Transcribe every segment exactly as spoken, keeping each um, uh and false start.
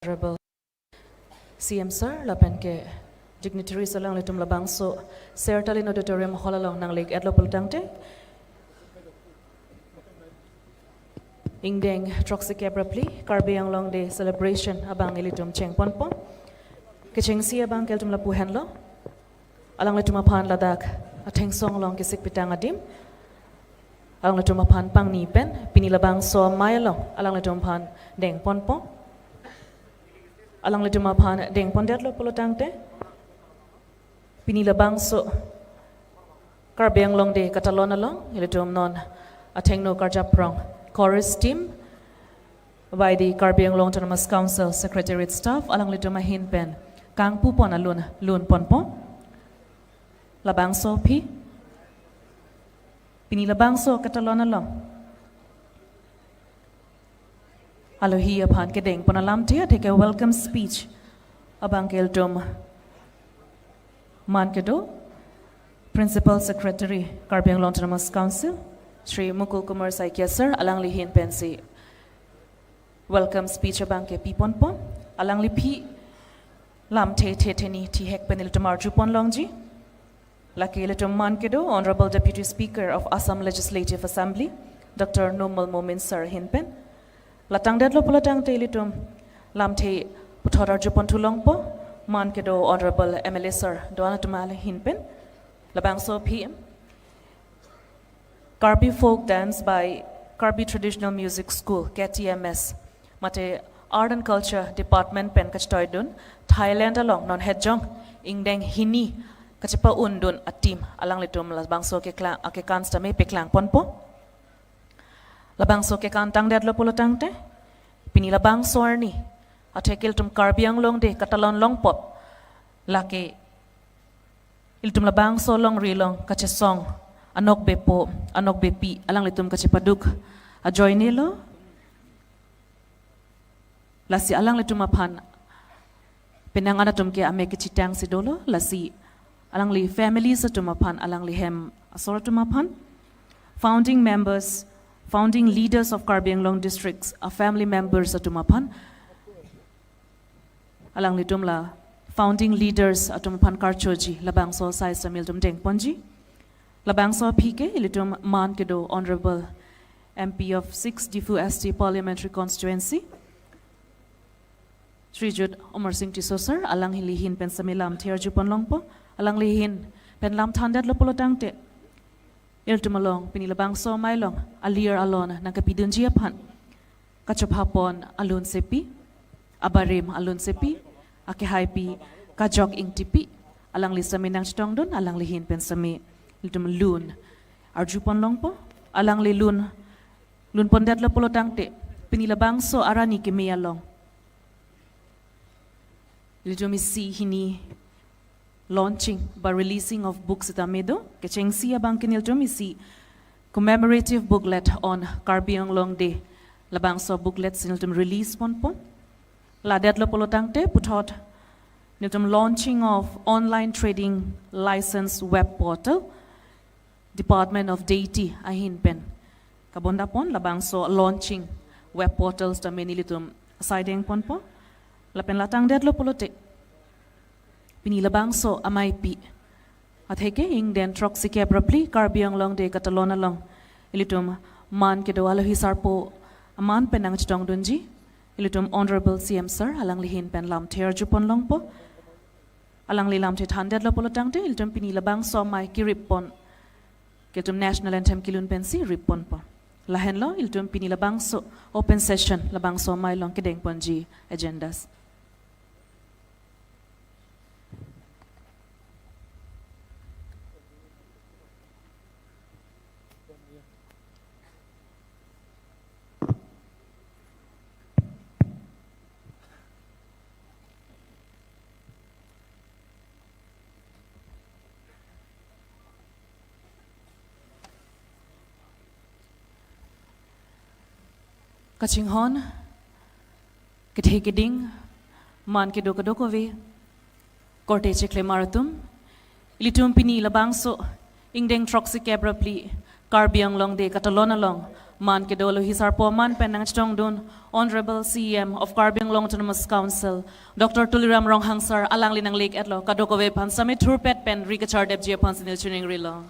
Honorable C M sir, lapen ke dignitaries alanglitum labangso Sertalin Auditorium Hall along nanglik-etlo pulotangte, ingdeng throksi kep ra phli Karbi Anglong Day celebration abang ilitum chengponpo. Kechengsi abang ke ilitum lapu henlo. Alanglitum aphan ladak athengsong along kesik pitang adim alanglitum aphan pangni pen pini labangso amei along alanglitum aphan dengponpo. Alanglitum aphan dengpondetlo pulotangte, pini labangso Karbi Anglong Day katalon along ilitum non athengno karjaprong chorus team, Y D Karbi Anglong Autonomous Council Secretariat staff alanglitum ahin pen kangpupon alun lunponpo. Labangso aphi, pini labangso katalon along alohi aphan kedengpon alamthe atheke welcome speech abang ke ilitum man kedo Principal Secretary Karbi Anglong Autonomous Council, Shri Mukul Kumar Saikia sir, alangli ahin pensi welcome speech abang ke piponpo. Alangli aphi lamthe thethe hini thihek pen ilitum arjupon longji. Lake ilitum man kedo Honorable Deputy Speaker of Assam Legislative Assembly, Doctor Numal Momin sir ahin pen. La tangdetlo pulotangte ilitum lamthe puthot arjupon thu longpo, man kedo Honorable M L A sir do-an atum ahin pen. Labangso aphi, Karbi Folk Dance by Karbi Traditional Music School, K T M S, mate Art and Culture Department pen kachetoidun Thailand along non hejong ingdeng hini kachepa-undun a-team alanglitum labangso keklang, akekan sitame peklangponpo. Labangso kekan tangdetlo pulotangte, pini labangso arni atheke ilitum Karbi Anglong Day katalon longpo. Lake ilitum labangso longri along kachesong anokbepo anokbepi alanglitum kachepaduk ajoinelo. Lasi alanglitum aphan penang an atum ke amek kechitang si dolo, lasi alangli families atum aphan, alangli hem asor atum aphan, founding members, founding leaders of Karbi Anglong districts a-family members atum aphan, alanglitum la founding leaders atum aphan karchoji labangso asai sitame ilitum dengponji. Labangso aphi ke ilitum man kedo Honorable M P of six Diphu S T Parliamentary Constituency, Shrijut Amarsing Tisso sir, alangli ahin pen sitame lamthe arjupon longpo. Alangli ahin pen lam thandetlo pulotangte, ilitum along pini labangso amei along alir alon nangkepidunji aphan kachopapon alun sepi, abarim alun sepi, akehaipi Kajok Ingtipi, alangli sitame nangchetongdun, alangli ahin pen sitame ilitum lun arjupon longpo. Alangli lun lunpondetlo pulotangte, pini labangso arni keme along ilitum isi hini launching ba releasing of books sitame do. Kechengsi abang ke nelitum isi commemorative booklet on Karbi Anglong Day, labangso booklet si nelitum release ponpo. Ladetlo pulotangte puthot nelitum launching of online trading license web portal, Department of Deity ahin pen kabondapon, labangso launching web portal sitame nelitum asai dengponpo. Lapen la tangdetlo pulote, pini labangso ameipi atheke ingdeng throksi kep ra phli Karbi Anglong Day katalon along ilitum man kedo alohi sarpo aman pen nangchetongdunji ilitum Honorable C M sir, alangli ahin pen lamthe arjupon longpo. Alangli lamthe thandetlo pulotangte ilitum pini labangso amei kerippon ke ilitum national anthem kelun pensi ripponpo. Lahenlo ilitum pini labangso open session, labangso amei along kedengponji agendas. Kachinghon, kethe keding, man kedo kadokave, korte chiklemar atum, ilitum pini labangso ingdeng throksi kep ra phli Karbi Anglong Day katalon along Man kedo alohi sarpo aman pen nangchetongdun Honorable C E M of Karbi Anglong Autonomous Council, Doctor Tuliram Ronghang sir, alangli nanglek-etlo, kadokave aphan sami thurpet pen ri kachardepji aphan si neli chiningrilo.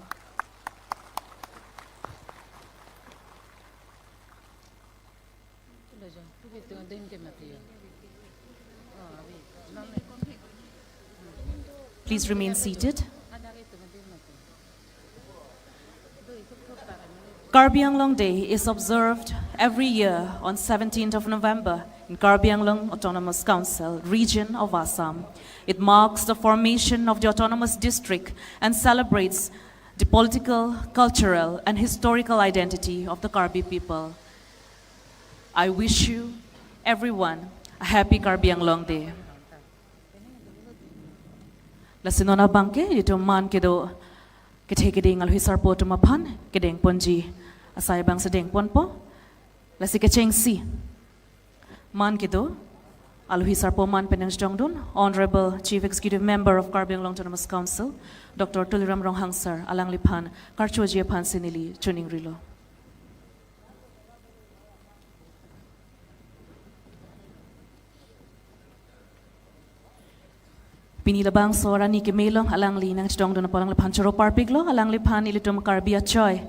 Please remain seated. Karbi Anglong Day is observed every year on seventeenth of November in Karbi Anglong Autonomous Council, region of Assam. It marks the formation of the autonomous district and celebrates the political, cultural, and historical identity of the Karbi people. I wish you, everyone, a happy Karbi Anglong Day. Lasi non abangke, ilitum man kedo kethe keding alohi sarpo atum aphan kedengponji asai abang si dengponpo. Lasi kechengsi man kedo alohi sarpo aman pen nangchetongdun Honorable Chief Executive Member of Karbi Anglong Autonomous Council, Doctor Tuliram Ronghang sir, alangliphan karchoji aphan si neli chiningrilo. Pini labangso arni kemelong alangli nangchetongdun apot alangliphan choro parpiklo, alangliphan ilitum Karbi achoi,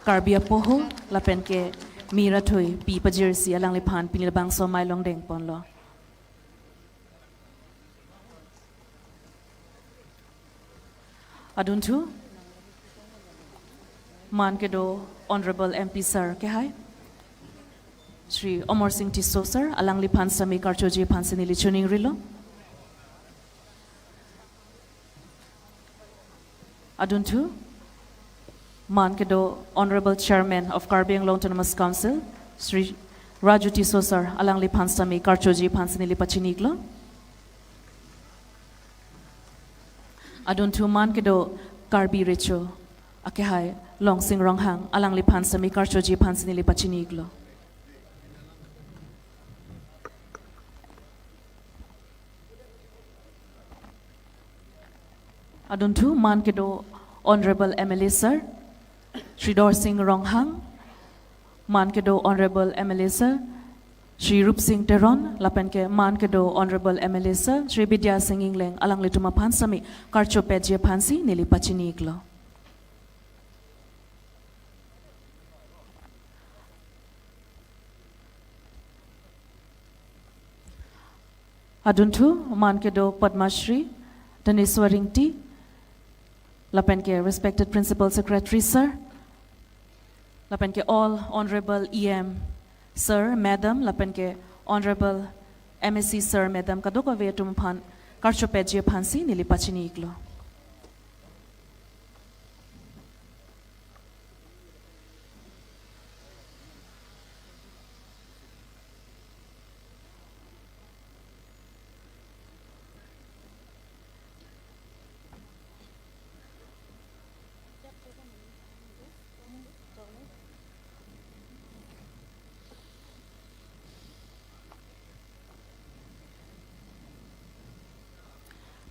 Karbi apoho, lapen ke mir athui pi pajirsi alangliphan pini labangso amei along dengponlo. Adunthu, man kedo Honorable M P sir kehai, Shri Amarsing Tisso sir, alangliphan sami karchoji aphan si neli chiningrilo. Adunthu, man kedo Honorable Chairman of Karbi Anglong Autonomous Council, Shri Raju Tisso sir, alangliphan sami karchoji aphan si neli pachini-iklo. Adunthu, man kedo Karbi Recho akehai Longsing Ronghang, alangliphan sami karchoji aphan si neli pachini-iklo. Adunthu, man kedo Honorable M L A sir, Shri Dorsing Ronghang, man kedo Honorable M L A sir, Shri Rupsing Teron, lapen ke man kedo Honorable M L A sir, Shri Bidya Sing Engleng, alanglitum aphan sami karchopetji aphan si neli pachini-iklo. Adunthu, man kedo Padma Shri Dhaneswar Ingti, lapen ke respected Principal Secretary sir, lapen ke all Honorable E M sir, madam, lapen ke Honorable M A C sir, madam, kadokave atum aphan karchopetji aphan si neli pachini-iklo.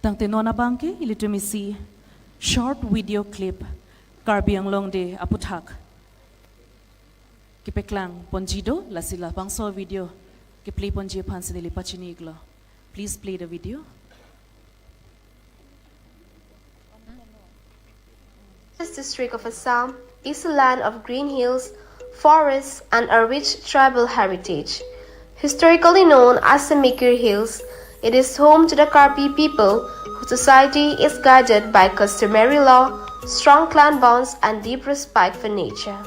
Tangte non abangke ilitum isi short video clip Karbi Anglong Day aputhak kepaklang ponji do, lasi labangso video ke-play ponji aphan si neli pachini-iklo. Please play the video. This district of Assam is a land of green hills, forests, and a rich tribal heritage. Historically known as the Mikir Hills, it is home to the Karbi people, whose society is guided by customary law, strong clan bonds, and deep respect for nature.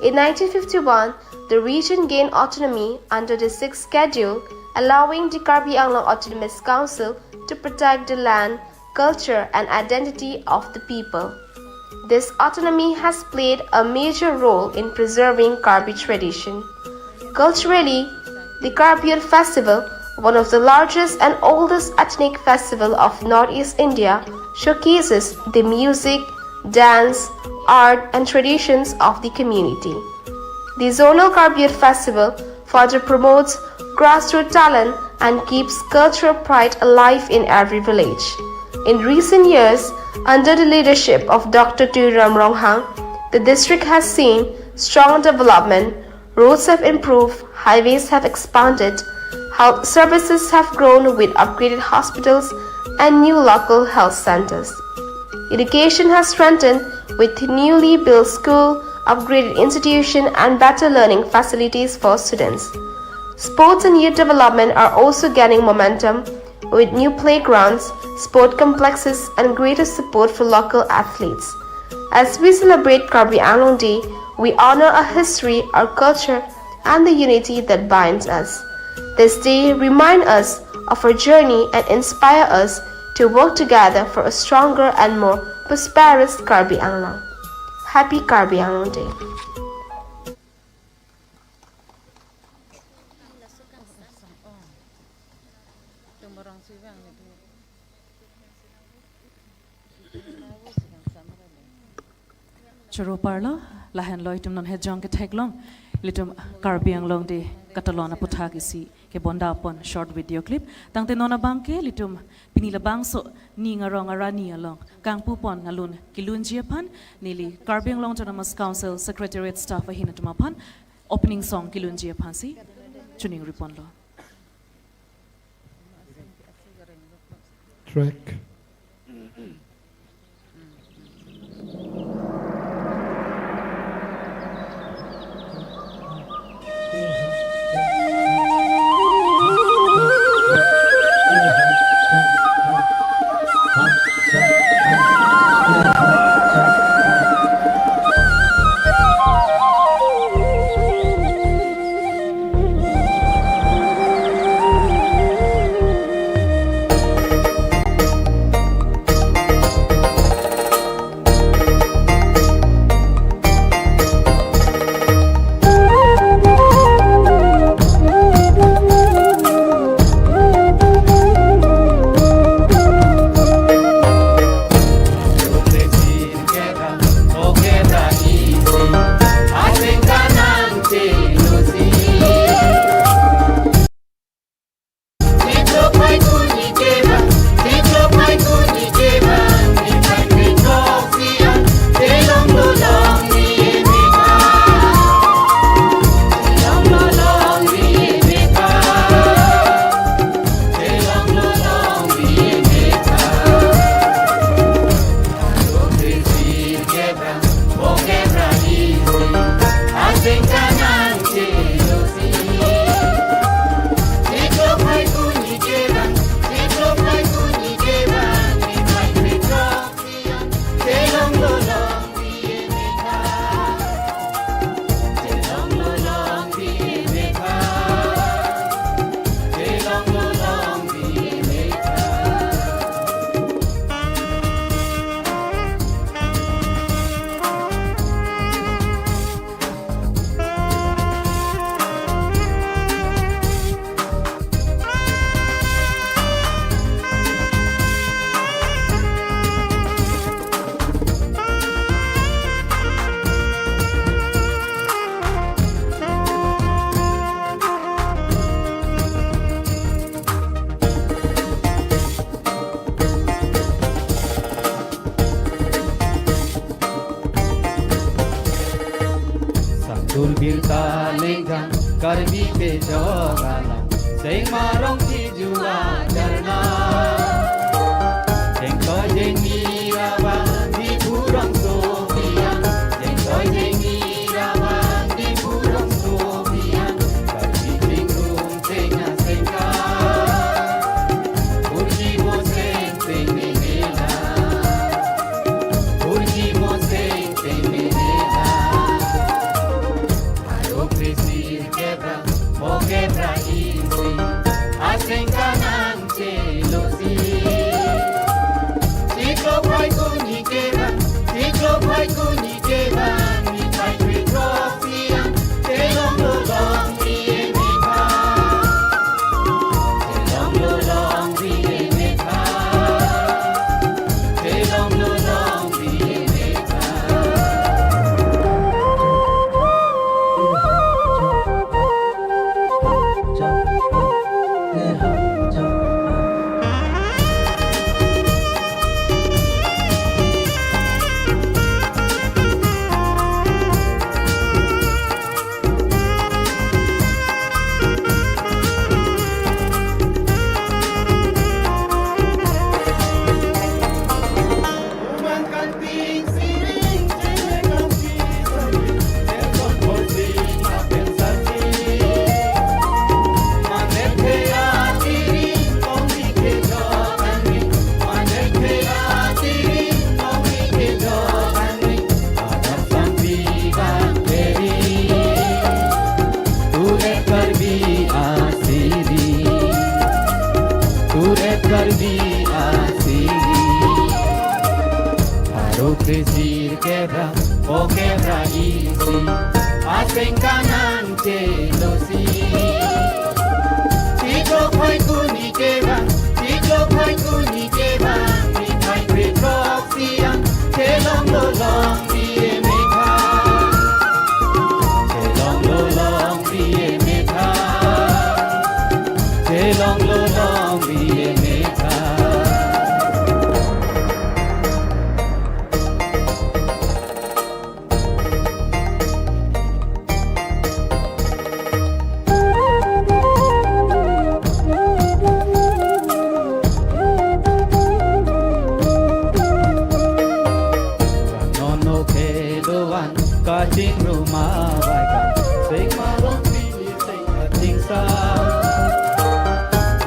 In nineteen fifty-one, the region gained autonomy under the Sixth Schedule, allowing the Karbi Anglong Autonomous Council to protect the land, culture, and identity of the people. This autonomy has played a major role in preserving Karbi tradition. Culturally, the Karbi Youth Festival, one of the largest and oldest ethnic festival of Northeast India, showcases the music, dance, art, and traditions of the community. The Zonal Karbi Youth Festival further promotes grassroots talent and keeps cultural pride alive in every village. In recent years, under the leadership of Doctor Tuliram Ronghang, The district has seen strong development, roads have improved, highways have expanded, health services have grown with upgraded hospitals and new local health centers. Education has strengthened with newly built school, upgraded institution and better learning facilities for students. Sports and youth development are also gaining momentum with new playgrounds, sport complexes and greater support for local athletes. As we celebrate Karbi Anglong Day, we honor our history, our culture and the unity that binds us. This day remind us of our journey and inspire us to work together for a stronger and more prosperous Karbi Anglong. Happy Karbi Anglong Day. Choro parlo, lahenlo itum non hejong ketheklong ilitum Karbi Anglong Day katalon aputhak isi kebonda pon short video clip. Tangte non abangke ilitum pini labangso ning arong arani along kangpu pon alun kelunji aphan neli Karbi Anglong Autonomous Council Secretariat staff ahin atum aphan opening song kelunji aphansi choningri ponlo. Track. Sangtur birta lengjang Karbi pejok alam, seng marong tiju ajarna. Jengtoi jengni ravang Diphu rongso biang, jengtoi jengni ravang Diphu rongso biang, Karbi Anglong seng asengka. Urji mo seng seng menela, urji mo seng seng menela. Aro krisir kebra, mo kebra isi, asengka nangchelosi. Kebra, o kebra isi, aseng kanang chelosi. Chiklo phai kuni kevang, chiklo phai kuni kevang, mithai kre throk siang, chelonglo longri emethang. Chelonglo longri emethang. Chelonglo longri emethang. Nono kedoan kachingrum avai kan, sing malom pini sing kachingsam.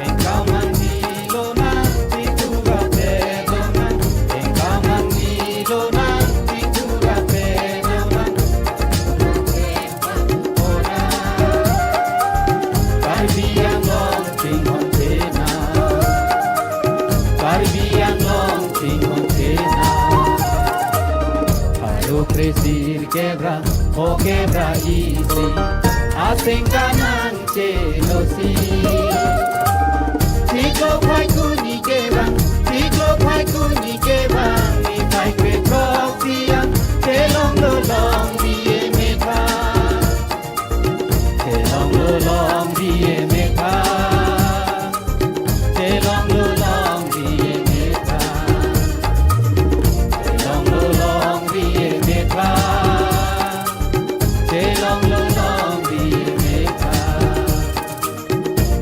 Engkaman ni lonang, titu ga pedonang. Engkaman ni lonang, titu ga pedonang. Karbi Anglong chinghon chena. Karbi Anglong chinghon chena. Pharo kre sir kebra, o kebra isi, aseng kanang chelosi. Chiklo phai kuni kevang, chiklo phai kuni kevang, mithai kre throk siang, chelonglo longri emethang. Chelonglo longri emethang. Chelonglo longri emethang. Chelonglo longri emethang. Chelonglo longri emethang.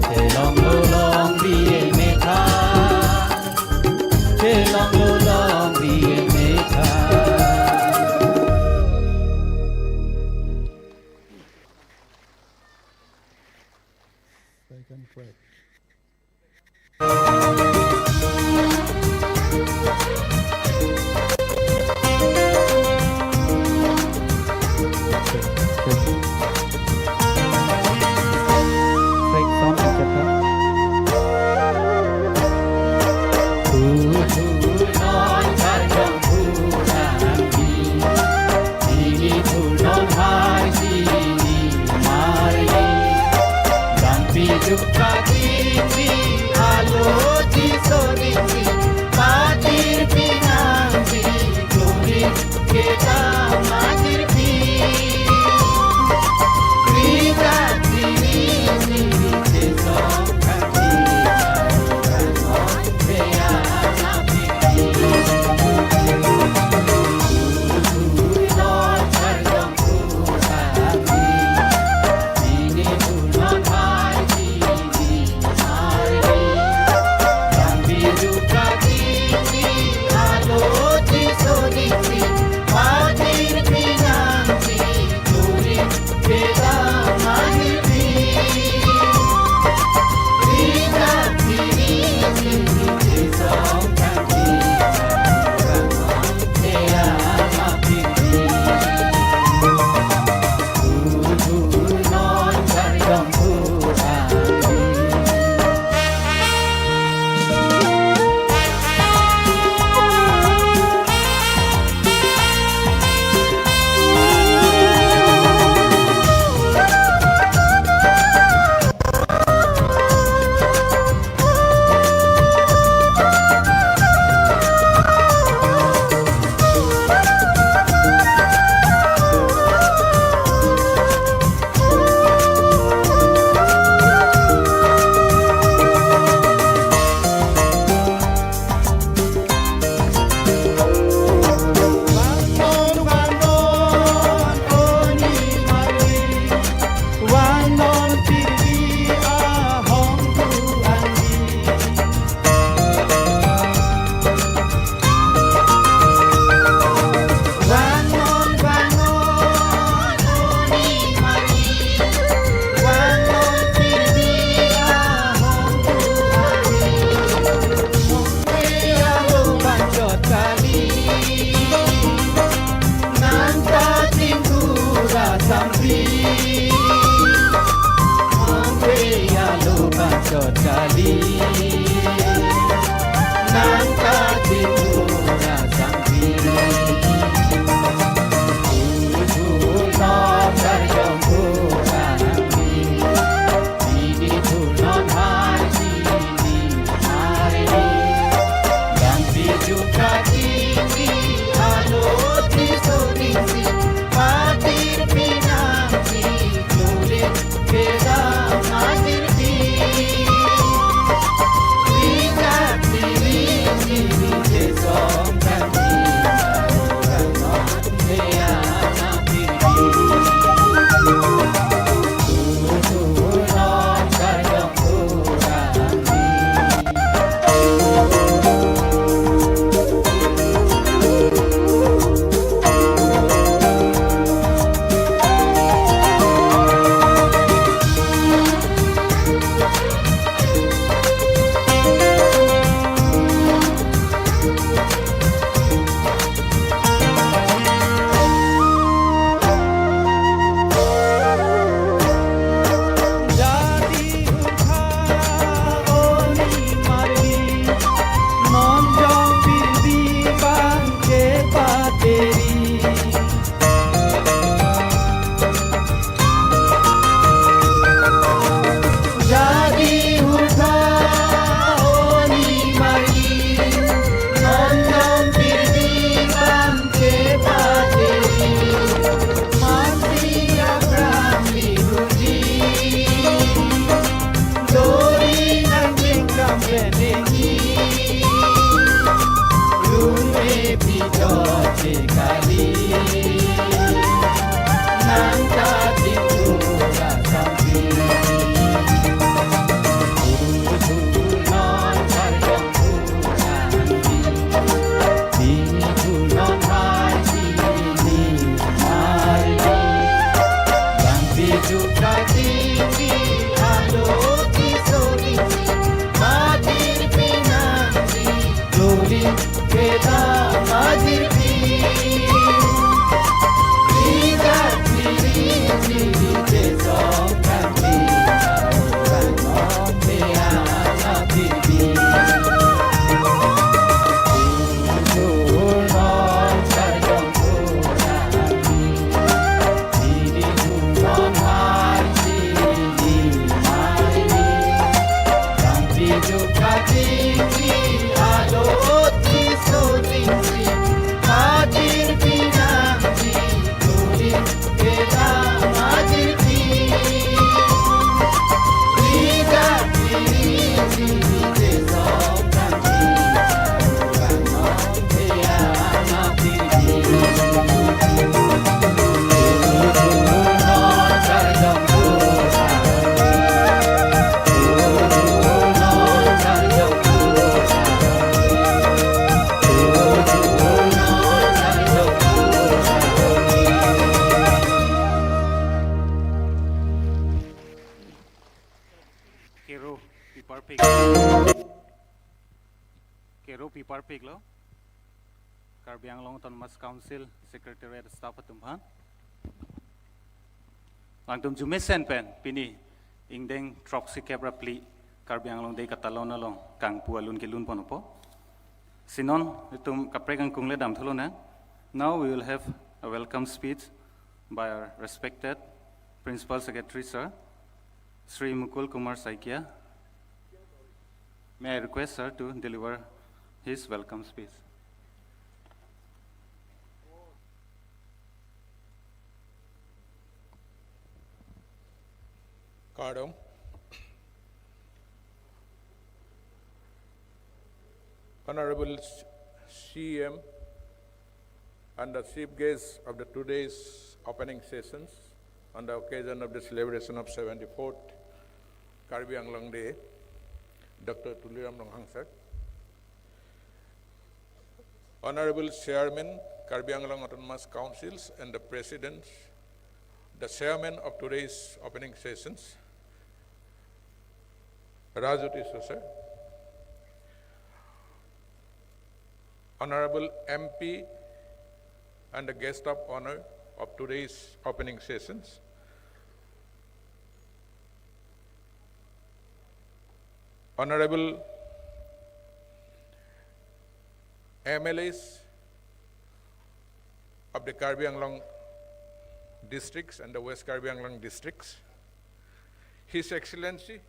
Chelonglo longri emethang. Chelonglo longri Kero piparpik. Kero piparpiklo Karbi Anglong Autonomous Council Secretariat staff atum aphan. Alangtum arjumesen pen pini ingdeng throksi kep ra phli Karbi Anglong Day katalon along kangpu alun kelun ponpo. Si non itum kaprek kangkung le damthu lonang. Now we will have a welcome speech by our respected Principal Secretary, Sir Shri Mukul Kumar Saikia. May I request sir to deliver his welcome speech? Kardom. Honorable C M and the chief guest of the today's opening sessions on the occasion of the celebration of seventy-fourth Karbi Anglong Day, Doctor Tuliram Ronghang sir. Honorable Chairman, Karbi Anglong Autonomous Councils and the Presidents, the Chairman of today's opening sessions, Raju Tisso sir. Honorable M P and the guest of honor of today's opening sessions, Honorable M L As of the Karbi Anglong districts and the West Karbi Anglong districts, His Excellency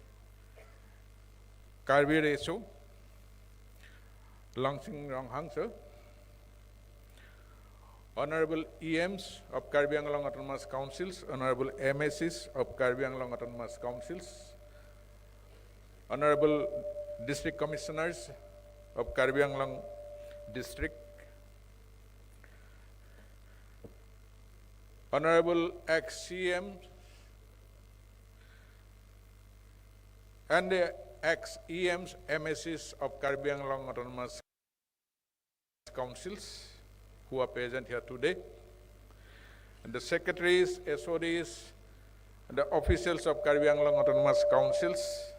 Karbi Reso Longsing Ronghang sir, Honorable E Ms of Karbi Anglong Autonomous Councils, Honorable M A Cs of Karbi Anglong Autonomous Councils, Honorable District Commissioners of Karbi Anglong District, Honorable ex-C M and the ex-E Ms, M A Cs of Karbi Anglong Autonomous Councils who are present here today, and the secretaries, S O Ds, and the officials of Karbi Anglong Autonomous Councils,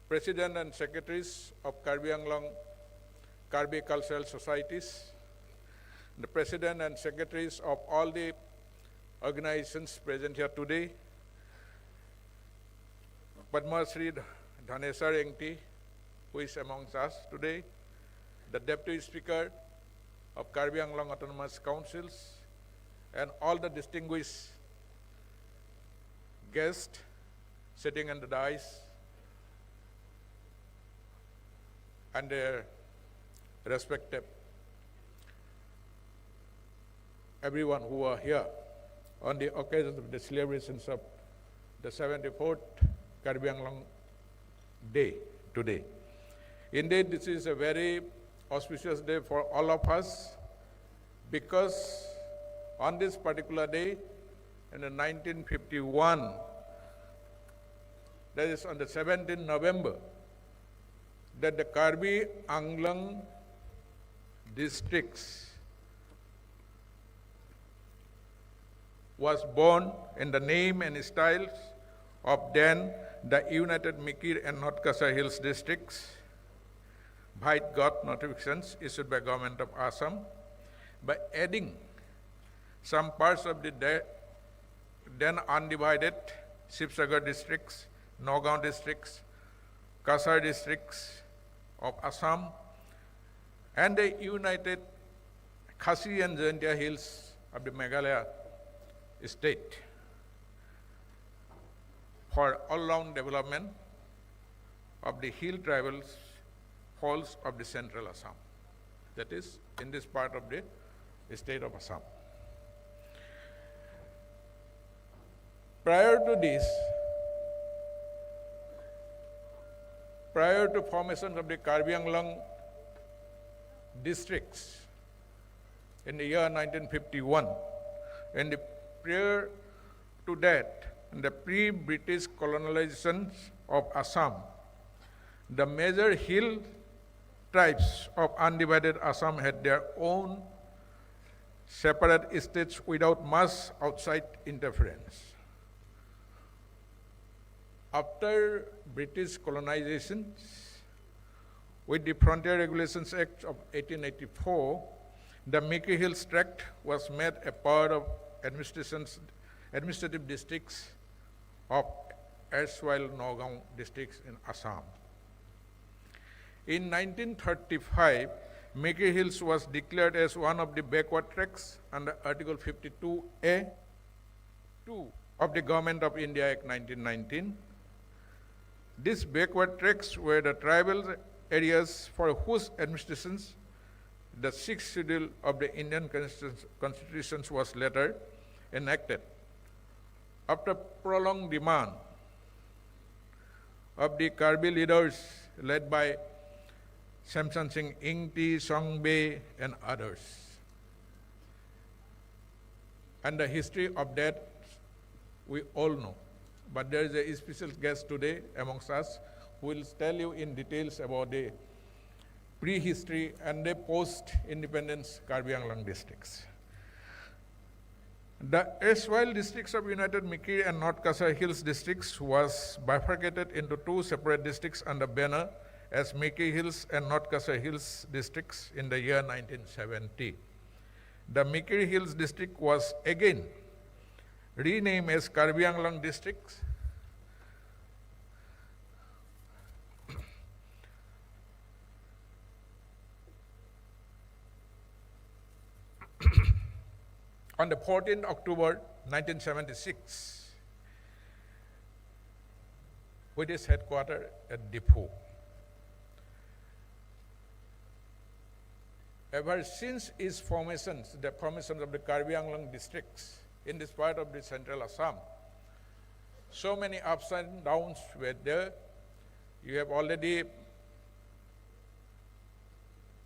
president and secretaries of Karbi Anglong Karbi Cultural Societies, the president and secretaries of all the organizations present here today, Padma Shri Dhaneswar Engti, who is amongst us today, the Deputy Speaker of Karbi Anglong Autonomous Councils, and all the distinguished guests sitting in the dais, and their respective everyone who are here on the occasion of the celebrations of the seventy-fourth Karbi Anglong Day today. Indeed, this is a very auspicious day for all of us, because on this particular day, in the nineteen fifty-one, that is on the seventeenth November, that the Karbi Anglong districts was born in the name and styles of then the United Mikir and North Cachar Hills districts, by God notifications issued by Government of Assam, by adding some parts of the de-, then undivided Sibsagar districts, Nagaon districts, Cachar districts of Assam, and the United Khasi and Jaintia Hills of the Meghalaya state for all-round development of the hill tribal folds of the central Assam, that is, in this part of the state of Assam. Prior to this, prior to formation of the Karbi Anglong districts in the year nineteen fifty-one, and the prior to that, in the pre-British colonizations of Assam, the major hill tribes of undivided Assam had their own separate states without much outside interference. After British colonization, with the Frontier Regulations Act of eighteen eighty-four, the Mikir Hills Tract was made a part of administrations, administrative districts of erstwhile Nagaon districts in Assam. In nineteen thirty-five, Mikir Hills was declared as one of the backward tracts under Article fifty-two A two of the Government of India Act nineteen nineteen. These backward tracts were the tribal areas for whose administrations the sixth schedule of the Indian Constitu-, Constitutions was later enacted. After prolonged demand of the Karbi leaders led by Semson Sing Ingti, Song Bey, and others, and the history of that we all know. But there is a special guest today amongst us who will tell you in details about the prehistory and the post-independence Karbi Anglong districts. The erstwhile districts of United Mikir and North Cachar Hills districts was bifurcated into two separate districts under banner as Mikir Hills and North Cachar Hills districts in the year nineteen seventy. The Mikir Hills district was again renamed as Karbi Anglong district on the fourteenth October nineteen seventy-six, with its headquarters at Diphu. Ever since its formations, the formations of the Karbi Anglong districts in this part of the central Assam, so many ups and downs were there. You have already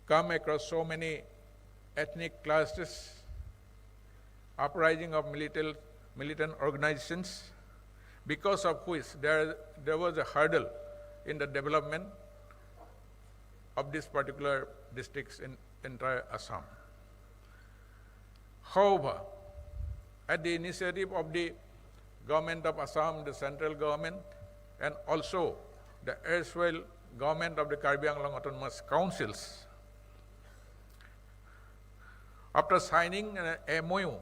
come across so many ethnic clashes, uprising of militant, militant organizations, because of which there, there was a hurdle in the development of these particular districts in entire Assam. However, at the initiative of the Government of Assam, the central government, and also the erstwhile government of the Karbi Anglong Autonomous Councils, after signing an M O U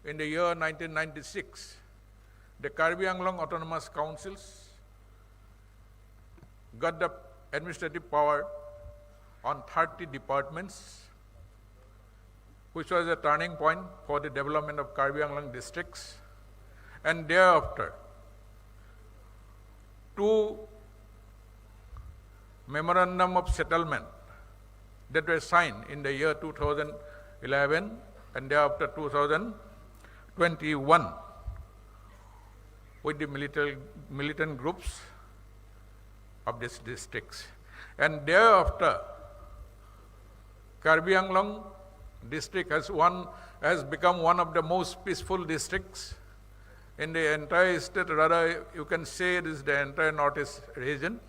in the year nineteen ninety-six, the Karbi Anglong Autonomous Councils got the administrative power on thirty departments, which was a turning point for the development of Karbi Anglong districts. And thereafter, two memorandum of settlement that were signed in the year two thousand eleven and thereafter two thousand twenty-one with the militant, militant groups of these districts. And thereafter, Karbi Anglong district has one, has become one of the most peaceful districts in the entire state. Rather, you can say it is the entire Northeast region.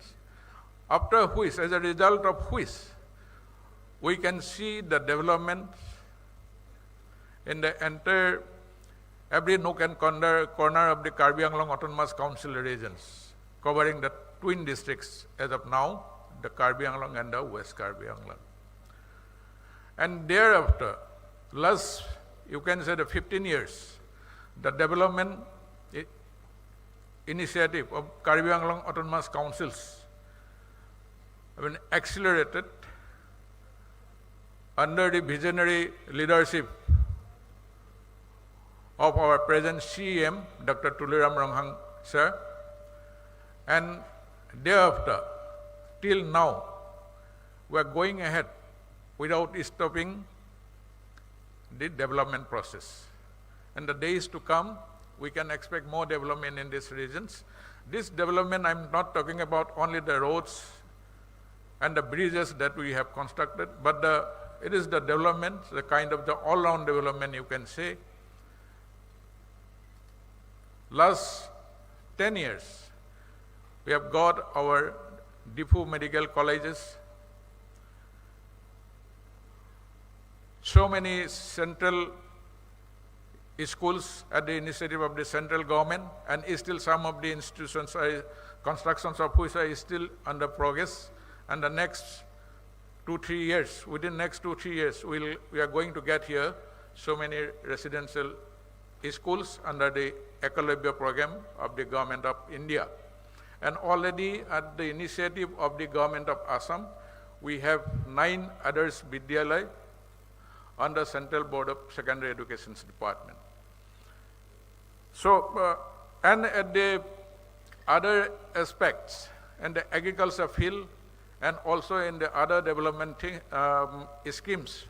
After which, as a result of which, we can see the development in the entire, every nook and corner, corner of the Karbi Anglong Autonomous Council regions, covering the twin districts as of now, the Karbi Anglong and the West Karbi Anglong. And thereafter, last, you can say, the fifteen years, the development i-, initiative of Karbi Anglong Autonomous Councils have been accelerated under the visionary leadership of our present C E M, Doctor Tuliram Ronghang sir. And thereafter, till now, we are going ahead without stopping the development process. In the days to come, we can expect more development in these regions. This development, I'm not talking about only the roads and the bridges that we have constructed, but the, it is the development, the kind of the all-round development, you can say. Last ten years, we have got our Diphu medical colleges, so many central schools at the initiative of the central government, and still some of the institutions are, constructions of which are still under progress. And the next two, three years, within next two, three years, we'll, we are going to get here so many residential schools under the Ekalabya program of the Government of India. And already at the initiative of the Government of Assam, we have nine Adarsh Vidyalaya under Central Board of Secondary Education's department. So, uh, and at the other aspects, in the agriculture field, and also in the other development thi-, um, schemes,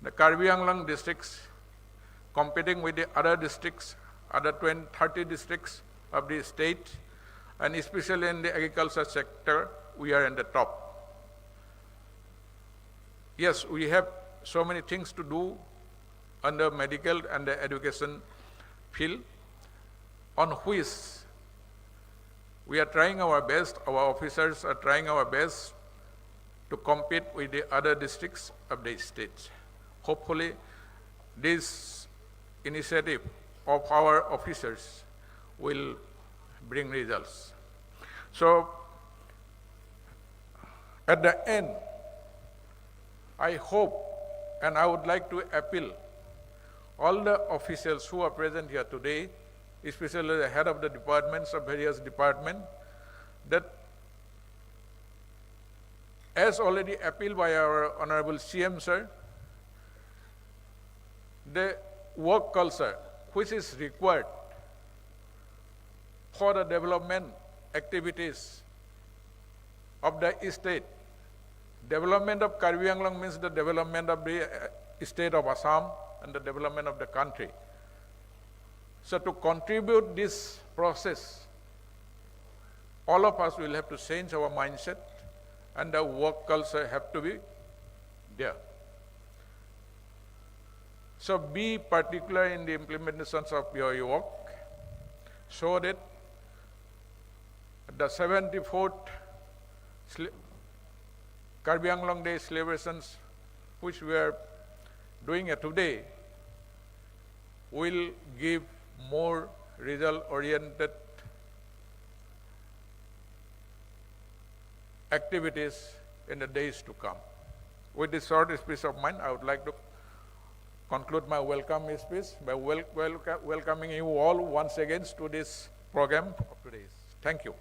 the Karbi Anglong districts competing with the other districts, other twenty, thirty districts of the state, and especially in the agriculture sector, we are in the top. Yes, we have so many things to do under medical and the education field, on which we are trying our best, our officers are trying our best to compete with the other districts of the state. Hopefully, this initiative of our officers will bring results. So, at the end, I hope and I would like to appeal all the officials who are present here today, especially the head of the departments of various departments, that as already appealed by our Honorable C M sir, the work culture which is required for the development activities of the state Development of Karbi Anglong means the development of the uh, state of Assam and the development of the country. So to contribute this process, all of us will have to change our mindset and the work culture have to be there. So be particular in the implementations of your work so that the seventy-fourth sle- Karbi Anglong Day celebrations, which we are doing it today, will give more result-oriented activities in the days to come. With this short speech of mine, I would like to conclude my welcome speech by wel- wel- welcoming you all once again to this program of today. Thank you.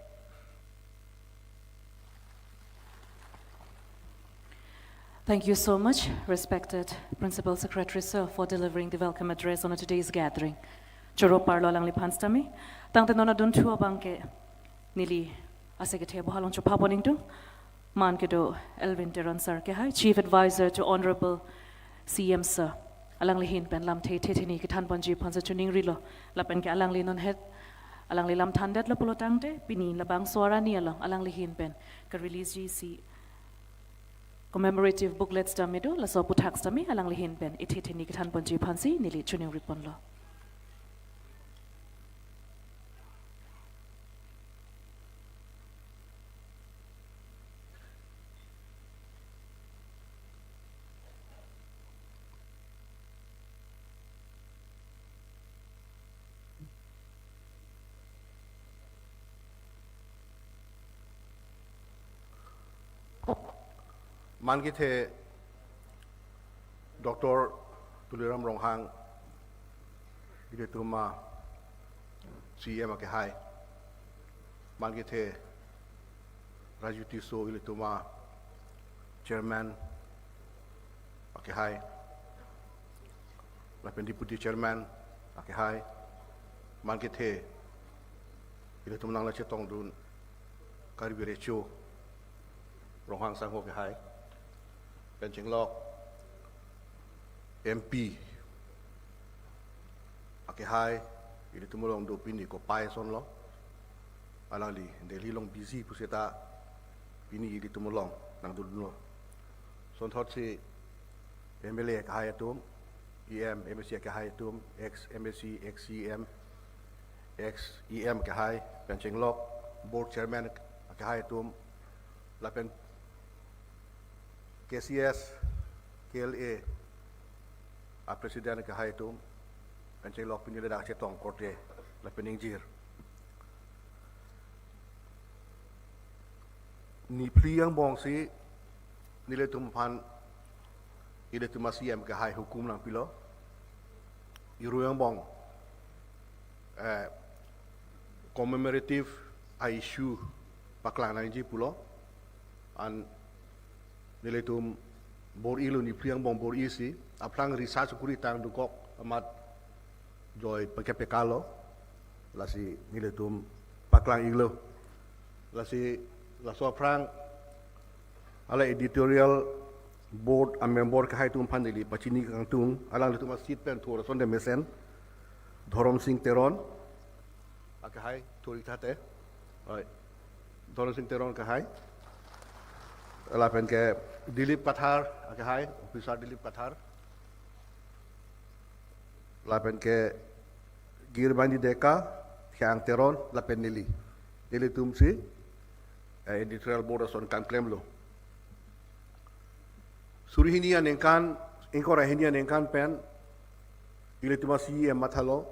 Thank you so much, respected Principal Secretary, sir, for delivering the welcome address on today's gathering. Choro parlo alangliphan sitame, tangte non adunthu abangke neli asekethe bohalong chopha poningtung, man kedo Elwin Teron sir kehai, Chief Advisor to Honorable C M sir. Alangli ahin pen lamthe thethe hini kethan ponji aphan si choningrilo. Lapen ke alangli non het, alangli lam thandetlo pulo tangte, pini labangso arni along alangli ahin pen ke-release ji si commemorative booklets tame do, laso aputhak sitame alangli ahin pen ithe hini kethan ponji aphan si neli choningri ponlo. Man kethe Doctor Tuliram Ronghang, ilitum a C E M akehai. Man kethe Raju Tisso, ilitum a chairman akehai. Lapen deputy chairman akehai. Man kethe ilitum nangla chetongdun Karbi Recho Ronghang Sangho akehai. Pen chenglok M P akehai, ilitum along do pini kopai asonlo. Alangli Delhi along busy puseta pini ilitum along nangdunlo. Sonthot si M L A akehai atum, E M, M A C akehai atum, ex M A C, ex C E M, ex E M akehai, pen chenglok board chairman akehai atum, lapen K C S, K L A a president akehai atum, pen chenglok pini ladak chetong korte lapen ingjir. Niphli angbong si nelitum aphan, ilitum a C E M akehai hukum nangpilo. Irui angbong, eh, commemorative a issue paklang nangji pulo. An nelitum bor-ilo, niphli angbong bor-i si, aphrang research kuri tang dokok amat joi pake pekalo, lasi nelitum paklang-ilo. Lasi laso aphrang hala editorial board a member akehai atum aphan neli pachini kangtung, alanglitum a seat pen thur ason de mesen, Dhorom Sing Teron akehai thur-ik tahai. Oi. Dhorom Sing Teron akehai. Lapen ke Dilip Kathar akehai, officer Dilip Kathar. Lapen ke Girbandi Deka, Hiang Teron, lapen neli. Nelitum si, eh, editorial board ason kam klemlo. Suri hini aningkan, ingkoi ra hini aningkan pen, ilitum a C E M mathalo,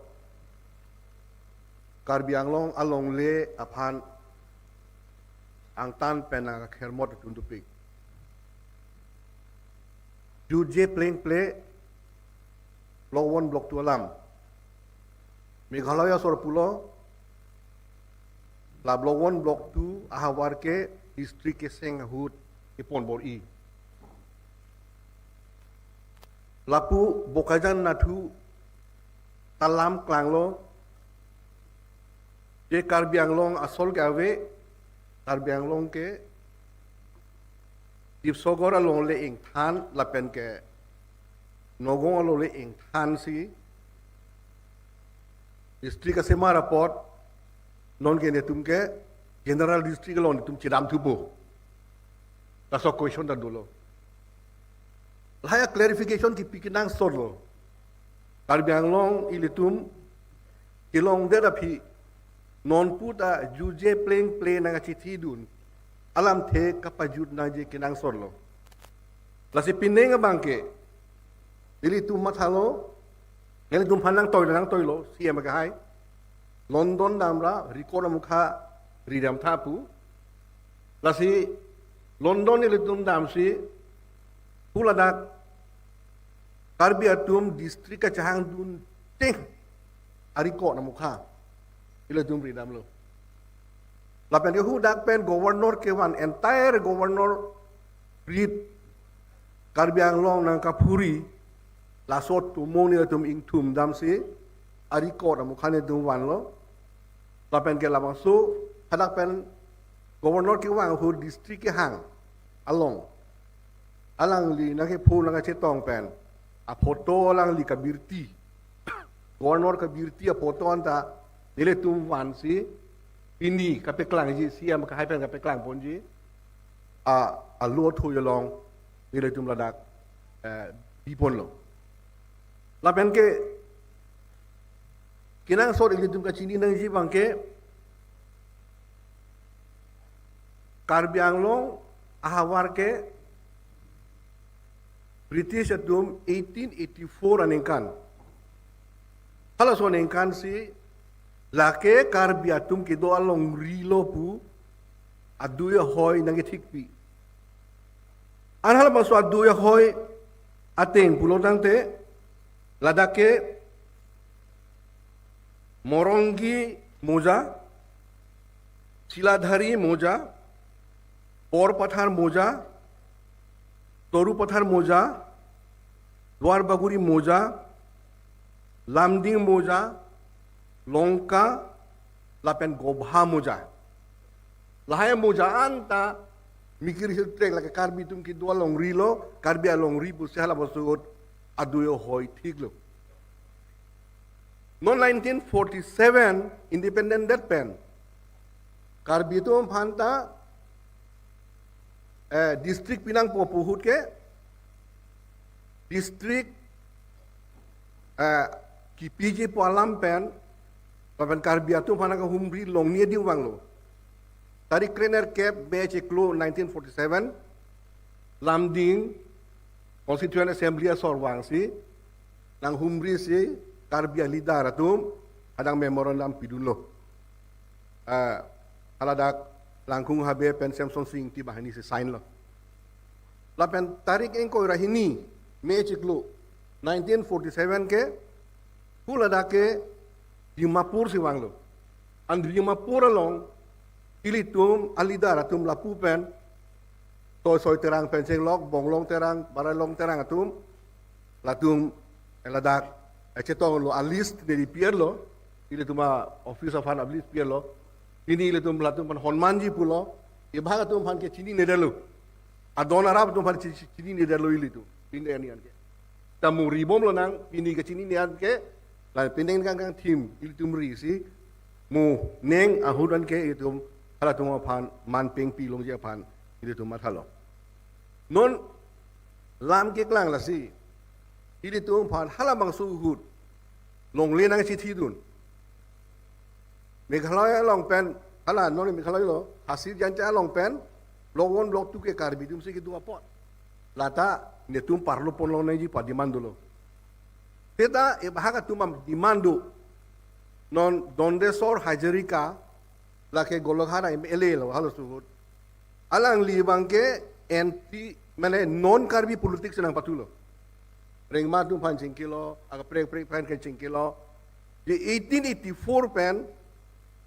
Karbi Anglong alongle aphan angtan pen nangkhermot dundupik. Jutje plengple block one, block two alam. Meghalaya asor pulo, la block one, block two ahavar ke district keseng ahut ipon bor-i. Lapu Bokajan nathu ta lam klanglo, je Karbi Anglong asol ke ave, Karbi Anglong ke Sibsagar along le ingthan lapen ke Nagaon along le ingthan si district asemar apot non ke netum ke general district along netum chedam thupo. Laso question ta dolo. Lahai clarification kipi kenangsot lo. Karbi Anglong ilitum kelongdet aphi non puta juje plengple nangkachethidun alamthe kapajut nangji kenangsot lo. Lasi pining abang ke ilitum mathalo, ilitum aphan nangtoilo, nangtoilo, C M akehai. London damra record amukha ridam tha pu. Lasi London ilitum damsi pu ladak Karbi atum district kachehangdun teng a-record amukha ilitum ridamlo. Lapen ke hadak pen governor kevan, entire governor rit Karbi Anglong nangkaphuri, laso atomo nelitum ingthum damsi a-record amukha nelitum vanlo. Lapen ke labangso hadak pen governor kevang ahut district kehang along alangli nangkepho nangkachetong pen aphoto alangli kabirti, governor kabirti aphoto anta nelitum vansi pini kapeklangji, C M akehai pen kapeklang ponji a, alo athui along nelitum ladak eh, biponlo. Lapen ke kenangsot ilitum kachini nangji abang ke Karbi Anglong ahavar ke British atum eighteen eighty-four aningkan. Halaso aningkan si lake Karbi atum kedo alongri lo pu adui ahoi nangkethikpi. An halabangso adui ahoi ateng pulo tangte ladak ke Morongi Moja, Siladhari Moja, Porpathar Moja, Torupathar Moja, Duarbagori Moja, Lumding Moja, Lanka, lapen Gobha Moja. Lahai amoja anta mikir hill trek lake Karbi atum kedo alongri lo, Karbi alongri pusi halabangso ahut adui ahoi thiklo. Non nineteen forty-seven independent det pen Karbi atum aphanta eh, district pinangpo pu ahut ke district eh, kipiji pu alam pen lapen Karbi atum aphan kahumri longni adim vanglo. Tarik krenerkep May chiklo nineteen forty-seven, Lumding Constituent Assembly asor vangsi nanghumri si Karbi aleader atum hadak memorandum pidunlo. Ah, haladak Langkung Habe pen Semsonsing Ingti banghini si sign lo. Lapen tarik ingkoi ra hini May chiklo nineteen forty-seven ke pu ladak ke Dimapur si vanglo. An Dimapur along ilitum aleader atum lapu pen Toisoi Terang pen chenglok, Bonglong Terang, Baralong Terang atum, latum eh, ladak eh, chetonglo, a-list neli pi-etlo, ilitum a-office aphan a-list pi-etlo. Pini ilitum latum aphan honmanji pulo, ibhag atum aphan ke chininedetlo. Adon arap atum aphan chi- chi- chininedetlo ilitum. Pini ani anke. Ta mo ribomlo nang, pini kachinine anke, la pini kangkang thim, ilitum risi, mo neng ahut anke ilitum, halatum aphan, man pengpi longji aphan, ilitum mathalo. Non lam keklang lasi, ilitum aphan halabangso ahut longle nangchethidun. Meghalaya along pen, hala non Meghalaya lo, Khasi Jaintia along pen, Block one, Block two ke Karbi atum si kedo apot. Lata netum parlo ponlong nangji pu a-demand dolo. Seta ibhag atum a-demand do. Non Dondesor Hazarika, lake Golaghat M L A lo, halaso ahut. Alangli abang ke anti, mane non Karbi politics nangpathulo. Rengma atum aphan chingkilo, akaprek prek aphan ke chingkilo. Di eighteen eighty-four pen,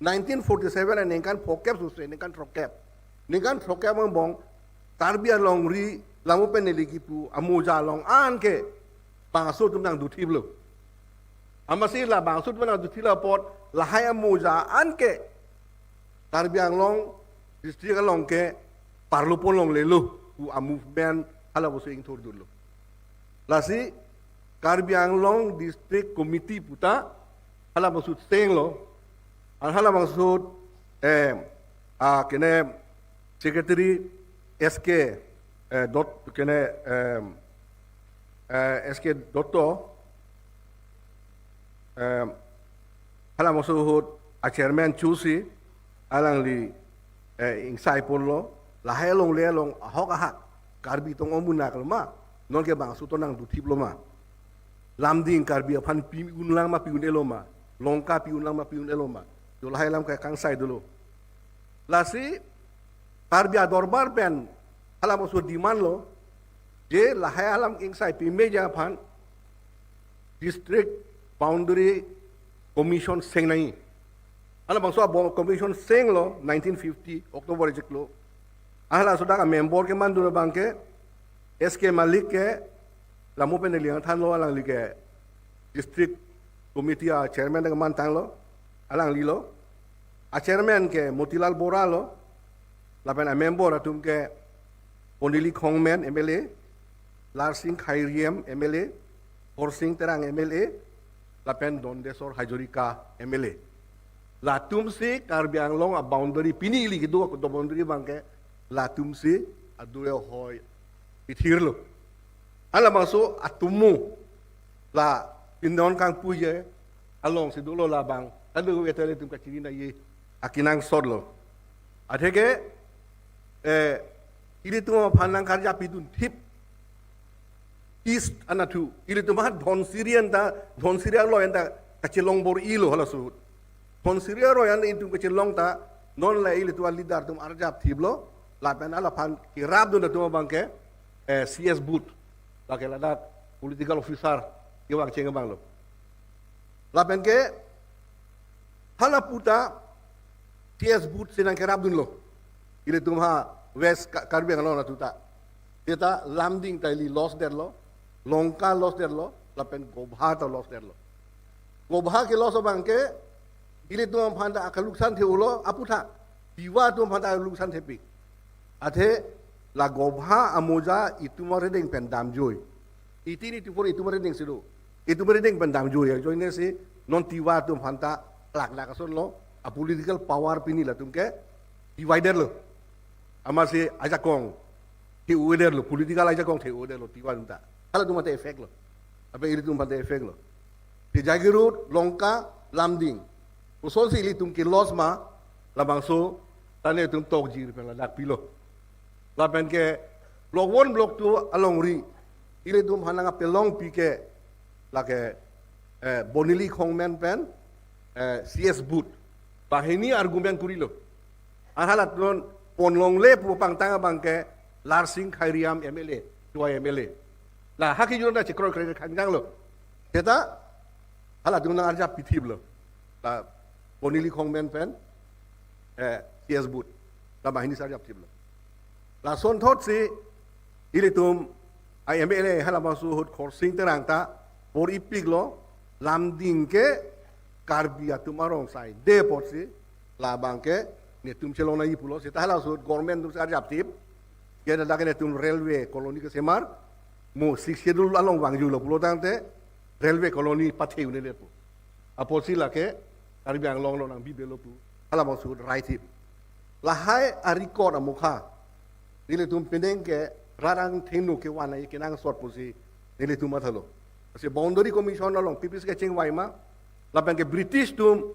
nineteen forty-seven aningkan phokep suse, ningkan throkkep. Ningkan throkkep angbong, Karbi alongri, lamu pen neli kipu, amoja along anke, bangso atum nangdothiplo. Amatsi labangso atum nangdothiplo apot, lahai amoja anke, Karbi Anglong district along ke parlo ponlonglelo. pu a-movement halabangso ingthurdunlo. Lasi Karbi Anglong District Committee puta halabangso chenglo, an halabangso, eh, a kene secretary S K, eh, dot kene, eh, eh, S K Dotto, eh, halabangso ahut a-chairman chosi alangli, eh, ingsai ponlo, lahai alongle along ahok ahak Karbi tong omunak lo ma, nonke bangso to nangduthip lo ma. Lumding Karbi aphan pi-un lang ma pi-un-e lo ma, Lanka pi-un lang ma pi-un-e lo ma. Jo lahai alam ke kangsai dolo. Lasi Karbi adorbar pen halabangso demand lo, je lahai alam ingsai pame aphan District Boundary Commission cheng nangji. Halabangso a-bo-, commission chenglo nineteen fifty October ejiklo. Halaso dak a-member kemandun abangke S K Malik ke, la mo pen neli nangthanlo, alangli ke District Committee a-chairman dak mantanglo, alangli lo. A-chairman ke Motilal Bora lo, lapen a-member atum ke Ponili Khongmen M L A, Larsing Khairiem M L A, Khorsing Terang M L A, lapen Dondesor Hazarika M L A. Latumsi Karbi Anglong a-boundary pini ili kedo a-boundary abangke latumsi adu ahoi pithirlo. Halabangso atomo la pinon kangpuji alongsi dolo labang. Kadokave ta ilitum kachini nangji akenangsot lo. Atheke, eh, ilitum aphan nangkarjap pidunthip. East anatthu, ilitum ha Dhansiri anta, Dhansiri arloi anta kachelong bor-ilo halaso ahut. Dhansiri arloi anta itum kachelong ta, non la ilitum a-leader atum arjapthiplo, lapen alaphan kerapdun atum abangke, eh, C S Booth, lake ladak political officer kevangcheng abanglo. Lapen ke, hala puta C S Booth si nangkerapdunlo. Ilitum ha West Ka-, Karbi Anglong anatthu ta. Seta Lumding ta ili loss detlo, Lanka loss detlo, lapen Gobha ta loss detlo. Gobha ke loss abangke, ilitum aphan ta akaluksan the-olo, aphuthak Tiwa atum aphan ta akaluksan thepi. Athe la Gobha amoja itum arideng pen damjoi. Eighteen eighty-four itum arideng si do. Itum arideng pen damjoi, ajoinesi non Tiwa atum aphan ta lakdak asonlo, a-political power pini latum ke divided lo. Amatsi ajakong the-o-edetlo, political ajakong the-o-edetlo Tiwa atum ta. Halatum aphan ta effect lo. Ape ilitum aphan ta effect lo. Te Jagiroad, Lanka, Lumding. Kosonsi ilitum ke loss ma, labangso ta netum tokjir pen ladak pilo. Lapen ke Block one, Block two alongri, ilitum aphan nangpalongpi ke lake, eh, Bonili Khongmen pen, eh, C S Booth. Banghini argument kurilo. An halatum ponlongle pu pangtang abangke Larsing Khairiem M L A, Tiwa M L A. La ha kejun ta chekroi kroi khangjanglo. Seta halatum nang arjap pithiplo. La Bonili Khongmen pen, eh, C S Booth. La banghini si arjapthiplo. Lasonthotsi ilitum a-M L A halabangso ahut Khorsing Terang ta bor-ipiklo, Lumding ke Karbi atum arong saide apotsi, labangke netum chelong nangji pulo, seta halaso ahut government atum si arjapthip, ke ladak netum railway colony kesemar, mo Sixth Schedule along vangjuilo pulo tangte, railway colony pathe un-edet pu. Apotsi lake Karbi Anglong along nangbi avelo pu halabangso ahut raithip. Lahai a-record amokha nelitum penang ke rat angthengno kevan akenangsot pusi nelitum mathalo. Lasi Boundary Commission along pipi si kachingvai ma, lapen ke British atum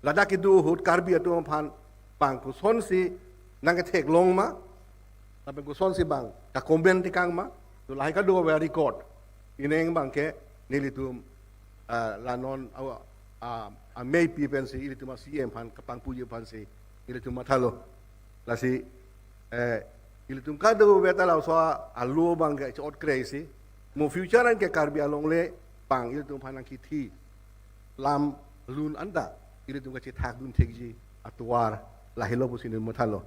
ladak kedo ahut Karbi atum aphan bang kosonsi nangketheklong ma, lapen kosonsi bang ka-comment tekang ma, to lahai kadokave a-record ineng abangke nelitum, ah, la non a, a, ameipi pensi ilitum a-C M aphan kapangpuji aphansi ilitum mathalo. Lasi, eh, ilitum kadokave ta laso a-law abangke chot kre-isi, mo future anke Karbi alongle bang ilitum aphan nangkithi lam lun anta ilitum kachethakdun thekji atovar lahelo pusi neli mathalo.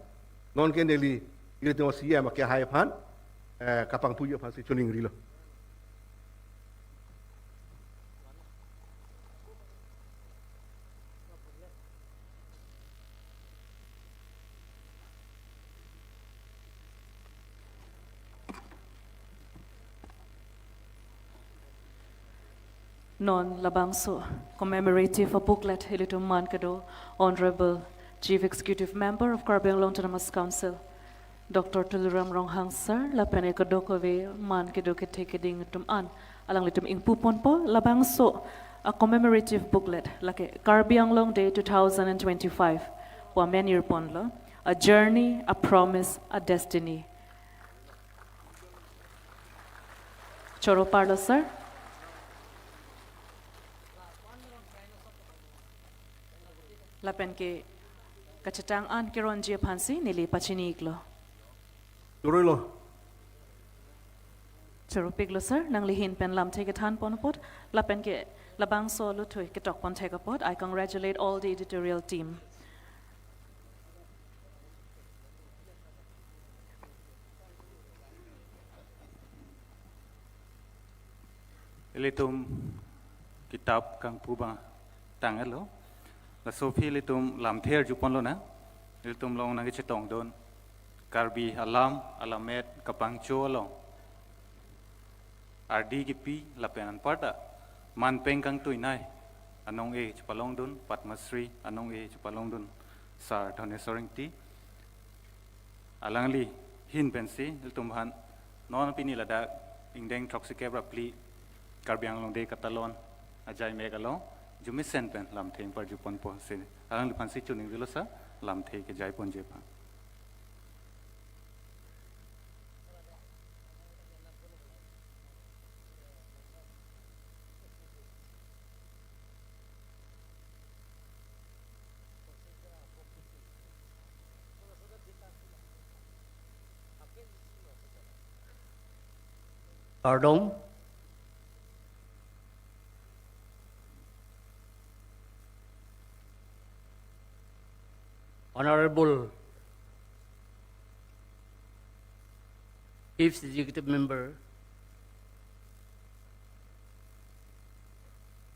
Nonke neli ilitum a-C M akehai aphan, eh, kapangpuji aphansi choningrilo. Non labangso commemorative booklet ilitum man kedo Honorable Chief Executive Member of Karbi Anglong Autonomous Council, Doctor Tuliram Ronghang sir, lapen e kedo kave man kedo kethe keding atum an alanglitum ingpu ponpo. Labangso a commemorative booklet lake Karbi Anglong Day two thousand and twenty-five pu amen ir ponlo, A Journey, a Promise, a Destiny. Choro parlo sir. Lapen ke kachetang an keronji aphansi neli pachini iklo. Choroilo. Choro piklo sir, nangli ahin pen lamthe kethan pon apot, lapen ke labangso luthui ketok pon thek apot, I congratulate all the editorial team. Ilitum kitap kangpu abang tanglo. Laso aphi ilitum lamthe arju ponlonang. Ilitum along nangkechetongdun Karbi alam, alamet, kapangcho along ardi kipi lapen anparta manpeng kangtuinei anong-e chepalongdun, Padma Shri anong-e chepalongdun sir Dhoneswar Engti. Alangli ahin pensi ilitum aphan non pini ladak ingdeng throksi kep ra phli Karbi Anglong Day katalon ajai mek along arjumesen pen lamthe ingparju ponpo si alangli aphansi choningri lo sir, lamthe kejai ponji aphan. Kardom. Honorable Chief Executive Member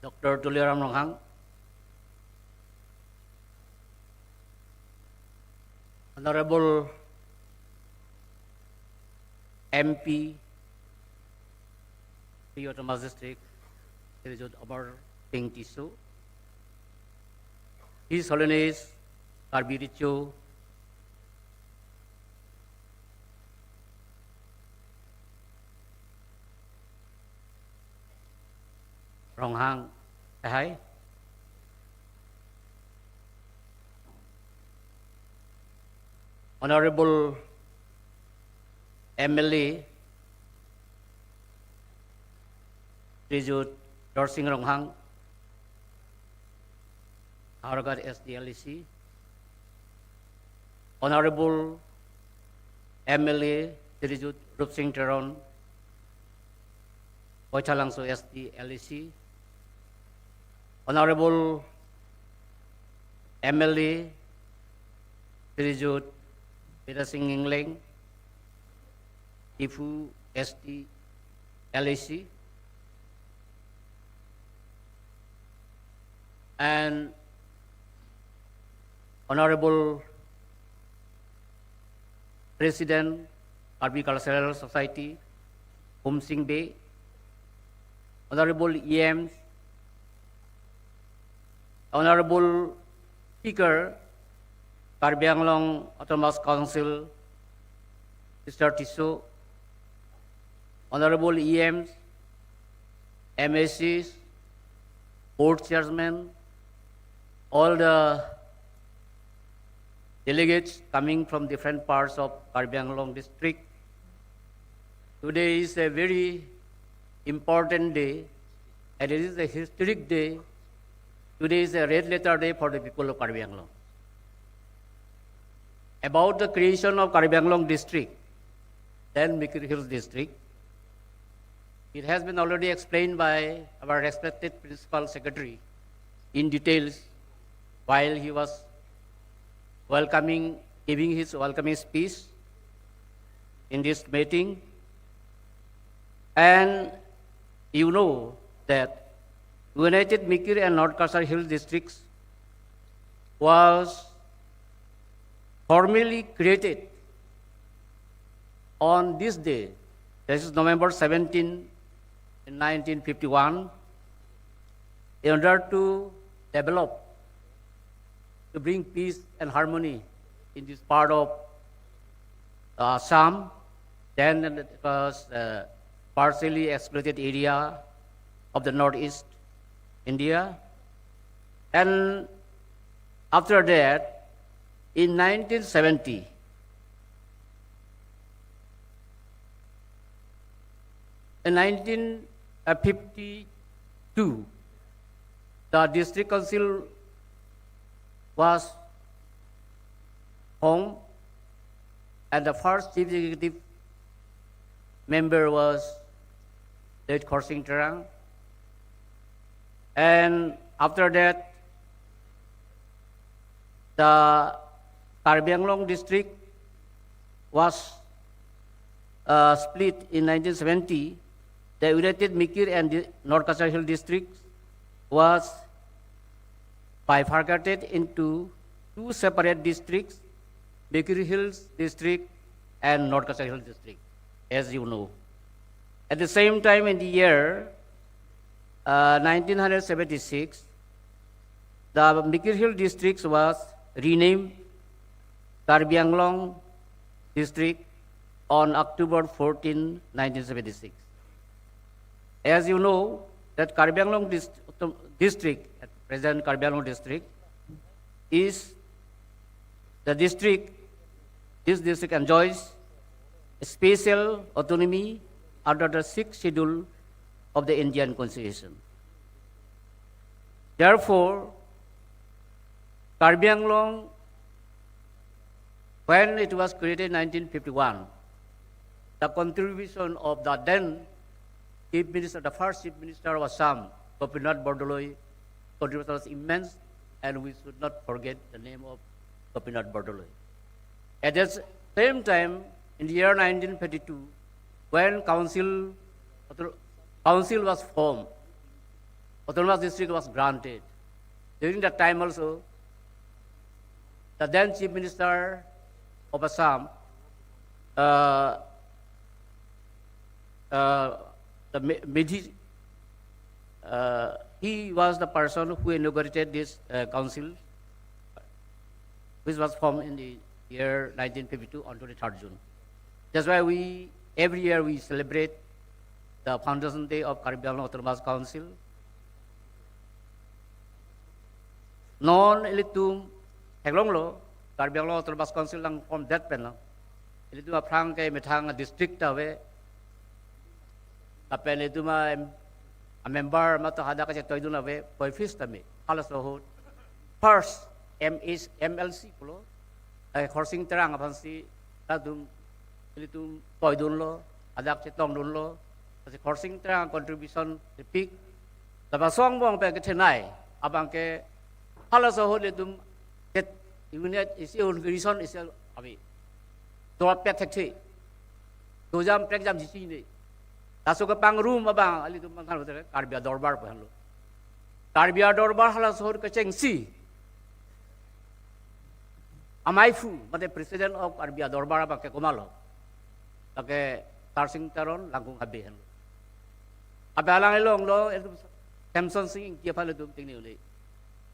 Doctor Tuliram Ronghang, Honorable M P, Karbi Autonomous District, Shri Jyoti Amar Singh Tisso, His Holiness Karbi Recho Ronghang, hai. Honorable M L A, Shrijut Dorsing Ronghang, Howraghat S D L A C, Honorable M L A Shrijut Rupsing Teron, Baithalangso S D L A C, Honorable M L A Shrijut Bidya Sing Engleng, Diphu S D L A C, and Honorable President, Karbi Cultural Society, Humsing Bey, Honorable E Ms, Honorable Speaker, Karbi Anglong Autonomous Council, Mister Tisso, Honorable E Ms, M A Cs, Board Chairman, all the delegates coming from different parts of Karbi Anglong district. Today is a very important day, and it is a historic day. Today is a red letter day for the people of Karbi Anglong. About the creation of Karbi Anglong district, then Mikir Hills district, it has been already explained by our respected Principal Secretary in details while he was welcoming, giving his welcoming speech in this meeting. And you know that United Mikir and North Cachar Hill Districts was formally created on this day, that is November seventeen, in nineteen fifty-one, in order to develop, to bring peace and harmony in this part of uh, Assam. Then it was uh, partially exploited area of the northeast India. And after that, in nineteen seventy, in nineteen fifty-two, the district council was formed, and the first chief executive member was late Khorsing Terang. And after that, the Karbi Anglong district was uh, split in nineteen seventy. The united Mikir and the North Cachar Hill district was bifurcated into two separate districts, Mikir Hills district and North Cachar Hill district, as you know. At the same time, in the year uh, nineteen seventy-six, the Mikir Hill district was renamed Karbi Anglong district on October fourteen, nineteen seventy-six. As you know, that Karbi Anglong dist- district, at present Karbi Anglong district, is the district, this district enjoys special autonomy under the sixth schedule of the Indian Constitution. Therefore, Karbi Anglong, when it was created in nineteen fifty-one, the contribution of the then Chief Minister, the first Chief Minister of Assam, Gopinath Bordoloi, contribution was immense, and we should not forget the name of Gopinath Bordoloi. At the same time, in the year nineteen fifty-two, when council, council was formed, autonomous district was granted. During that time also, the then Chief Minister of Assam, uh, uh, the Medhi, uh, he was the person who inaugurated this uh, council, which was formed in the year nineteen fifty-two on twenty-third June. That's why we, every year we celebrate the Foundation Day of Karbi Anglong Autonomous Council. Non ilitum theklonglo, Karbi Anglong Autonomous Council nang form det pen lo. Ilitum aphrang ke methang district ta ave. Lapen ilitum a member mato hadak kachetoidun ave, poifis tame. Halaso ahut first M H, M L C pulo, eh, Khorsing Terang aphansi latum ilitum toidunlo, hadak chetongdunlo. Lasi Khorsing Terang contribution pik. Lapen asong bong pen kethenei abang ke halaso ahut ilitum ket unit isi un reason isi ave. Dorpet thekthe. Dojam prekjam jisi ne. Laso kepangrum abang ilitum mangkhan hote Karbi Adorbar pu henlo. Karbi Adorbar halaso ahut kechengsi amei phu, mate president of Karbi Adorbar abang ke komatlo. Lake Tarsing Teron, Langkung Habe henlo. Abe alang elong lo, ilitum Samson Sing Ingti aphan ilitum tingni uli.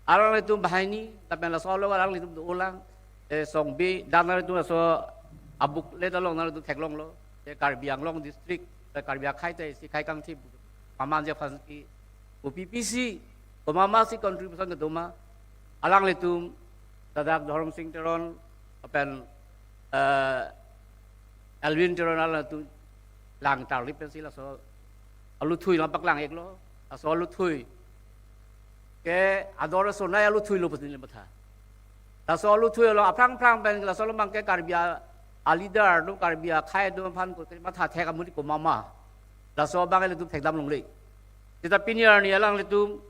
Alanglitum banghini, lapen laso alo alanglitum do-olang, eh, Songbi, dan nanglitum laso a-booklet along nanglitum theklonglo, eh, Karbi Anglong district, eh, Karbi akhei ta isi khei kangthip, paman je aphansi, ko P P C, komatsi contribution kedo ma, alanglitum, ladak Dhorom Sing Teron, lapen, eh, Elwin Teron alanglitum, lang tarlip pensi laso, aluthui lang paklang-iklo, laso aluthui. Ke ador sonai aluthui lo pusi neli matha. Laso aluthui lo aphrang phrang pen laso lo abang ke Karbi a, a leader do Karbi akhei do aphan ko matha thek amonit komat ma. Laso abang ilitum thekdam longle. Seta pini arni alanglitum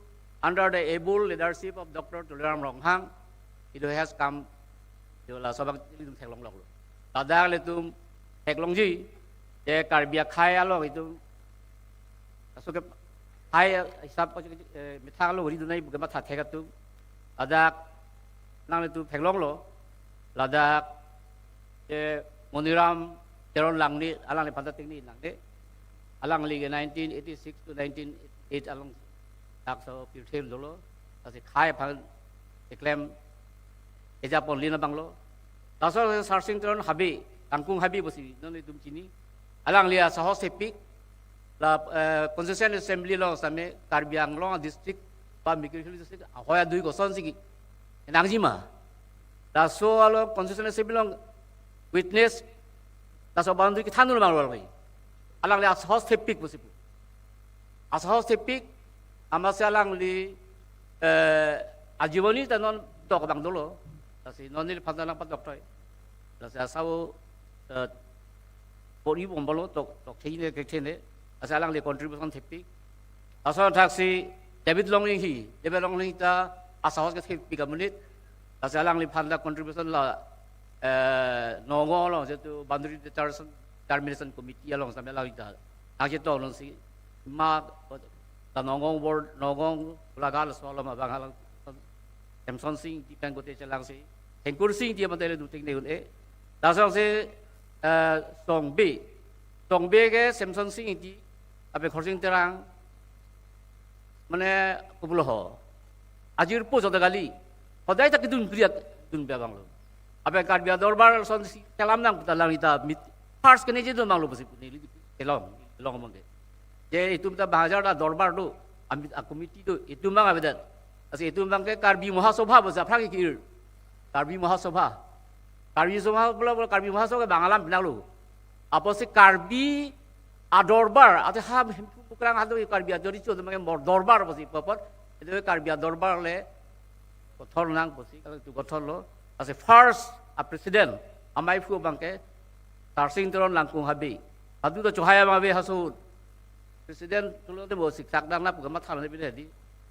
under the able leadership of Doctor Tuliram Ronghang, it has come, jo laso abang ilitum theklongloklo. Ladak ilitum theklongji, je Karbi akhei along itum, laso ke hai hisap ko, eh, methang along ridun nai pu ke matha thek atum. Ladak nanglitum theklonglo, ladak, eh, Moniram Teron Langneh, alangliphan ta tingni nangne. Alangli ke nineteen eighty-six to nineteen eighty-eight along Dak so pirthe dolo, lasi khei aphan keklem ejapon lin abang lo. Laso Sarsing Teron Habe, Langkung Habe pusi non itum chini. Alangli asahos thepik, la, eh, Constituent Assembly along same Karbi Anglong district ba Mikir Hills district ahoi adui kosonsi kenangji ma. Laso along Constituent Assembly along witness, laso boundary kethan dun abang lo alangli. Alangli asahos thepik pusi pu. Asahos thepik, amatsi alangli, eh, ajiboni ta non tok abang dolo. Lasi non neliphan ta nangpatok toi. Lasi asau, eh, pori bom balo tok, tok thene, kek thene. Lasi alangli contribution thepik. Laso thaksi David Longring hi, David Longring ta asahos kethepik amonit. Lasi alangliphan ta contribution la, eh, Nagaon along, jitu Boundary Determination, Determination Committee along same alangli ta nangchetong alongsi ma, la Nagaon ward, Nagaon Golaghat laso along abang alang Semson Sing Ingti pen kote chelangsi, Thengkur Sing Ingti amate le duting ne un-e. Laso si, eh, Songbe. Songbe ke Semson Sing Ingti, ape Khorsing Terang, mane kubulo ho. Ajir po jodha kali. Hodai ta kedun priak dun abang lo. Ape Karbi Adorbar sonsi kelam nang puta alangli ta mit. First kene je dun abang lo pusi puni kelong, kelong amang ke. Je itum ta bahajar ta dorbar do, amit a committee do, itum abang avedet. Lasi itum abang ke Karbi Mahasabha pusi aphrang kir. Karbi Mahasabha. Karbi Mahasabha pulo, pulo Karbi Mahasabha ke Bangalam pinang lo. Apotsi Karbi Adorbar, ate ha Hemphu Mukrang ha do Karbi Adori cho abang ke mor dorbar pusi pu apot. Itu Karbi Adorbar le kothor nang pusi, kalau itu kothor lo. Lasi first a president, amei phu abang ke Sarsing Teron Langkung Habe. Hadu to chohai abang ave haso. President tulo te bo siksak dang na pu kamatha ne pine di.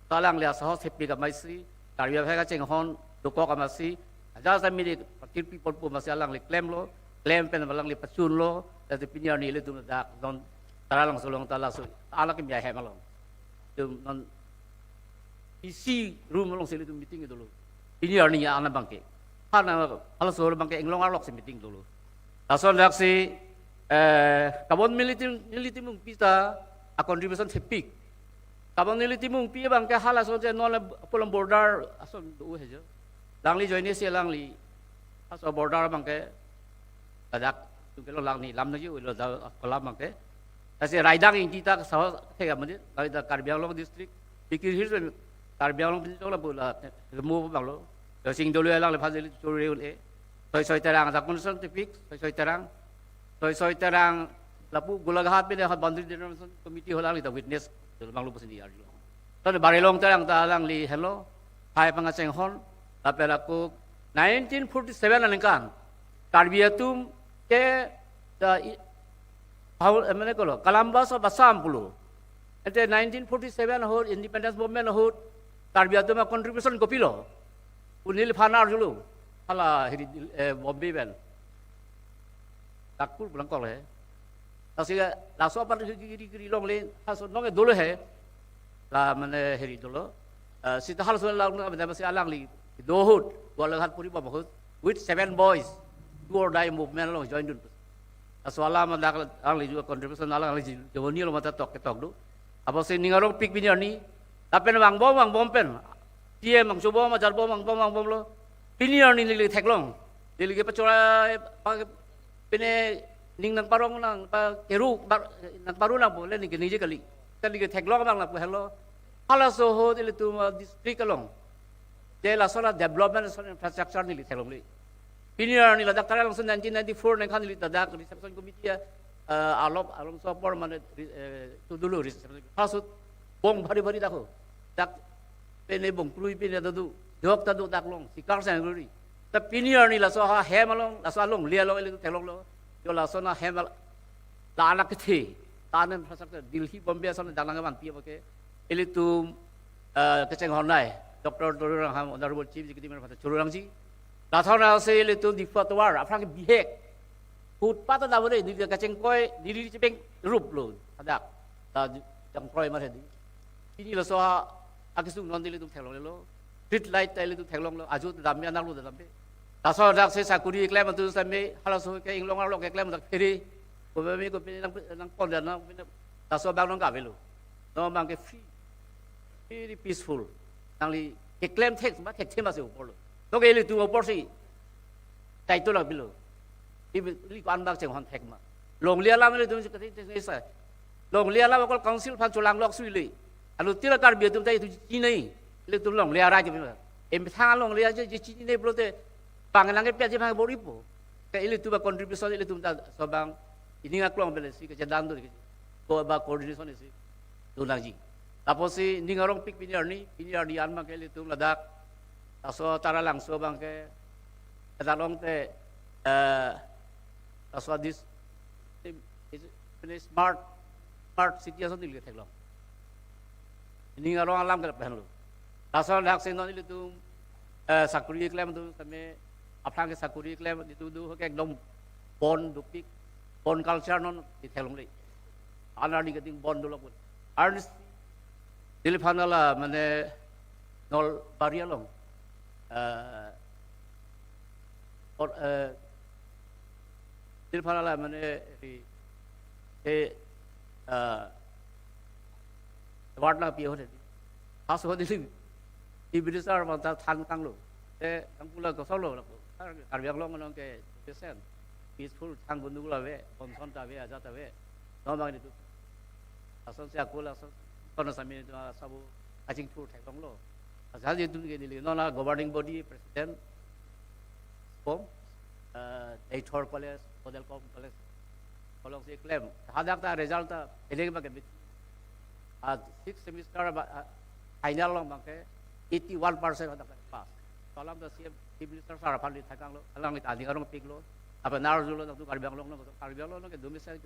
Ta alangli asahos thepik amatsi, Karbi aphai kachinghon dokok amatsi, aja sa mini pakir people pu amatsi alangli klemlo, klem pen alangli pachunlo, lasi pini arni ilitum dak non Taralangso along ta laso, alak ke mi ahem along. Itum non A C room alongsi ilitum meeting dolo. Pini arni ya ana abang ke. Hana, halaso abang ke Inglong arlok si meeting dolo. Lason daksi, eh, Kabon Nelitum, Nelitum Mungpi ta a contribution thepik. Kabon Nelitum Mungpi abang ke halaso je non le pulang border ason do he jo. Alangli join si alangli. Halaso border abang ke ladak tum ke lo alangli lam nangji lo da kolam abang ke. Lasi Raidang Ingti ta sawa thega mani, alangli ta Karbi Anglong district, Mikir Hills Karbi Anglong pinjong la bula mo abang lo. Sing dolo alangliphan jeli churi un-e. Soi Soi Terang ta contribution thepik, Soi Soi Terang. Soi Soi Terang lapu Golaghat pine ha Boundary Determination Committee ho alangli ta witness dolo abang lo pusi ni arlo. Tadi Barilong Terang ta alangli helo, hai pangachinghon, lapen ako nineteen forty-seven aningkan Karbi atum ke ta i-, hau, eh, mane kolo, Columbus of Assam pulo. Ante nineteen forty-seven ahut, independence movement ahut, Karbi atum a contribution kopilo. Pu neliphan arjulo, hala hiri, eh, Bombay pen. Nagpur pulang kol he. Lasi laso apar kiri kiri longle, halaso nonke dolo he. La mane hiri dolo. Eh, sita halaso la mane si alangli do ahut, Golaghat puri bom ahut, with seven boys, do or die movement along join dun. Laso alam dak alangli juga contribution alangli joni lo mata tok ketok do. Apotsi ning arongpik pini arni, lapen vangbom vangbom pen, T M angchobom, ajarbom, vangbom vangbom lo. Pini arni neli theklong, neli ke pachora, pa, pine ning nangparong nang, pa, keru, bar-, nangparu nangpo, le neli ke ningje kali. Neli ke theklong abang lapu helo. Halaso ahut ilitum, uh, district along, je laso la development, laso infrastructure neli theklongle. Pini arni ladak Taralangso nineteen ninety-four ningkan neli ladak reception committee, uh, alop along sopor mane, eh, tu dolo reception. Halaso bong bhari bhari dak ho. Dak pine bong krui pine ta do, jok ta do dak along, sikar sang ruri. Ta pini arni laso ha hem along, laso alongle along ilitum theklonglo. Jo laso na hem al-, la anak kethe, ta anan phasak ta Delhi, Bombay ason dang nang vanpi abang ke. Ilitum, eh, kachinghon nai, Doctor Tuliram Ronghang, Honorable Chief Executive Member, Tuliram ji. Lathon nang si ilitum Diphu atovar, aphrang bihek. Footpath ta davo de, neli kachingkoi, neli chepeng rup lo, adak. Ta jangkroi mar hedi. Pini laso ha, akesung non ilitum theklonglelo. Street light ta ilitum theklonglo, ajo ta damde, anak lo ta damde. Laso daksi sakuri keklem atum same, halaso ke Inglong arlo keklem dak phere. Kopi mi kopi nang, nangpon dan nang, laso abang nang kavelo. Non abang ke free. Very peaceful. Nangli keklem thek ma thekthe ma si apor lo. Toke ilitum apor si title abilo. Ili ko-an bak chenghon thek ma. Longle alam ilitum si kati te sa. Longle alam akol council aphan cholang lok sui le. Anu tira Karbi atum ta itum chinine. Ilitum longle arai ke bima. Emethang longle aje chinine pulote pangenang ke piaje bang bor-ipo. Ke ilitum ba contribution ilitum ta sobang ining aklong bele si ke jadan do ke. Ko ba coordination si. Tunangji. Apotsi ning arong pik pini arni, pini arni an abangke ilitum ladak. Laso Taralangso abangke, ladak along te, eh, laso this, ini smart, smart city ason neli theklong. Ning arong alam ke lapen lo. Laso ladak si non ilitum, eh, sakuri keklem atum tame, aphrang ke sakuri keklem, itum do ke ekdom bon dopik, bon culture non, di theklongle. An arni keding bon dolok pun. Arni neliphan ala mane Nolbari along. Eh, or, eh, neliphan ala mane ri, eh, eh, award nangpi ahut hedi. Haso hedi. Chief Minister aphan ta than kanglo. Te kangpu la kosonlo lako. Karbi Anglong along ke peaceful, peaceful, thang gundu la ave, bonson ta ave, ajat ave. Non abang itum. Asonsi akul ason, kono sami itum asabo kachingthur theklonglo. Asal itum ke neli non a governing body president, kom, eh, Deithor College, Model Com College, kolong si klem. Hadak ta result ta, eleng abangke mit. A sixth semester ba, a, final along abangke eighty-one percent hadak ta pass. Alam ta C M, Chief Minister sir aphan di thang kanglo, alangli ta ning arong piklo. Apa nar julo nangtum Karbi Anglong along, Karbi Anglong along ke domicile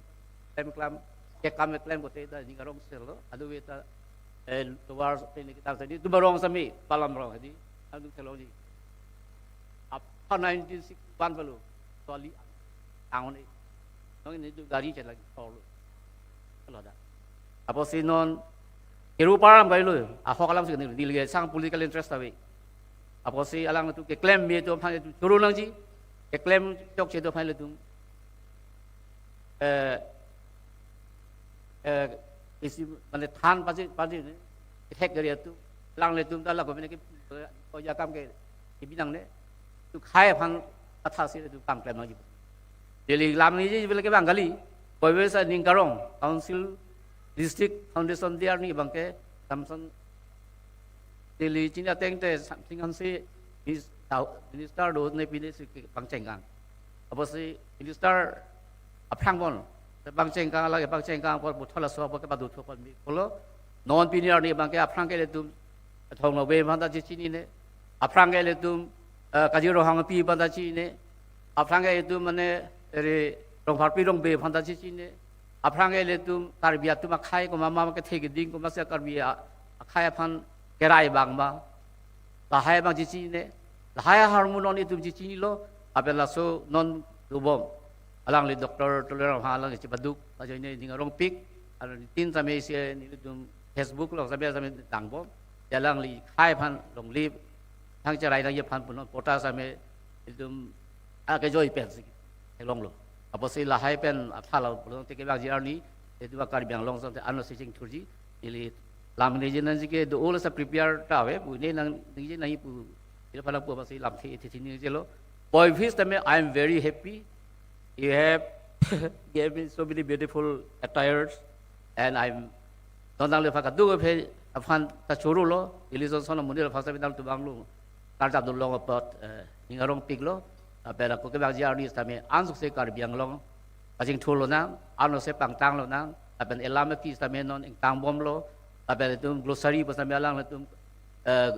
klem klam, kekam klem kote ta ning arong selo, adu ve ta, eh, tovar pe ni kita tadi, tu barong sami, palam rong hedi, adu theklongji. Apa nineteen sixty-one balu, kali, angon eh. Nong ini tu gari chet lagi, tol. Kalau ada. Apotsi non, kiru param kali lo, ahok alam si neli, neli sang political interest ta ave. Apotsi alangtum keklem me atum aphan itum choro nangji, keklem chokche atum aphan itum. Eh, eh, isi mane than paji, paji ne, ithek gari atum, alanglitum ta lako mene ke, ko ya kam ke, ibi nangne, tu khei aphan atha si itum kam klem nangji. Neli lam nangji bile ke bang kali, koi besa ning karong, council, district, foundation day arni abangke, Samson, neli chini ateng te something ansi, mis-, tau, minister do ne pine si ke pangcheng kang. Apotsi minister aphrang bon, te pangcheng kang lagi pangcheng kang apot puthot laso apot ke padu thopon mi. Kolo, non pini arni abangke aphrang ke ilitum, Thong Nokbe aphan ta chechinine. Aphrang ke ilitum, eh, Kajir Ronghangpi aphan ta chinine. Aphrang ke ilitum mane, eri Rongpharpi Rongbe aphan ta chechinine. Aphrang ke ilitum Karbi atum akhei komat ma kethe keding komatsi Karbi a-, akhei aphan kerai abang ma. Lahai abang chechinine. Lahai ahormu non itum chechinilo. Lapen laso non dobom. Alangli Doctor Tuliram Ronghang alangli chepaduk. Ajoine ning arong pik. Alangli tin sami isi nelitum Facebook along sami sami dangbom. Alangli khei aphan longle, thang cherai nangji aphan punon patta sami itum akejoi pen si theklonglo. Apotsi lahai pen atha la punon te kevangji arni, itum Karbi Anglong asonte ano si chingthurji, neli lam ningje nangji ke do-o lasa prepare ta ave, pu ne nang ningje nangji pu, ila pala pu apotsi lamthe ithi thi ningjelo. Boy Fish tame, I am very happy. You have given me so many beautiful attires, and I'm, non nangliphan kadokave aphan ta chorolo, Elison Son amonit aphan sami nangtum abang lo, karjap dun long apot, eh, ning arong piklo, lapen ako kevangji arni sami ansuk si Karbi Anglong kachingthur lonang, ano si pangtang lonang, lapen elam eki sami non ingtang bomlo, lapen itum glossary pu sami alanglitum, eh,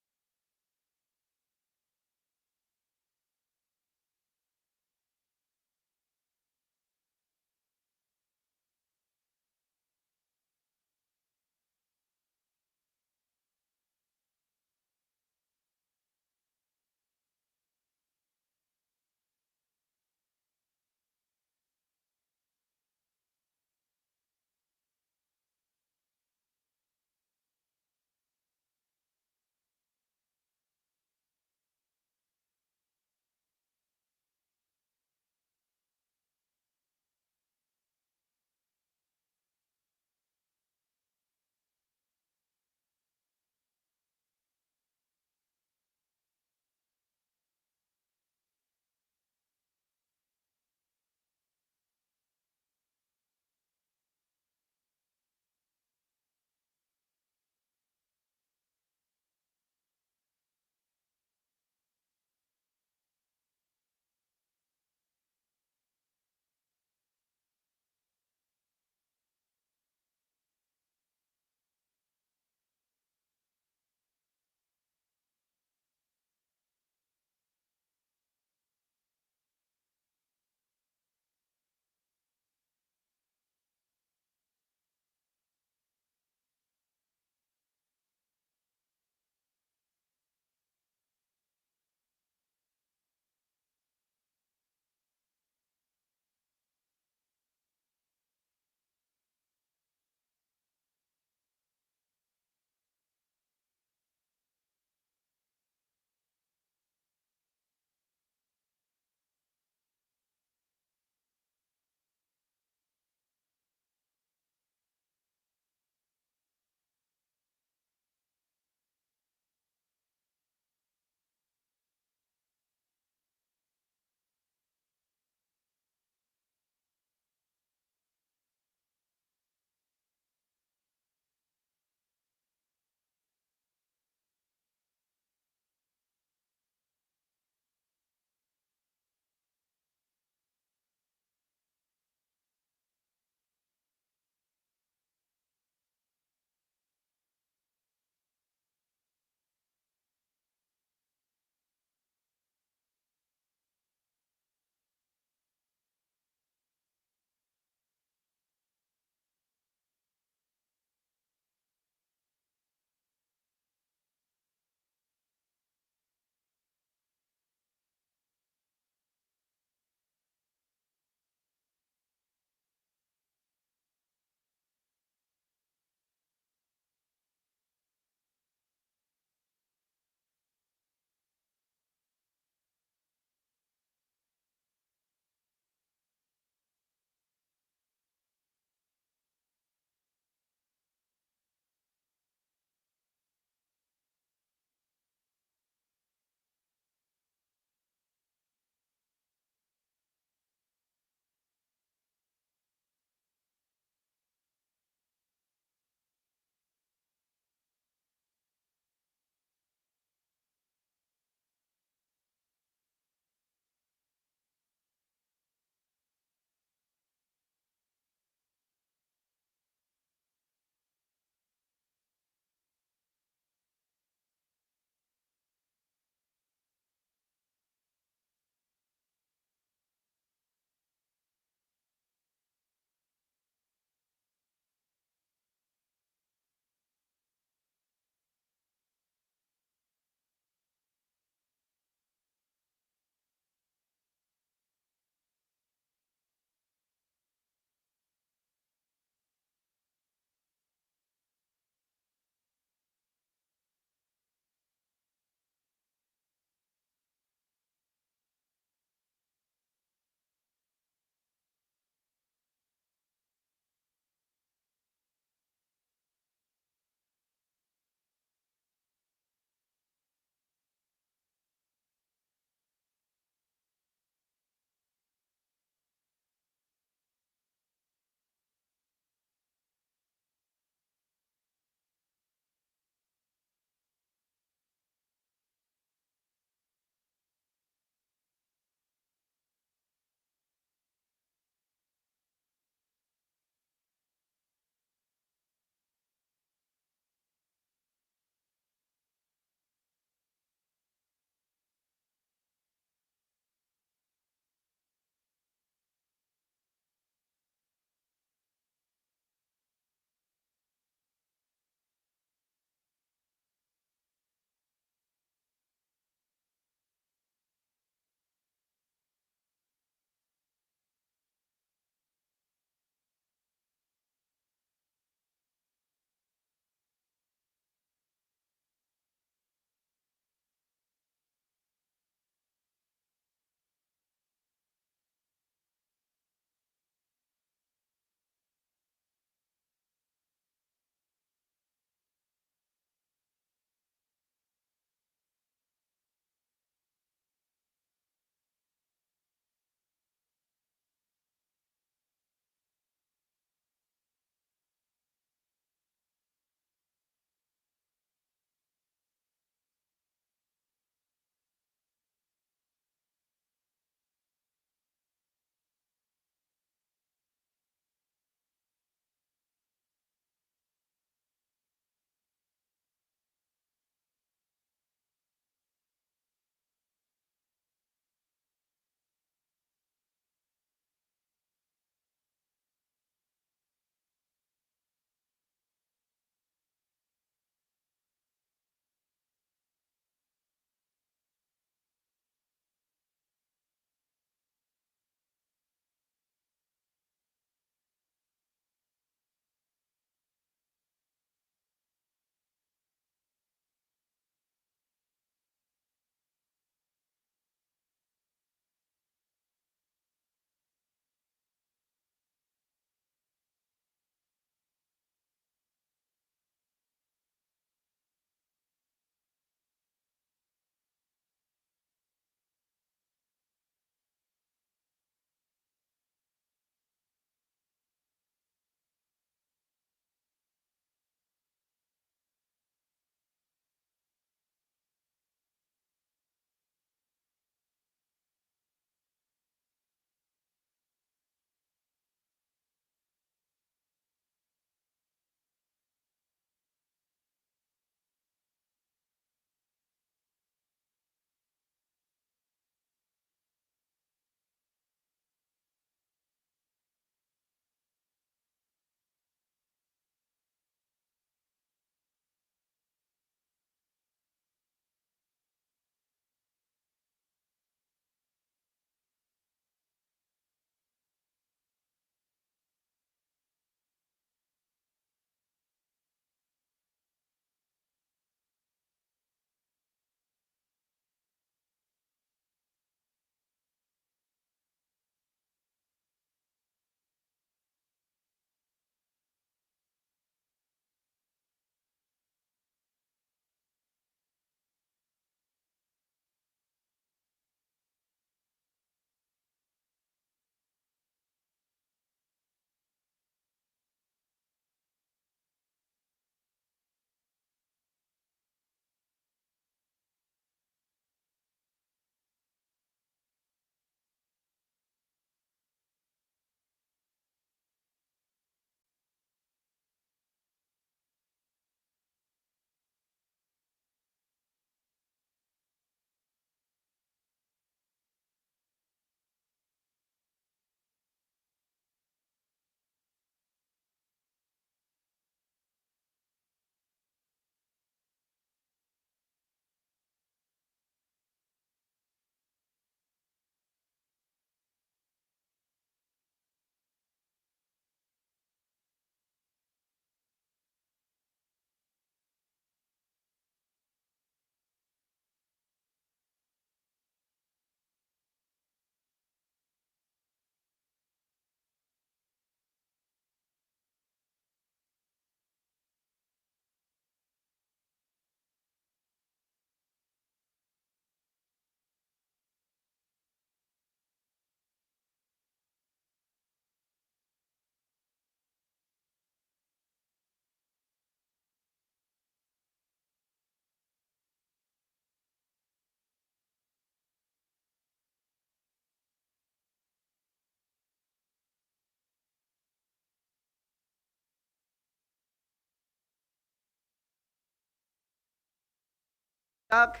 Dak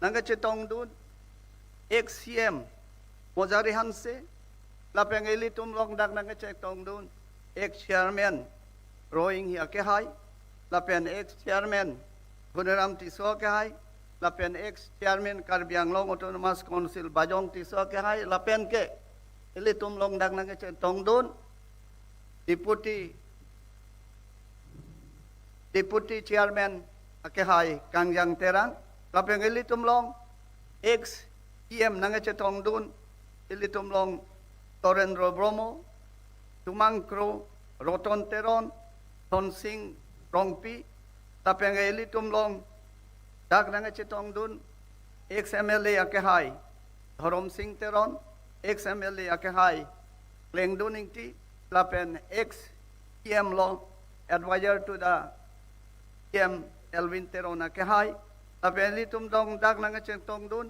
nangkachetongdun ex C M Mojari Hanse, lapen ilitum along dak nangkachetongdun ex chairman Roing Hi akehai, lapen ex chairman Bhuniram Tisso akehai, lapen ex chairman Karbi Anglong Autonomous Council Bajong Tisso akehai, lapen ke ilitum along dak nangkachetongdun deputy deputy chairman akehai Kangjang Terang, lapen ilitum along ex E M nangkachetongdun, ilitum along Torendro Bromo, Tumang Kro, Roton Teron, Thonsing Rongpi, lapen ilitum along dak nangkachetongdun ex M L A akehai Dhorom Sing Teron, ex M L A akehai Klengdun Ingti, lapen ex E M lo, advisor to the E M Elwin Teron akehai, lapen ilitum along dak nangkachetongdun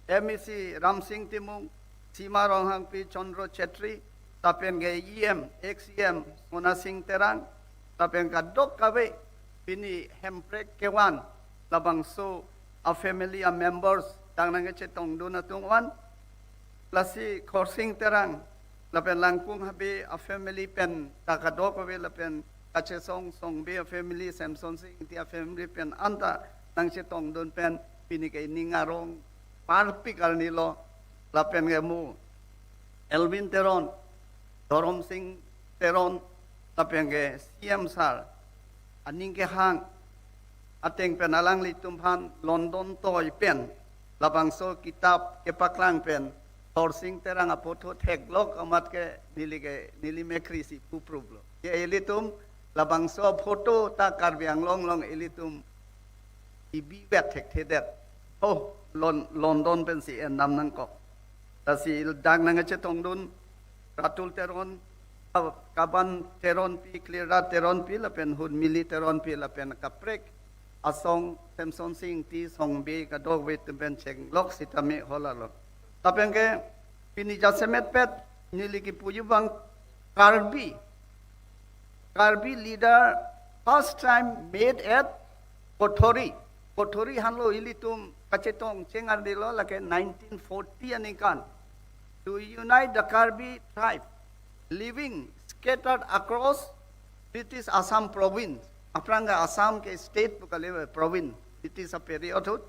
M A C Ramsing Timung, Sima Ronghangpi, Chandra Chetri, lapen ke E M, ex E M Sona Sing Terang, lapen kadokave pini Hemprek kevan labangso a family a members dak nangkachetongdun atum an, lasi Khorsing Terang lapen Langkung Habe a family pen ta kadokave lapen Kachesong Songbe a family, Samson Sing Ingti a family pen anta nangchetongdun pen pini ke ning arong parpik arni lo, lapen ke mo Elwin Teron, Dhorom Sing Teron, lapen ke C M sir aning kehang ateng pen alanglitum aphan London toi pen labangso kitap kepaklang pen Khorsing Terang a photo theklok amat ke neli ke neli mekhri si pupruplo. Ke ilitum labangso photo ta Karbi Anglong along ilitum ibi vet thekthedet. Oh, Lon-, London pensi endam nangkok. Lasi dak nangkachetongdun Ratul Teron, Ka-, Kaban Teronpi, Klira Teronpi, lapen Hunmili Teronpi, lapen kaprek asong Samson Sing Ingti, Songbe, kadokave atum pen chenglok sitame hala lo. Lapen ke pini jasemet pet neli kipuji abang Karbi, Karbi leader first time met at Kothori. Kothori henlo ilitum kachetong cheng arni lo, lake nineteen forty aningkan, to unite the Karbi tribe living scattered across British Assam province. Aphrang ke Assam ke state pu kali, province British a period ahut.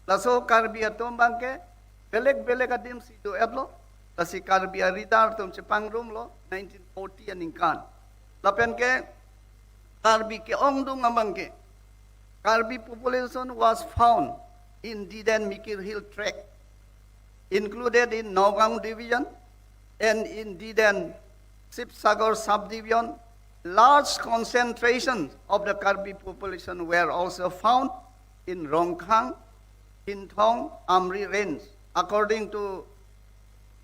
Laso Karbi atum abang ke belek belek adim si do-etlo. Lasi Karbi a leader atum chepangrumlo nineteen forty aningkan. Lapen ke Karbi ke-ongdung abang ke, Karbi population was found in Diden Mikir Hill Tract, included in Nagaon Division and in Diden Sibsagar Subdivision. Large concentrations of the Karbi population were also found in Rongkhang, Kinthong, Amri Range. According to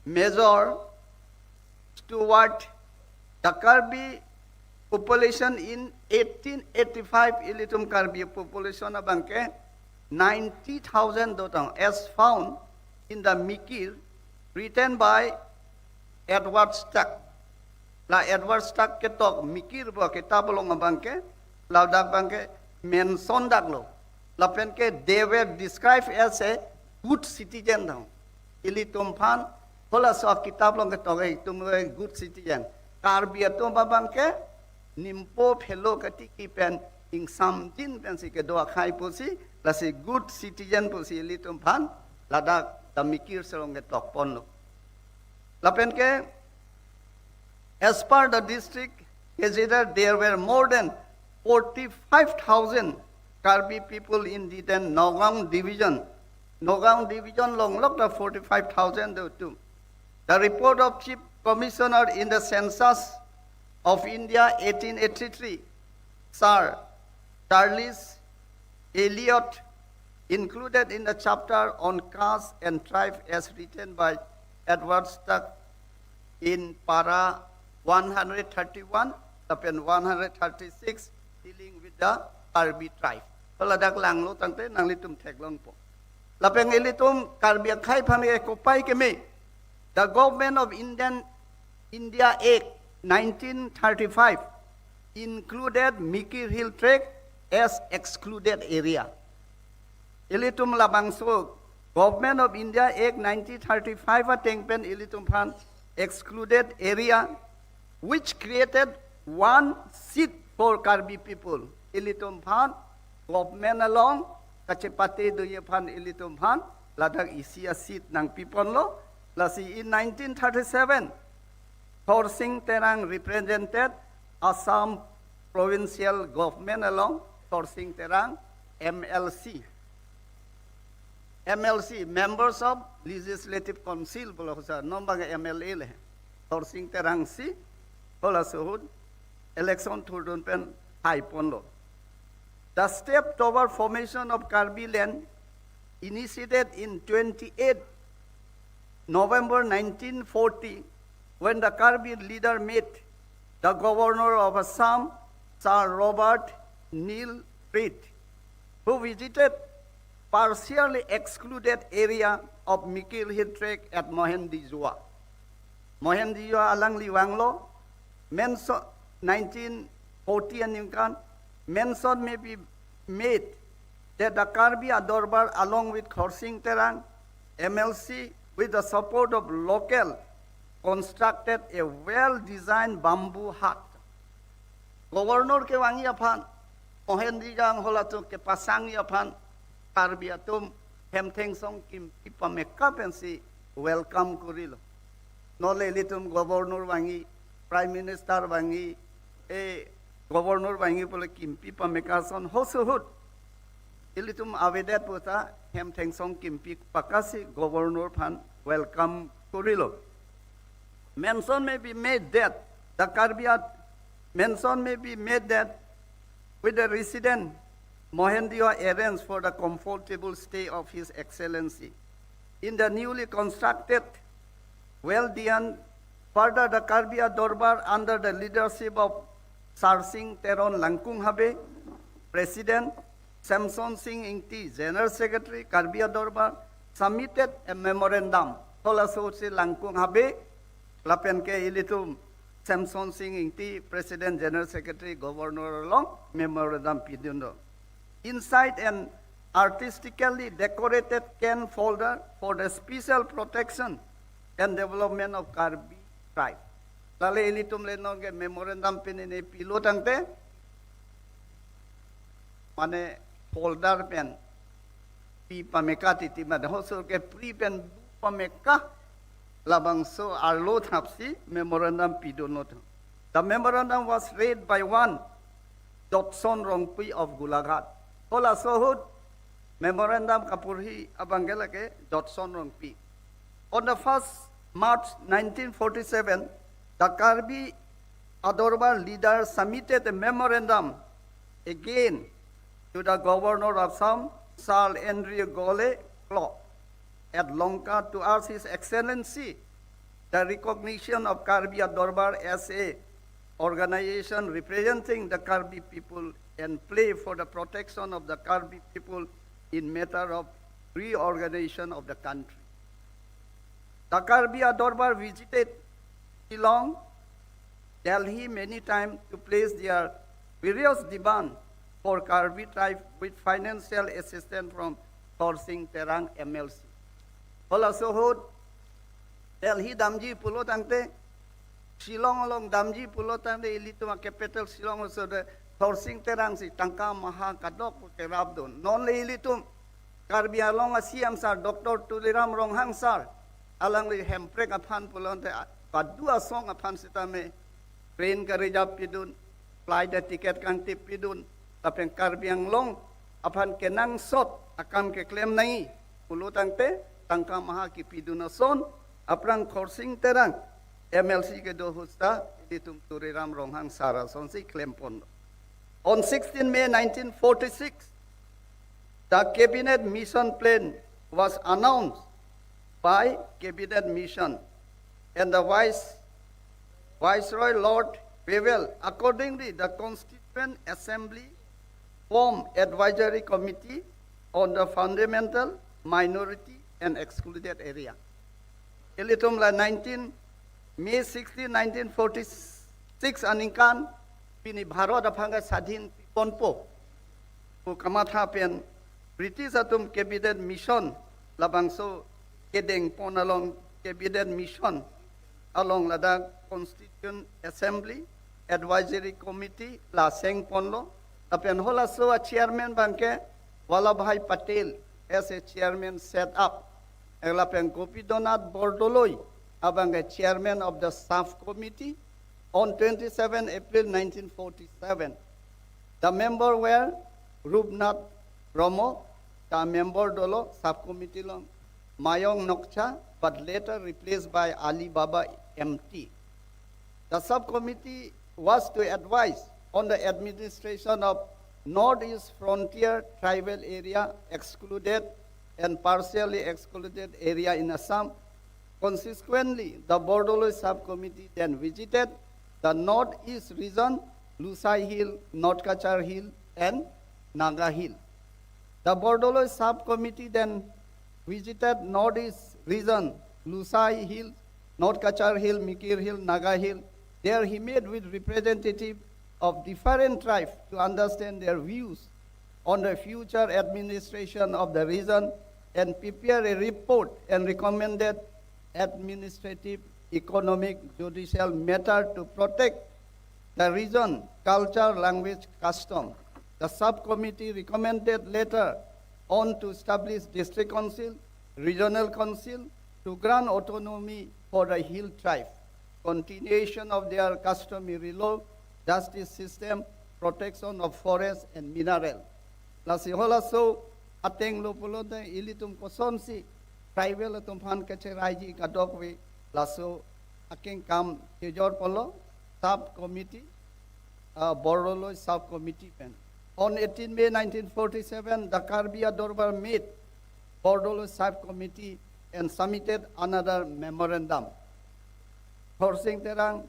Major Stuart, the Karbi population in eighteen eighty-five, ilitum Karbi population abang ke ninety thousand dotang, as found in the Mikir written by Edward Stark. La Edward Stark ketok Mikir pu akitap along abang ke, ladak abang ke mention daklo. Lapen ke they were described as a good citizen dong. Ilitum aphan halaso akitap along ketok ke itum a good citizen. Karbi atum abang ke nimpo phelo katiki pen ingsamjin pensi kedo akhai pusi, lasi good citizen pusi ilitum aphan ladak the Mikir along ketok ponlo. Lapen ke, as per the district gazetteer, there were more than forty-five thousand Karbi people in the then Nagaon division. Nagaon division along lok ta forty-five thousand do tu. The report of Chief Commissioner in the Census of India eighteen eighty-three, Sir Charles Eliot, included in the chapter on caste and tribe as written by Edward Stark in para one hundred thirty-one lapen one hundred thirty-six dealing with the Karbi tribe. Ladak langlo tangte nanglitum theklongpo. Lapen ilitum Karbi akhai aphan ke kopai keme. The Government of Indian, India Act nineteen thirty-five included Mikir Hill Tract as excluded area. Ilitum labangso Government of India Act nineteen thirty-five ateng pen ilitum aphan excluded area, which created one seat for Karbi people. Ilitum aphan government along kachepate doji aphan ilitum aphan ladak isi a seat nangpiponlo. Lasi in nineteen thirty-seven, Khorsing Terang represented Assam provincial government along Khorsing Terang M L C. M L C, Members of Legislative Council pulo, hosa non abang M L A le. Khorsing Terang si, halaso ahut election thurdun pen haiponlo. The step toward formation of Karbi land initiated in twenty-eight November nineteen forty, when the Karbi leader met the governor of Assam, Sir Robert Neil Reid, who visited partially excluded area of Mikir Hill Tracts at Mohenjo-daro. Mohenjo-daro alangli vanglo, mention, nineteen forty aningkan, mention may be made that the Karbi Adorbar along with Khorsing Terang M L C, with the support of local, constructed a well-designed bamboo hut. Governor kevangji aphan, Mohenjo-daro halatum kepasangji aphan, Karbi atum hem thengsong kimpi pameka pensi welcome korilo. Non le ilitum governor vangji, prime minister vangji, e governor vangji pule kimpi pameka ason, halaso ahut ilitum avedet puta hem thengsong kimpi pakasi governor aphan welcome korilo. Mention may be made that the Karbi Ad-, mention may be made that with the resident Mohenjo-daro arranged for the comfortable stay of His Excellency in the newly constructed well-designed. Further, the Karbi Adorbar under the leadership of Sir Singh Teron Langkung Habe, President, Samson Singh Ingti, General Secretary, Karbi Adorbar, submitted a memorandum. Halaso ahut si Langkung Habe lapen ke ilitum Samson Singh Ingti, President, General Secretary, Governor along memorandum pidunlo. Inside an artistically decorated cane folder for the special protection and development of Karbi tribe. Lale ilitum le non ke memorandum pen ne pilo tangte, mane folder pen pi pameka titi, mane halaso ke pri pen pameka labangso arlo thapsi memorandum pidunlo. The memorandum was read by one Jotson Rongpi of Golaghat. Halaso ahut memorandum kaporhi abang ke lake Jotson Rongpi. On the first March nineteen forty-seven, the Karbi Adorbar leader submitted a memorandum again to the Governor of Assam, Sir Andrew Gole Clark, at Lanka to ask His Excellency the recognition of Karbi Adorbar as a organization representing the Karbi people and plea for the protection of the Karbi people in matter of reorganization of the country. The Karbi Adorbar visited Shillong, Delhi many times to place their various demand for Karbi tribe with financial assistance from Khorsing Terang M L C. Halaso ahut Delhi damji pulo tangte, Shillong along damji pulo tangte, ilitum a capital Shillong so de Khorsing Terang si tangka maha kadokave kerapdun. Non le ilitum Karbi Anglong a C M sir, Doctor Tuliram Ronghang sir, alangli Hemprek aphan pulote a-, padu asong aphan sitame train ka-reserve pidun, flight a-ticket kangtip pidun, lapen Karbi Anglong aphan kenangsot akam keklem nangji pulo tangte tangka maha kipidun ason, aphrang Khorsing Terang M L C kedo ahut ta ilitum Tuliram Ronghang sir asonsi klempon. On sixteen May nineteen forty-six, the cabinet mission plan was announced by cabinet mission and the Vice, Viceroy Lord Wavell. Accordingly, the Constituent Assembly formed Advisory Committee on the Fundamental Minority and Excluded Area. Ilitum la nineteen, May sixteen, nineteen forty-six aningkan, pini Bharat aphan ke sadhin piponpo pu kamatha pen British atum cabinet mission, labangso kedeng pon along cabinet mission along ladak Constituent Assembly Advisory Committee la seng ponlo. Lapen halaso a chairman abangke Vallabhbhai Patel as a chairman set up. Lapen Gopinath Bordoloi abangke chairman of the sub committee on twenty-seven April nineteen forty-seven. The member were Rupnath Brahma, the member dolo sub committee along, Mayong Nokcha, but later replaced by Ali Baba M T. The subcommittee was to advise on the administration of Northeast Frontier Tribal Area excluded and partially excluded area in Assam. Consequently, the Bordoloi subcommittee then visited the Northeast region, Lusai Hill, North Cachar Hill, and Naga Hill. The Bordoloi subcommittee then visited Northeast region, Lusai Hill, North Cachar Hill, Mikir Hill, Naga Hill. There he met with representatives of different tribes to understand their views on the future administration of the region and prepare a report and recommended administrative, economic, judicial matter to protect the region, culture, language, custom. The subcommittee recommended later on to establish district council, regional council, to grant autonomy for the hill tribe, continuation of their customary law, justice system, protection of forest and mineral. Lasi halaso ateng lo pulote ilitum kosonsi tribal atum aphan kacheraiji kadokave, laso akengkam kejor ponlo subcommittee, uh, Bordoloi subcommittee pen. On eighteen May nineteen forty-seven, the Karbi Adorbar met Bordoloi subcommittee and submitted another memorandum. Khorsing Terang,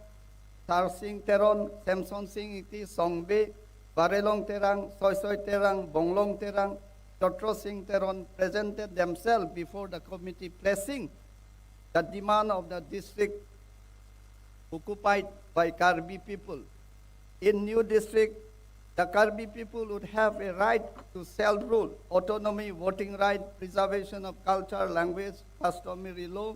Sarsing Teron, Semsonsing Ingti, Songbe, Barelong Terang, Soisoi Terang, Bonglong Terang, Chotrosing Teron presented themselves before the committee, placing the demand of the district occupied by Karbi people. In new district, the Karbi people would have a right to self-rule, autonomy, voting right, preservation of culture, language, customary law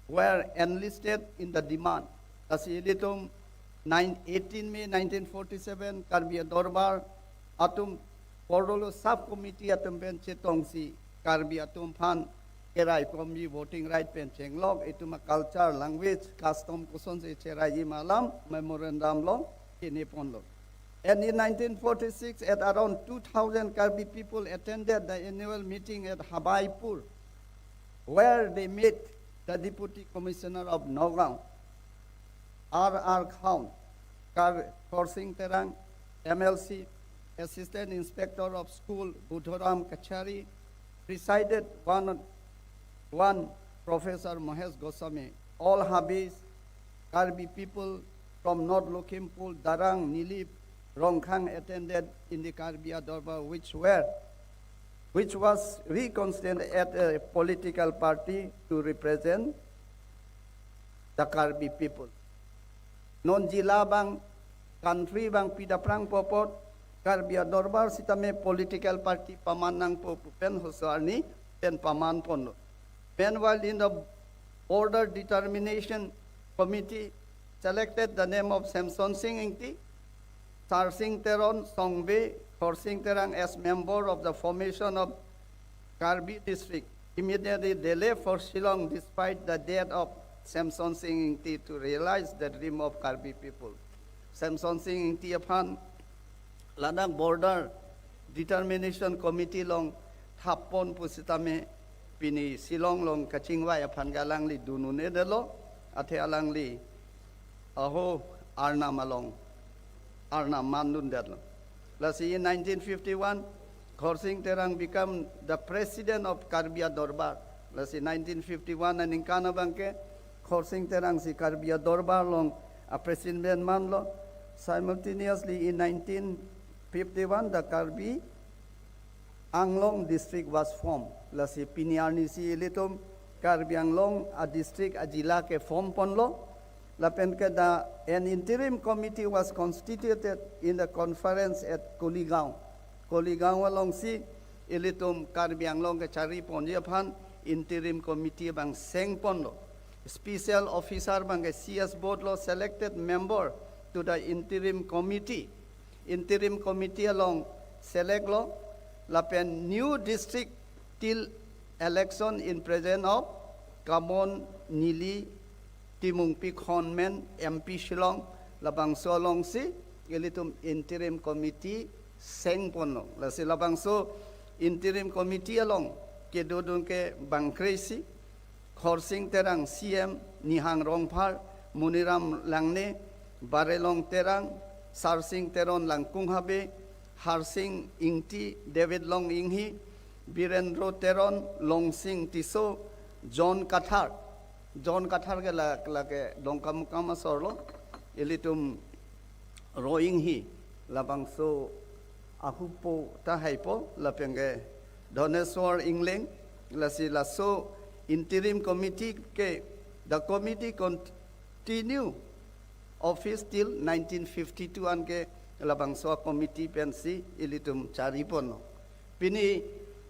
were enlisted in the demand. Lasi ilitum nine, eighteen May nineteen forty-seven, Karbi Adorbar atum Bordoloi subcommittee atum pen chetongsi Karbi atum aphan keraikomji voting right pen chenglok, itum a-culture, language, custom kosonsi cheraiji ma alam memorandum along chini ponlo. And in nineteen forty-six, at around two thousand Karbi people attended the annual meeting at Habaipur, where they met the Deputy Commissioner of Nagaon, R R Khaun, Kar-, Khorsing Terang, M L C, Assistant Inspector of School, Budhoram Kachari, presided one, one Professor Mohesh Goswami. All Habis, Karbi people from North Lakhimpur, Darrang, Nilip, Rongkhang attended in the Karbi Adorbar, which were, which was reconstituted as a political party to represent the Karbi people. Non jila abang, country abang pi daprangpo apot, Karbi Adorbar sitame political party paman nangpo pu pen halaso arni pen paman ponlo. Meanwhile, in the Border Determination Committee selected the name of Semsonsing Ingti, Sarsing Teron, Songbe, Khorsing Terang as member of the formation of Karbi district. Immediately they left for Shillong despite the death of Semsonsing Ingti to realize the dream of Karbi people. Semsonsing Ingti aphan ladak Border Determination Committee along thap pon pusitame pini Shillong along kachingvai aphan ke alangli dun un-edetlo, athe alangli aho arnam along arnam mandundetlo. Lasi in nineteen fifty-one, Khorsing Terang become the president of Karbi Adorbar. Lasi nineteen fifty-one aningkan abang ke Khorsing Terang si Karbi Adorbar along a-president manlo. Simultaneously, in nineteen fifty-one, the Karbi Anglong district was formed. Lasi pini arni si ilitum Karbi Anglong a-district, a-jila ke form ponlo. Lapen ke the, an interim committee was constituted in the conference at Kuligaon. Koligaon alongsi ilitum Karbi Anglong kechari ponji aphan interim committee abang seng ponlo. Special officer abangke C S Board lo, selected member to the interim committee. Interim committee along select lo, lapen new district till election in presence of Kamon Nili Timungpi Khonmen M P Shillong, labangso alongsi ilitum interim committee seng ponlo. Lasi labangso interim committee along kedodun ke bang kre-isi: Khorsing Terang C M, Nihang Rongphar, Muniram Langne, Barelong Terang, Sarsing Teron Langkung Habe, Harsing Ingti, David Long Inghi, Birendro Teron, Longsing Tisso, John Kathar. John Kathar ke la, lake Dongkamukam asor lo, ilitum Ro Inghi, labangso ahupo tahaipo, lapen ke Dhoneswar Ingleng. Lasi laso interim committee ke, the committee continue office till nineteen fifty-two anke, labangso committee pensi ilitum chari ponlo. Pini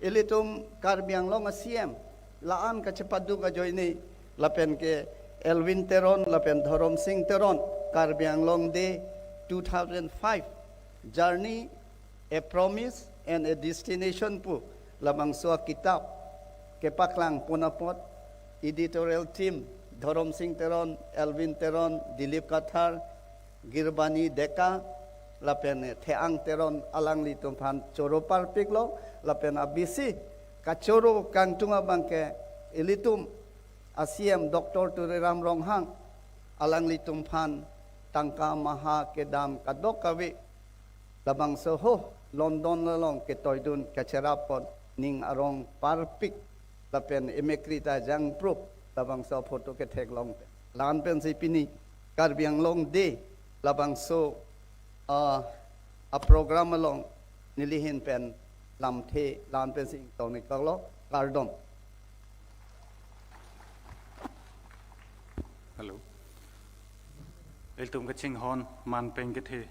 ilitum Karbi Anglong a-C M la-an kachepaduk ajoine, lapen ke Elwin Teron lapen Dhorom Sing Teron, Karbi Anglong Day two thousand five, Journey, A Promise and a Destination pu labangso akitap kepaklang pon apot, editorial team Dhorom Sing Teron, Elwin Teron, Dilip Kathar, Girbani Deka, lapen Theang Teron, alanglitum aphan choro parpiklo, lapen abisi kachoro kangtung abangke ilitum a-C M Doctor Tuliram Ronghang, alanglitum aphan tangka maha kedam kadokave, labangso ho London along ketoidun kacherap pon, ning arong parpik lapen emekri ta jangprup, labangso photo ketheklong pen. La-an pensi pini Karbi Anglong Day labangso, ah, a-program along nelihin pen lamthe, la-an pensi ingtong-ik-lo, kardom. Hello. Ilitum kachinghon manpeng kethe,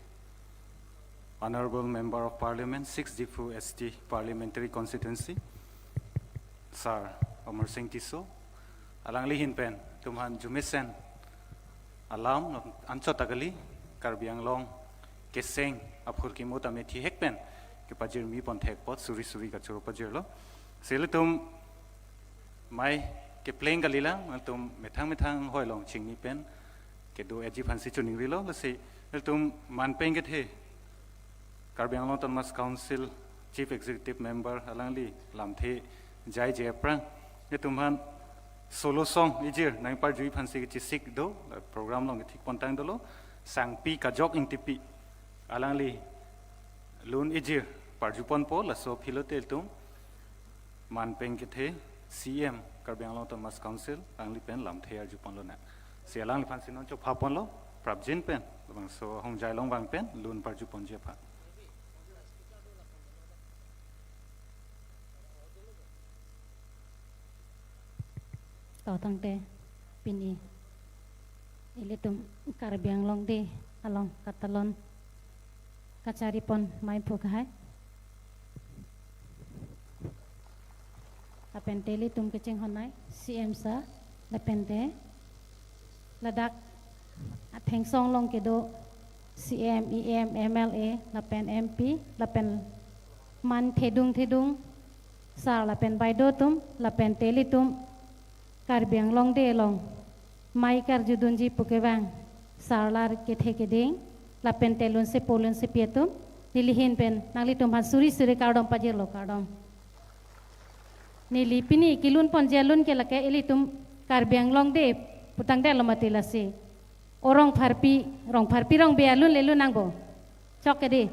Honorable Member of Parliament, Sixth Diphu S T Parliamentary Constituency, Sir Amarsing Tisso, alanglihin pen ilitum aphan arjumesen alam anchot ta kali, Karbi Anglong keseng aphurkimo ta methihek pen kepajirmi pon thek apot suri suri kachoro pajirlo. Si ilitum mai kepleng kalilang, ilitum methang methang hoi along chingni pen kedo-etji aphansi choningrilo. Lasi ilitum manpeng kethe Karbi Anglong Autonomous Council Chief Executive Member alangli lamthe jaije aphrang, ilitum aphan solo song ijir nangparjuji aphansi kechesik do, program along kethik pontang dolo, Sangpi Kajok Ingtipi, alangli lun ijir parju ponpo. Laso aphi lote ilitum manpeng kethe C M Karbi Anglong Autonomous Council, alangli pen lamthe arju ponlonang. Si alangliphansi non chopha ponlo, prapjin pen, labangso ahongjai along vang pen lun parju ponji aphan. To tangte pini ilitum Karbi Anglong Day along katalon kachari pon maiphu kahai. Lapen te ilitum kachinghonnei C M sir, lapen te ladak athengsong along kedo C M, E M, M L A, lapen M P, lapen man thedung thedung sir lapen baido atum, lapen te ilitum Karbi Anglong Day along mai karjudunji pu kevang sir alar kethe keding, lapen te lunsepo lunsepi atum, nelihin pen nanglitum aphan suri suri kardom pajirlo, kardom. Neli pini kelun ponji alun ke lake ilitum Karbi Anglong Day pu tangdetlo mati, lasi o Rongpharpi, Rongpharpi Rongbe alun le lun nangpo. Chok ke dei.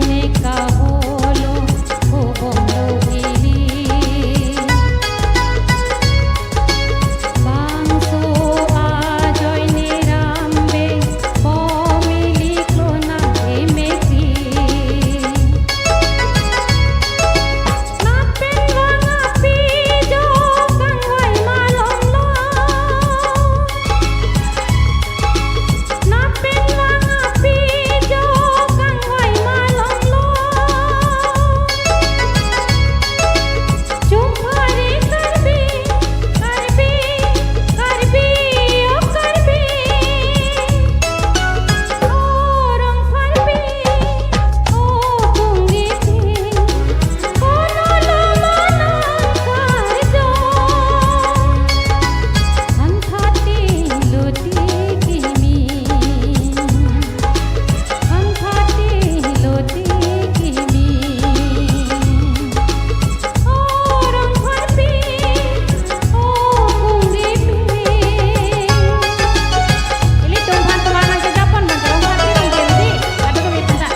Neka holo kobong lo ili. Bangso ajoine Rambeng pom ili klonang emeti. Lapen vang api jo kangvai malom lo. Lapen vang api jo kangvai malom lo. Chumphare Karbi, Karbi, Karbi, o Karbi. O rong Karbi, o bungni ting, kono lo manang karjo. Anthati loti kimi, anthati loti kimi. O rong Karbi, o bungni ting. Ilitum aphan tovar nangkejapon abang ke rong Karbi, rong Gen Z, kadokave aphanta.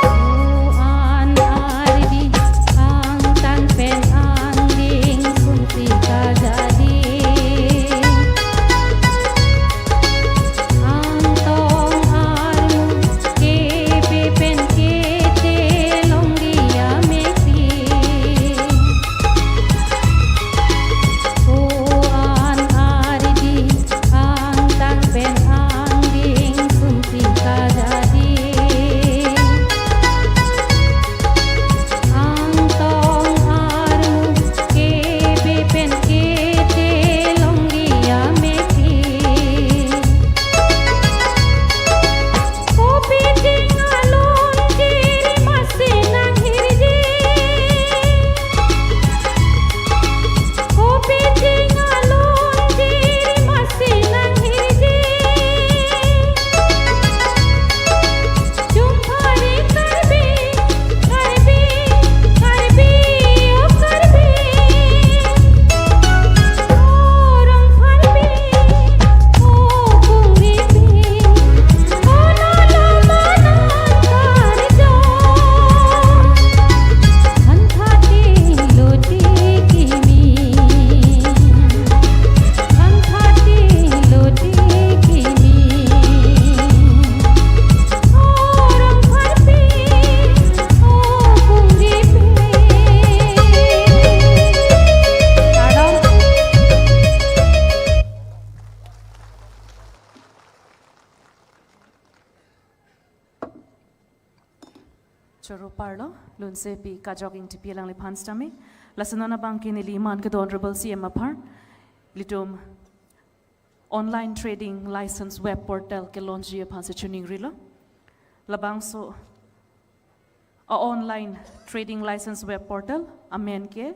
O an ardi, angtan pen angdeng sunti kajadi. Angtong armu kebe pen kete longri ameti. O an ardi, angtan pen angdeng sunti kajadi. Angtong armu kebe pen kete longri ameti. Kopi jing alun jiri masi nanghirji. Kopi jing alun jiri masi nanghirji. Chumphare Karbi, Karbi, Karbi, o Karbi. O rong Karbi, o bungni ting, kono lo manang karjo. Anthati loti kimi, anthati loti kimi. O rong Karbi, o bungni ting. Kardom. Choro parlo, lunsepi Kajok Ingtipi alangliphan sitame. Lasi non abang ke neli man kedo Honorable C M aphan, ilitum online trading license web portal ke launch ji aphansi chiningrilo. Labangso a-online trading license web portal amen ke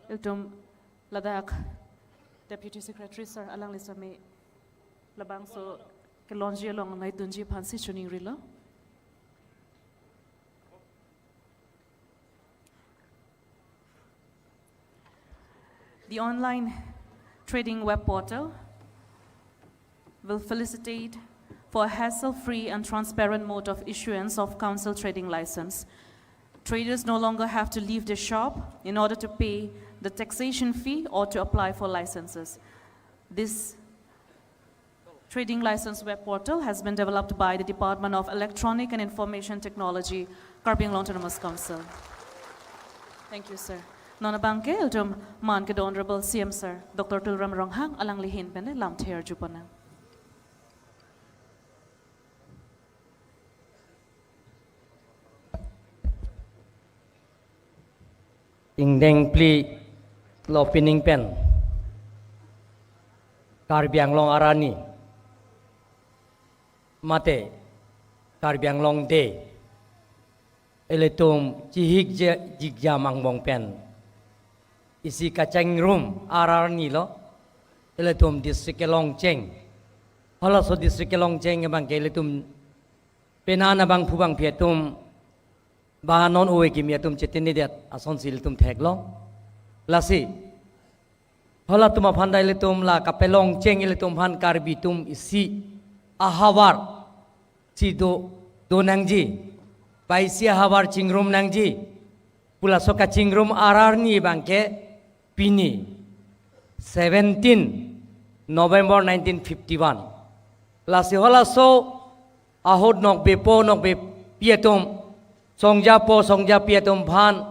ilitum ladak Deputy Secretary Sir alangli sitame labangso ke launch ji along nangdunji aphansi chiningrilo. The online trading web portal will facilitate for a hassle-free and transparent mode of issuance of council trading license. Traders no longer have to leave the shop in order to pay the taxation fee or to apply for licenses. This trading license web portal has been developed by the Department of Electronic and Information Technology, Karbi Anglong Autonomous Council. Thank you, sir. Non abang ke ilitum man kedo Honorable C M Sir, Doctor Tuliram Ronghang, alangli ahin pen lamthe arjuponnang. Ingdeng phli lo pining pen Karbi Anglong arni mate Karbi Anglong Day Ilitum chihik je jikja mangbong pen isi kachingrum arni lo. Ilitum district kelongcheng. Halaso district kelongcheng abangke ilitum penang abangphu bangphi atum ba non ove kimi atum chetinidet asonsi ilitum theklong. Lasi halatum aphan ta ilitum la kapelongcheng ilitum aphan Karbi atum isi ahavar si do, do nangji. Ba isi ahavar chingrum nangji pu laso kachingrum arni abangke pini seventeen November nineteen fifty-one. Lasi halaso ahut nokbepo nokbepi atum, songjapo songjapi atum aphan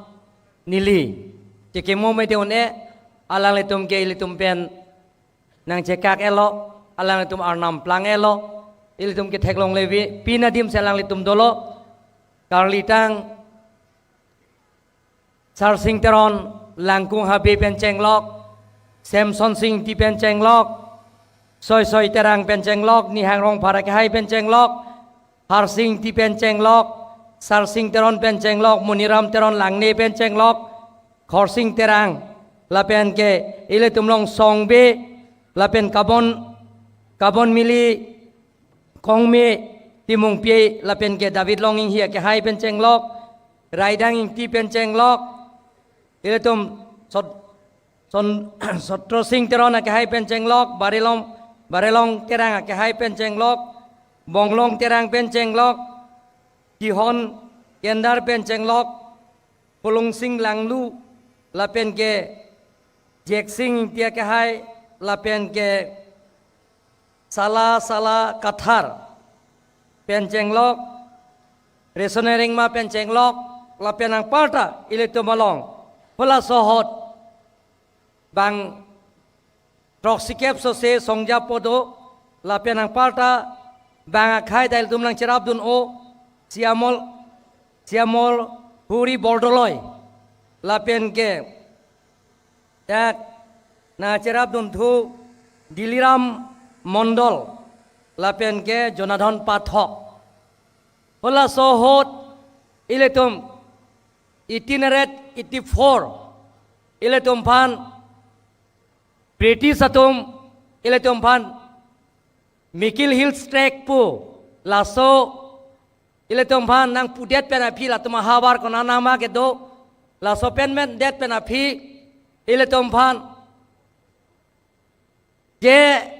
neli chekemo mete un-e, alanglitum ke ilitum pen nangchekak-etlo, alanglitum arnam plang-etlo, ilitum ke theklongle vi, pini adim si alanglitum dolo, karlitang Sarsing Teron, Langkung Habe pen chenglok, Semson Sing Ingti pen chenglok, Soisoi Terang pen chenglok, Nihang Rongphar akehai pen chenglok, Harsing Ingti pen chenglok, Sarsing Teron pen chenglok, Muniram Teron Langne pen chenglok, Khorsing Terang, lapen ke ilitum along Songbe, lapen Kabon, Kabon Mili, Kongme, Timungpi, lapen ke David Longinghi akehai pen chenglok, Raidang Ingti pen chenglok, ilitum Sot-, Son-, Sotro Sing Teron akehai pen chenglok, Barelong, Barelong Terang akehai pen chenglok, Bonglong Terang pen chenglok, Kihon Kendar pen chenglok, Pulungsing Langlu, lapen ke Jeksing Ingti akehai, lapen ke Sala Sala Kathar pen chenglok, Resone Rengma pen chenglok, lapen anparta ilitum along halaso ahut bang throksi kep sose songjapo do, lapen anparta bang akhai ta ilitum nangcherapdun-o, Siamol, Siamol Huri Bordoloi, lapen ke dak nangcherapdunthu Diliram Mondol, lapen ke Jonathan Pathak. Halaso ahut ilitum eighteen eighty-four, ilitum aphan British atum ilitum aphan Mikir Hills Tract pu laso ilitum aphan nangpudet pen aphi latum ahavar konat nama kedo, laso pen mendet pen aphi ilitum aphan je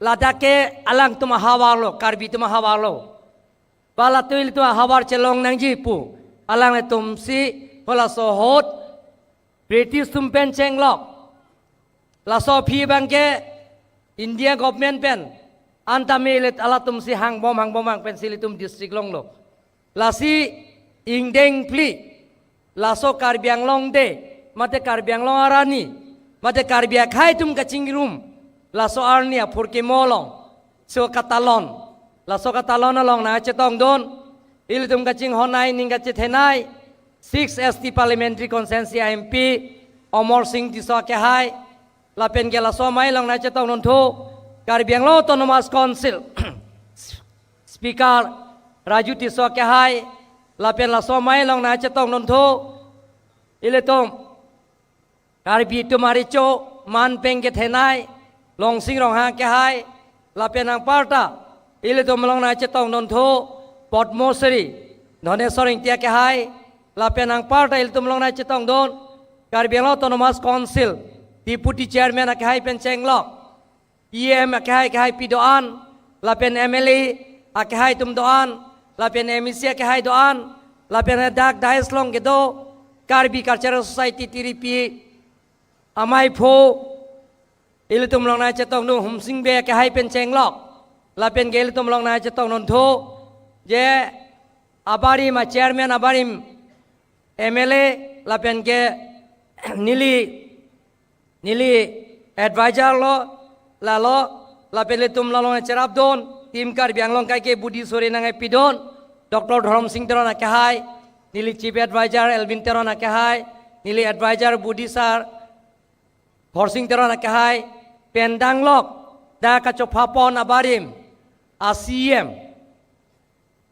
ladak ke alangtum ahavar lo, Karbi atum ahavar lo, ba latum ilitum ahavar chelong nangji pu alanglitum si halaso ahut British atum pen chenglok. Laso aphi abangke India government pen antame ilit alatum si hangbom hangbom ang pensi ilitum district longlo. Lasi ingdeng phli laso Karbi Anglong de, mate Karbi Anglong arni, mate Karbi akhai atum kachingrum laso arni aphurkimo along, so katalon, laso katalon along nangchetongdun, ilitum kachinghon-ai ning kachethenei, six S T Parliamentary Constituency M P Amarsing Tisso akehai, lapen ke laso amei along nangchetongdunthu Karbi Anglong Autonomous Council Speaker Raju Tisso akehai, lapen laso amei along nangchetongdunthu ilitum Karbi atum arecho man pen kethenei Longsing Ronghang akehai, lapen anparta ilitum along nangchetongdunthu Padma Shri Dhaneswar Ingti akehai, lapen anparta ilitum along nangchetongdun Karbi Anglong Autonomous Council Deputy Chairman akehai pen chenglok, E M akehai akehaipi do-an, lapen M L A akehai atum do-an, lapen M A C akehai do-an, lapen dak dais along kedo Karbi Cultural Society tiripi amei aphu, ilitum along nangchetongdun Humsing Bey akehai pen chenglok, lapen ke ilitum along nangchetongdunthu je abarim a chairman abarim M L A, lapen ke neli, neli advisor lo, lalo, lapen ilitum along nangcherapdun Team Karbi Anglong kaike budi suri nangpidun Doctor Dhorom Sing Teron akehai, neli chief advisor Elvin Teron akehai, neli advisor budi sar Khorsing Teron akehai, pen danglok dak kachopha pon abarim a C E M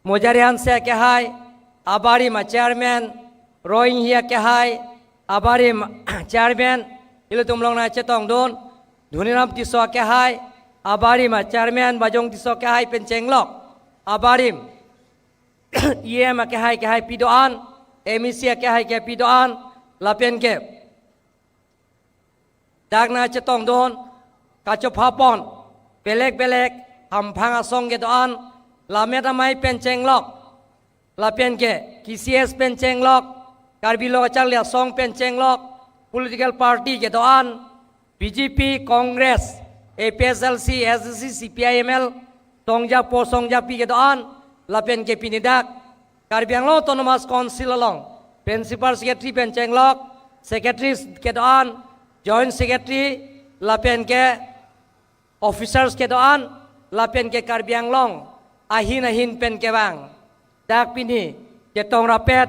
Mojari Hanse akehai, abarim a chairman, Roing Hi akehai, abarim chairman, ilitum longnai chetongdun, Dhoniram Tisso akehai, abarim a chairman, Bajong Tisso akehai pen chenglok, abarim E M akehai kehai pi do-an, M E C akehai kehai pi do-an, lapen ke dak nai chetongdun, kachophapon, belek belek hamphang asong kedo-an, lammet amei pen chenglok, lapen ke K C S pen chenglok, Karbi Lo Kacharli Asong pen chenglok, political party kedo-an, B J P, Congress, A P H L C, S D C, C P I M L, tongjakpo songjakpi kedo-an, lapen ke pini dak Karbi Anglong Autonomous Council along Principal Secretary pen chenglok, Secretaries kedo-an, Joint Secretary, lapen ke officers kedo-an, lapen ke Karbi Anglong ahin ahin pen kevang. Dak pini chetong rapet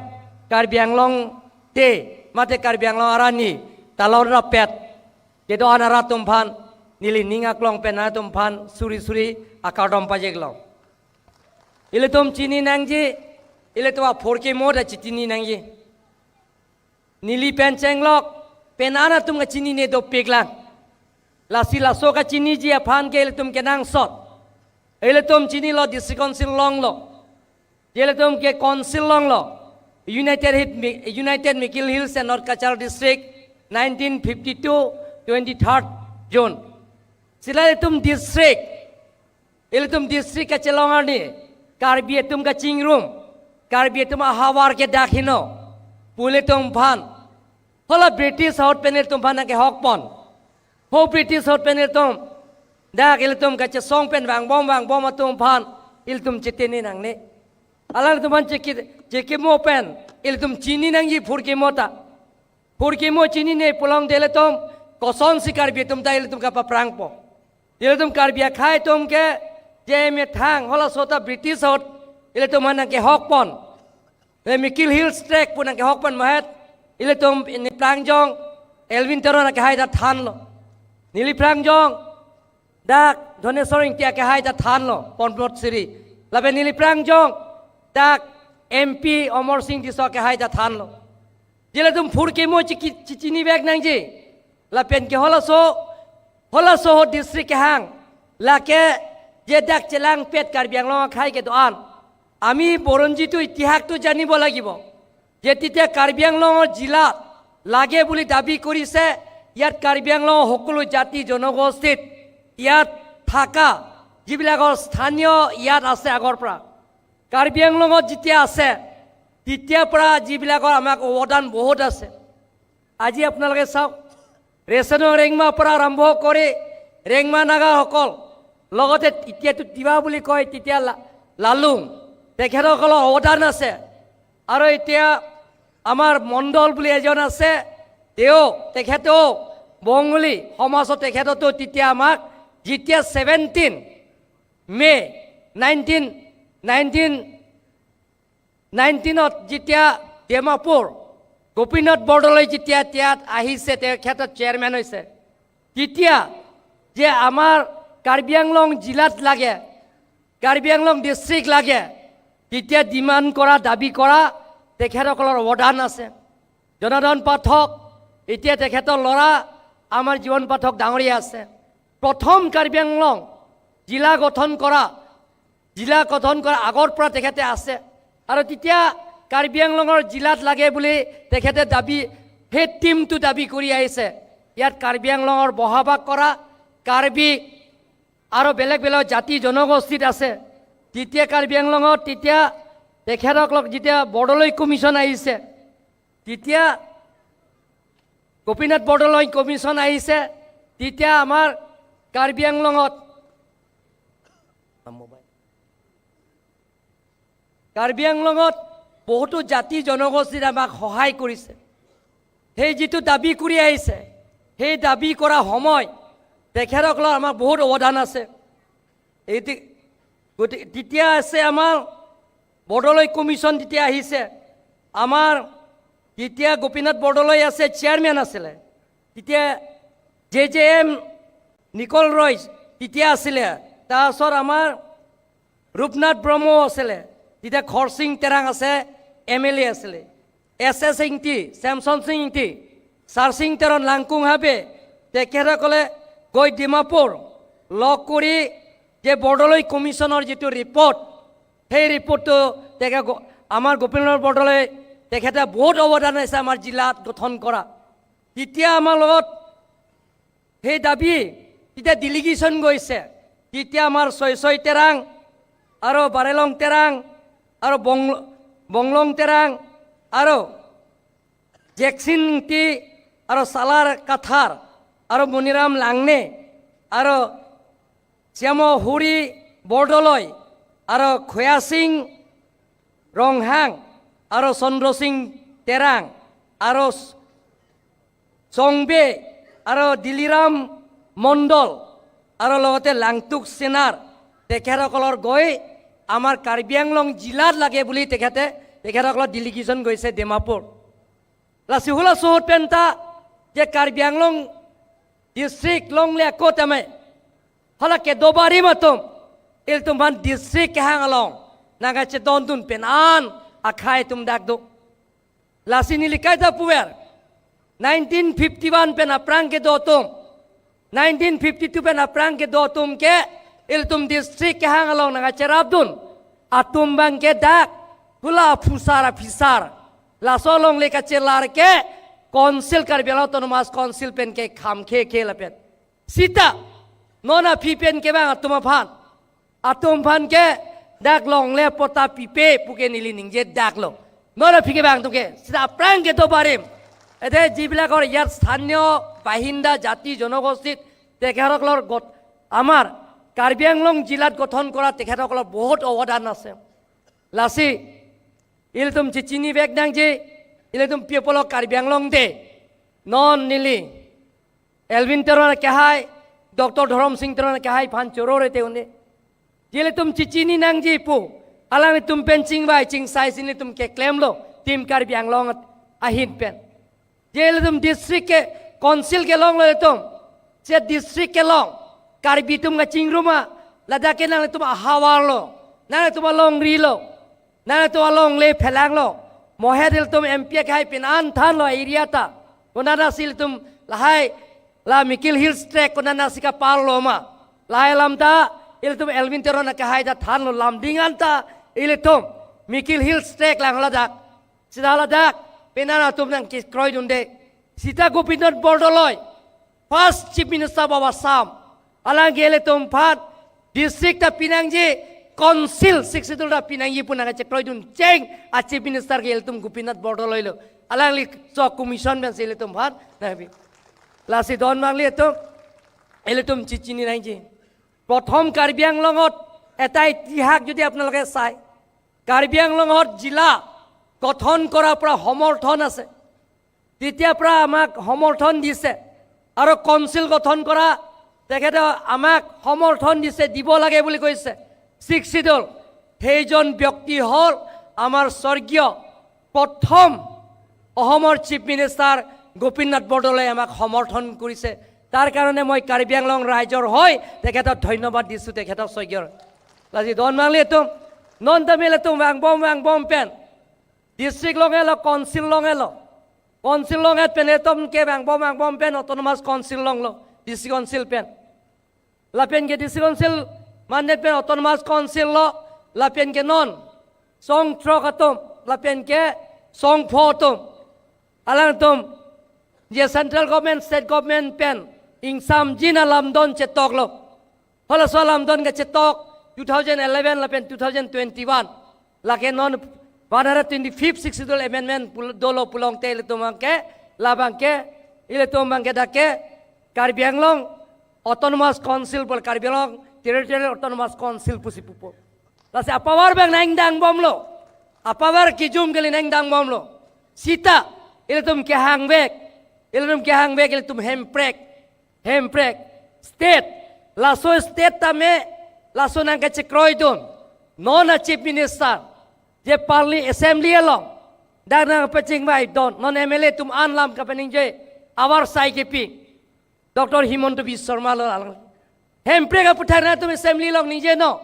Karbi Anglong te, mate Karbi Anglong arni talon rapet kedo-an arat atum aphan, neli ning aklong pen atum aphan suri suri akardom pajirlo. Ilitum chini nangji, ilitum a four K mo ta chini nangji. Neli pen chenglok, pen an atum kachinine dopiklang. Lasi laso kachiniji aphan ke ilitum kenangsot. Ilitum chinilo District Council longlo. Ilitum ke Council longlo. United Hit Mi-, United Mikir Hills and North Cachar District, nineteen fifty-two, twenty-third June. Sila ilitum district, ilitum district kachelong arni, Karbi atum kachingrum, Karbi atum ahavar ke dak heno pu ilitum aphan, hala British ahut pen ilitum aphan nangkehokpon. Ho British ahut pen ilitum, dak ilitum kachesong pen vangbom vangbom atum aphan ilitum chetini nangne. Alangtum aphan cheki, chekimo pen ilitum chini nangji four K mo ta. Four K mo chinine pulote ilitum kosonsi Karbi atum ta ilitum kapaprangpo. Ilitum Karbi akhei atum ke je methang halaso ta British ahut ilitum aphan nangkehokpon. Le Mikir Hills Tract pu nangkehokpon mahet, ilitum neli prangjong, Elwin Teron akehai ta thanlo. Neli prangjong, dak Dhoneswar Ingti akehai ta thanlo, Padmasri. Lapen neli prangjong, dak M P Amarsing Tisso akehai ta thanlo. Jela tum four K mo chiki-, chichinivek nangji. Lapen ke halaso, halaso ho district kehang, lake je dak chelangpet Karbi Anglong akhei kedo-an, আমি বুৰঞ্জীটো, ইতিহাসটো জানিব লাগিব যে তেতিয়া কাৰ্বি আংলঙৰ জিলা লাগে বুলি দাবী কৰিছে। ইয়াত কাৰ্বি আংলঙৰ সকলো জাতি জনগোষ্ঠীত ইয়াত থকা যিবিলাকৰ স্থানীয় ইয়াত আছে আগৰ পৰা, কাৰ্বি আংলঙত যেতিয়া আছে তেতিয়াৰ পৰা যিবিলাকৰ আমাক অৱদান বহুত আছে। আজি আপোনালোকে চাওক, ৰেচনৰ ৰেংমাৰ পৰা আৰম্ভ কৰি ৰেংমা নাগাসকল, লগতে এতিয়াতো তিৱা বুলি কয়, তেতিয়া লা-, লালুং, তেখেতসকলৰ অৱদান আছে। আৰু এতিয়া আমাৰ মণ্ডল বুলি এজন আছে, তেওঁ, তেখেতেও বঙালী সমাজত তেখেততো তেতিয়া আমাক যেতিয়া ছেভেণ্টিন মে নাইনটিন, নাইনটিন নাইনটিনত যেতিয়া ডিমাপুৰ গোপীনাথ বৰদলৈ যেতিয়া ইয়াত আহিছে, তেখেতৰ চেয়াৰমেন হৈছে, তেতিয়া যে আমাৰ কাৰ্বি আংলং জিলাত লাগে, কাৰ্বি আংলং ডিষ্ট্ৰিক্ট লাগে, তেতিয়া ডিমাণ্ড কৰা, দাবী কৰা তেখেতসকলৰ অৱদান আছে। জনাৰ্দন পাঠক, এতিয়া তেখেতৰ ল'ৰা আমাৰ জীৱন পাঠক ডাঙৰীয়া আছে। প্ৰথম কাৰ্বি আংলং জিলা গঠন কৰা, জিলা গঠন কৰা আগৰ পৰা তেখেতে আছে। আৰু তেতিয়া কাৰ্বি আংলঙৰ জিলাত লাগে বুলি তেখেতে দাবী, সেই টিমটো দাবী কৰি আহিছে। ইয়াত কাৰ্বি আংলঙৰ বসবাস কৰা কাৰ্বি আৰু বেলেগ বেলেগ জাতি জনগোষ্ঠীত আছে। তেতিয়া কাৰ্বি আংলঙত তেতিয়া তেখেতসকলক যেতিয়া বৰদলৈ কমিশ্যন আহিছে, তেতিয়া গোপীনাথ বৰদলৈ কমিশ্যন আহিছে, তেতিয়া আমাৰ কাৰ্বি আংলঙত, কাৰ্বি আংলঙত বহুতো জাতি জনগোষ্ঠীয়ে আমাক সহায় কৰিছে। সেই যিটো দাবী কৰি আহিছে, সেই দাবী কৰা সময় তেখেতসকলৰ আমাৰ বহুত অৱদান আছে। এই তি-, গতি-, তেতিয়া আছে আমাৰ বৰদলৈ কমিশ্যন যেতিয়া আহিছে, আমাৰ তেতিয়া গোপীনাথ বৰদলৈ আছে, চেয়াৰমেন আছিলে, তেতিয়া জে জে এম নিকল ৰয় তেতিয়া আছিলে, তাৰপিছত আমাৰ ৰূপনাথ ব্ৰহ্ম আছিলে, তেতিয়া খৰচিং তেৰাং আছে, এম এল এ আছিলে, এছ এছ ইংতি, ছেমছন সিং ইংতি, চাৰসিং তেৰণ, লাংকুং হাবে, তেখেতসকলে গৈ ডিমাপুৰ লগ কৰি যে বৰদলৈ কমিশ্যনৰ যিটো ৰিপৰ্ট, সেই ৰিপৰ্টটো তেখেত গ-, আমাৰ গোপীনাথ বৰদলৈ তেখেতে বহুত অৱদান আছে আমাৰ জিলাত গঠন কৰা। তেতিয়া আমাৰ লগত সেই দাবী, তেতিয়া ডেলিগেশ্যন গৈছে, তেতিয়া আমাৰ ছয়ছয় তেৰাং আৰু বাৰেলং তেৰাং আৰু বং-, বংলং তেৰাং আৰু জেকচিন ইংতি আৰু চালাৰ কাথাৰ আৰু মণিৰাম লাংনে আৰু শ্যাম হৰি বৰদলৈ আৰু খয়া সিং ৰংহাং আৰু চন্দ্ৰ সিং তেৰাং আৰু চংবে আৰু দিলিৰাম মণ্ডল আৰু লগতে লাংটুক সেনাৰ তেখেতসকলৰ গৈ আমাৰ কাৰ্বি আংলং জিলাত লাগে বুলি তেখেতে, তেখেতসকলৰ ডেলিগেশ্যন গৈছে Dimapur. Lasi hula suhut penta je Karbi Anglong district longle ako tame hala kedo barim atum ilitum aphan district kehang along nangkachedondun pen an akhai atum dak do. Lasi neli kaita puver, nineteen fifty-one pen aphrang kedo atum, nineteen fifty-two pen aphrang kedo atum ke ilitum district kehang along nangkacherapdun atum abang ke dak hula aphusar aphisar, laso alongle kachelar ke Council, Karbi Anglong Autonomous Council pen ke kham khe khe lapen. Sita non aphi pen kevang atum aphan, atum aphan ke dak longle পট্টা pipe pu ke neli ningje dak lo. Non aphi kevang atum ke, sita aphrang kedo barim, এতে যিবিলাকৰ ইয়াত স্থানীয় বাসিন্দা জাতি জনগোষ্ঠীত তেখেতসকলৰ গত-, আমাৰ কাৰ্বি আংলং জিলাত গঠন কৰা তেখেতসকলৰ বহুত অৱদান আছে। Lasi ilitum chechinivek nangji, ilitum pi apotlo Karbi Anglong de. Non neli Elwin Teron akehai, Doctor Dhorom Sing Teron akehai aphan chorore te un-e. Je ilitum chechini nangji pu alanglitum pen chingvai chingsai si ilitum keklemlo, Team Karbi Anglong ahin pen. Je ilitum district ke council kelong lo ilitum, je district kelong, Karbi atum kachingrum a, ladak ke nanglitum ahavar lo, nanglitum alongri lo, nanglitum alongle phelang lo. Mohet ilitum M P akehai pen an thanlo area ta. Konatsi ilitum lahai la Mikir Hills Tract konatsi kapar lo ma, lahai alam ta ilitum Elwin Teron akehai ta thanlo, Lumding an ta ilitum Mikir Hills Tract lang ladak. Sita ladak pen an atum nangkekroidunde. Sita Gopinath Bordoloi, first Chief Minister of Assam, alang ke ilitum aphan district ta pinangji, council, Sixth Schedule ta pinangji pu nangkachekroidun cheng a Chief Minister ke ilitum Gopinath Bordoloi lo. Alangli so commission pensi ilitum aphan nangpi. Lasi don abang ilitum, ilitum chechini nangji. Prothom Karbi Anglongot এটা ইতিহাস যদি আপোনালোকে চায়, কাৰ্বি আংলঙত জিলা গঠন কৰাৰ পৰা সমৰ্থন আছে, তেতিয়াৰ পৰা আমাক সমৰ্থন দিছে আৰু কাউন্সিল গঠন কৰা তেখেতে আমাক সমৰ্থন দিছে, দিব লাগে বুলি কৈছে। ছিক্স শ্বিডিউল, সেইজন ব্যক্তি হ'ল আমাৰ স্বৰ্গীয় প্ৰথম অসমৰ চিফ মিনিষ্টাৰ গোপীনাথ বৰদলৈয়ে আমাক সমৰ্থন কৰিছে। তাৰ কাৰণে মই কাৰ্বি আংলং ৰাইজৰ হৈ তেখেতক ধন্যবাদ দিছোঁ, তেখেতক স্বৰ্গীয়। Lasi don abang ilitum, non tame ilitum vangbom vangbom pen district longlo, council longlo. Council longet pen ilitum ke vangbom vangbom pen autonomous council longlo, district council pen. Lapen ke district council mandet pen autonomous council lo, lapen ke non song throk atum, lapen ke song pho atum, alangtum je central government, state government pen ingsamjin alamdon chetoklo. Halaso alamdon kachetok two thousand eleven lapen two thousand twenty-one. Lake non one hundred twenty-fifth Sixth Schedule Amendment pul-, dolo pulote ilitum abang ke, labang ke, ilitum abang ke dak ke Karbi Anglong Autonomous Council pu, Karbi Anglong Territorial Autonomous Council pusi pupo. Lasi apower abang nangdang bomlo. Apower kijum kali nangdang bomlo. Sita ilitum kehangvek, ilitum kehangvek, ilitum hemprek. Hemprek, state, laso state tame, laso nangkachekroidun. Non a chief minister, je parli assembly along dak nangpachingvaidun, non M L A atum an lam kapaningje, abar sai kipi, Doctor Himanta Biswa Sarma lo alang. Hemprek aputhak nangtum assembly along ningjenon,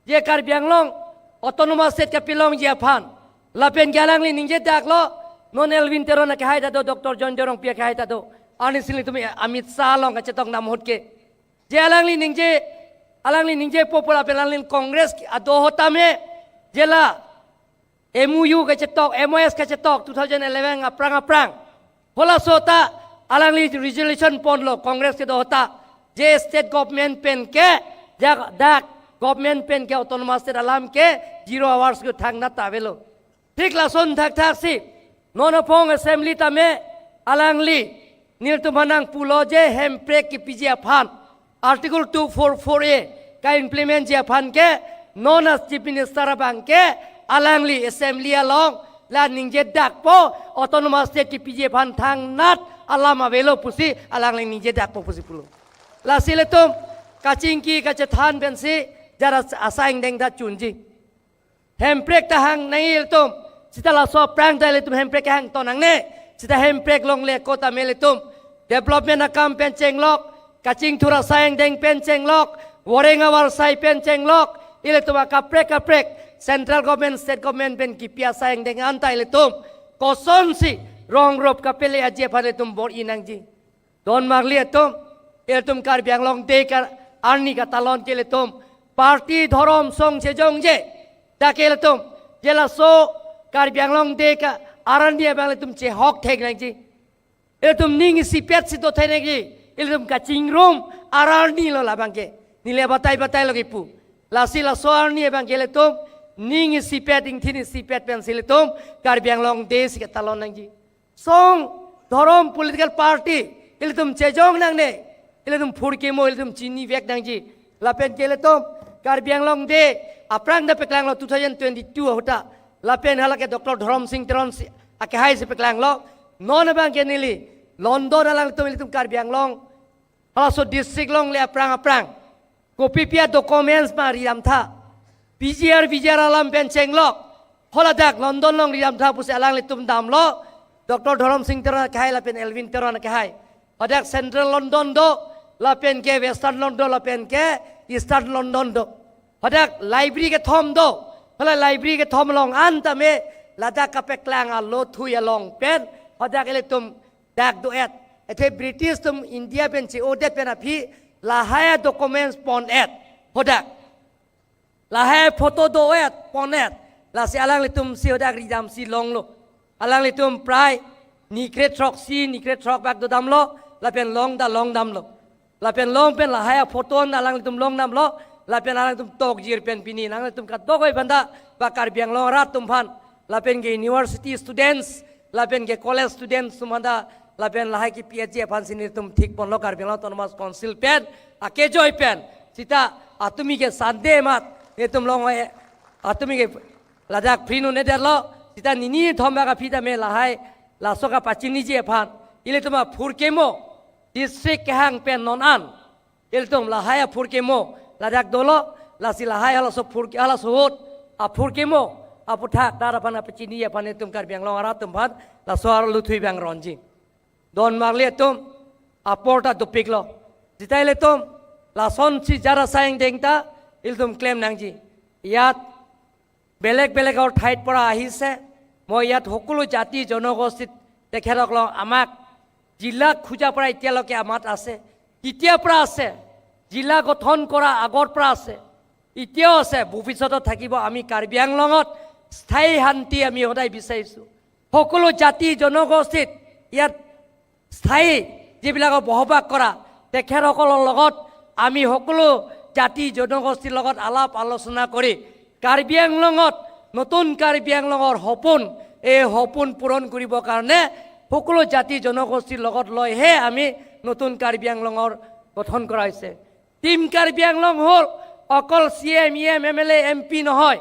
je Karbi Anglong autonomous state kapilongji aphan Lapen ke alangli ningje daklo, non Elwin Teron akehai ta do, Doctor John Teron pi akehai ta do. Arnisi ilitum Amit Shah along kachetok nam ahut ke. Je alangli ningje, alangli ningjepo pu lapen alangli Congress ado ahut tame, je la M O U kachetok, M O S kachetok, two thousand eleven aphrang aphrang. Halaso ta alangli resolution ponlo Congress kedo ahut ta. Je state government pen ke, dak, dak government pen ke autonomous state alam ke zero hours ko thangnat ta avelo. Thik lason thakthak si, non aphong assembly tame alangli nelitum aphan nangpulo je hemprek kepiji aphan, Article two four four A ka-implement ji aphan ke, non as Chief Minister abang ke, alangli assembly along la ningje dakpo, autonomous state kepiji aphan thangnat alam avelo pusi alangli ningje dakpo pusi pulo. Lasi ilitum kachingki kachethan pensi jara asai angdeng ta chunji. Hemprek ta hang nangji ilitum. Seta laso aphrang ta ilitum hemprek kehang ton nangne. Seta hemprek longle ko tame ilitum development akam pen chenglok, kachingthur asai angdeng pen chenglok, voreng avarsai pen chenglok, ilitum akaprek kaprek central government, state government pen kipi asai angdeng anta ilitum kosonsi rong rop kapele aji aphan ilitum bor-i nangji. Don marli atum, ilitum Karbi Anglong Day ka arni katalon ke ilitum party dhorom song chejongje. Dak ke ilitum, je laso Karbi Anglong Day ka arni abang ilitum chehok thek nangji. Ilitum ning isipet si do thek nangji. Ilitum kachingrum arni lo labang ke. Neli batai batai lo kipu. Lasi laso arni abang ke ilitum ning isipet, ingthin isipet pensi ilitum Karbi Anglong Day si katalon nangji. Song, dhorom, political party, ilitum chejong nangne, ilitum phurkimo, ilitum chinivek nangji. Lapen ke ilitum Karbi Anglong Day aphrang ta paklanglo two thousand twenty-two ahut ta. Lapen hala ke Doctor Dhorom Sing Teron si, akehai si paklanglo. Non abang ke neli London alangtum ilitum Karbi Anglong halaso district longle aphrang aphrang kopi pi a-documents ma ridamtha. P G R, V G R alam pen chenglok. Haladak London along ridamtha pusi alanglitum damlo. Doctor Dhorom Sing Teron akehai lapen Elwin Teron akehai. Hadak Central London do, lapen ke Western London, lapen ke Eastern London do. Hadak library kethom do. Hala library kethom along an tame ladak kapaklang alo thui along pen hadak ilitum dak do-et. Athe British atum India pen che-odet pen aphi lahai a-documents pon-et. Hadak. Lahai photo do-et, pon-et. Lasi alanglitum si hadak ridamsi longlo. Alanglitum prai nikre throksi, nikre throk bak dodamlo, lapen long ta longdamlo. Lapen long pen lahai a-photo an alanglitum longdamlo, lapen alanglitum tokjir pen pini, alanglitum kadokave aphan ta, ba Karbi Anglong arat atum aphan, lapen ke university students, lapen ke college students atum aphan ta, lapen lahai ke P H D aphan si nelitum thik ponlo Karbi Anglong Autonomous Council pen, akejoi pen, seta atumi ke Sunday amat, nelitum long, eh, atumi ke ladak free nune derlo, seta nini thom bak aphi tame lahai, laso kapachiniji aphan, ilitum aphurkimo, district kehang pen non an, ilitum lahai aphurkimo ladak dolo, lasi lahai halaso phurke, halaso ahut aphurkimo aputhak dak aphan kapachini aphan ilitum Karbi Anglong arat atum aphan laso arlo thui bang ronji. Don marli atum, apor ta dopiklo. Seta ilitum lasonsi jara asai angdeng ta ilitum klem nangji. Yat বেলেগ বেলেগৰ ঠাইৰ পৰা আহিছে। মই ইয়াত সকলো জাতি জনগোষ্ঠীত তেখেতসকলক আমাক জিলা খোজাৰ পৰা এতিয়ালৈকে আমাত আছে। কেতিয়াৰ পৰা আছে? জিলা গঠন কৰা আগৰ পৰা আছে, এতিয়াও আছে, ভৱিষ্যতত থাকিব। আমি কাৰ্বি আংলঙত স্থায়ী শান্তি আমি সদায় বিচাৰিছোঁ। সকলো জাতি জনগোষ্ঠীত ইয়াত স্থায়ী যিবিলাকক বসবাস কৰা তেখেতসকলৰ লগত আমি সকলো জাতি জনগোষ্ঠীৰ লগত আলাপ আলোচনা কৰি কাৰ্বি আংলঙত নতুন কাৰ্বি আংলঙৰ সপোন, এই সপোন পূৰণ কৰিবৰ কাৰণে সকলো জাতি জনগোষ্ঠীৰ লগত লৈহে আমি নতুন কাৰ্বি আংলঙৰ গঠন কৰা হৈছে। টিম কাৰ্বি আংলং হ'ল অকল C M, E M, M L A, M P নহয়।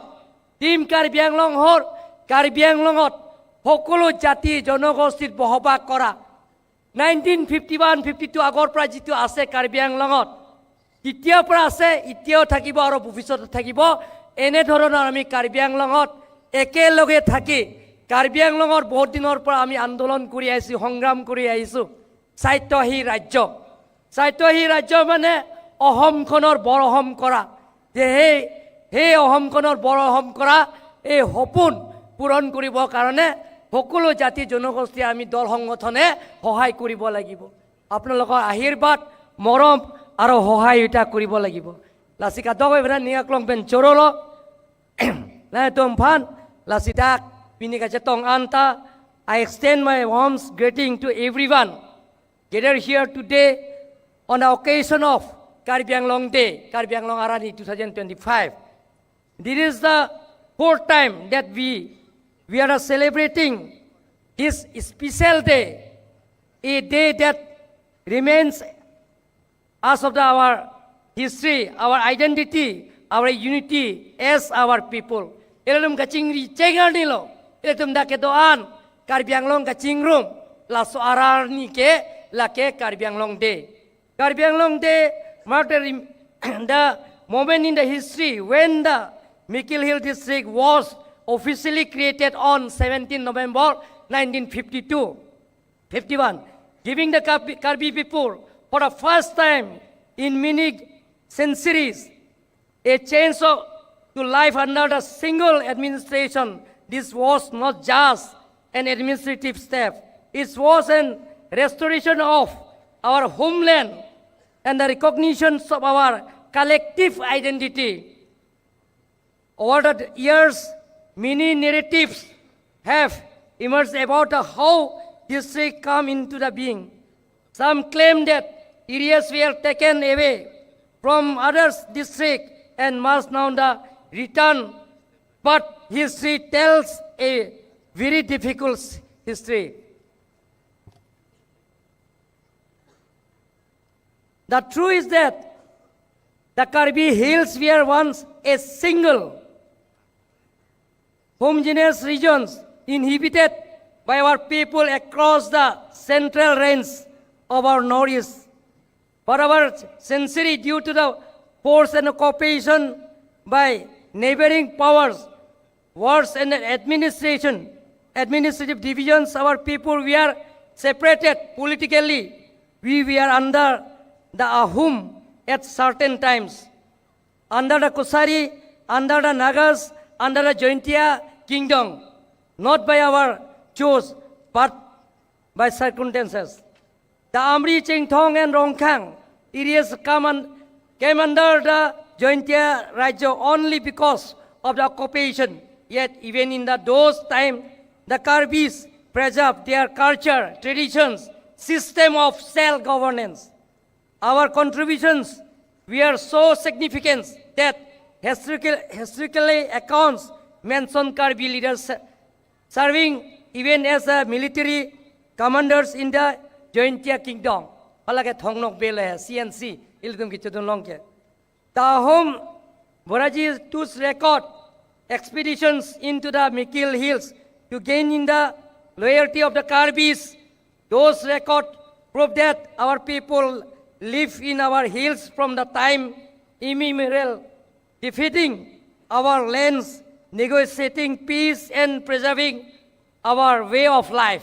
টিম কাৰ্বি আংলং হ'ল কাৰ্বি আংলঙত সকলো জাতি জনগোষ্ঠীত বসবাস কৰা। Nineteen fifty one fifty two আগৰ পৰা যিটো আছে কাৰ্বি আংলঙত, তেতিয়াৰ পৰা আছে, এতিয়াও থাকিব আৰু ভৱিষ্যতে থাকিব। এনেধৰণৰ আমি কাৰ্বি আংলঙত একেলগে থাকি কাৰ্বি আংলঙৰ বহুত দিনৰ পৰা আমি আন্দোলন কৰি আহিছোঁ, সংগ্ৰাম কৰি আহিছোঁ। স্বায়ত্তশাসী ৰাজ্য, স্বায়ত্তশাসী ৰাজ্য মানে অসমখনৰ বৰ অসম কৰা, যে সেই, সেই অসমখনৰ বৰ অসম কৰা এই সপোন পূৰণ কৰিবৰ কাৰণে সকলো জাতি জনগোষ্ঠীয়ে আমি দল সংগঠনে সহায় কৰিব লাগিব। আপোনালোকৰ আশীৰ্বাদ, মৰম আৰু সহায়িতা কৰিব লাগিব। Lasi kadokave aphan ning aklong pen chorolo. Nangtum aphan, lasi dak pini kachetong anta, I extend my warm greeting to everyone gathered here today on the occasion of Karbi Anglong Day, Karbi Anglong Arani two thousand twenty-five. This is the fourth time that we, we are celebrating this special day, a day that remains us of the, our history, our identity, our unity as our people. Ilitum kachingri cheng arni lo, ilitum dak kedo-an Karbi Anglong kachingrum, laso arni ke lake Karbi Anglong Day. Karbi Anglong Day marked a rem-, the moment in the history when the Mikir Hill district was officially created on seventeenth November nineteen fifty-two, fifty-one, giving the Karbi, Karbi people for the first time in many centuries a change of, to life under the single administration. This was not just an administrative step. It was an restoration of our homeland and the recognition of our collective identity. Over the years, many narratives have emerged about the how district come into the being. Some claim that areas were taken away from others district and must now the return, but history tells a very difficult history. The truth is that the Karbi Hills were once a single homogeneous regions inhabited by our people across the central range of our Northeast. But over century, due to the force and occupation by neighboring powers, wars and administration, administrative divisions, our people were separated politically. We were under the Ahom at certain times, under the Kachari, under the Nagas, under the Jaintia kingdom, not by our choice, but by circumstances. The Amri, Chinthong and Rongkhang areas come un-, came under the Jaintia Rajya only because of the occupation. Yet even in the, those time, the Karbis preserved their culture, traditions, system of self-governance. Our contributions were so significant that historical, historically accounts mention Karbi leaders serving even as a military commanders in the Jaintia kingdom. Hala ke Thong Nokbe le C N C, ilitum kechodun long ke. The Ahom Boraji Tu's record expeditions into the Mikir Hills to gain in the loyalty of the Karbis. Those records prove that our people live in our hills from the time immemorial, defending our lands, negotiating peace, and preserving our way of life.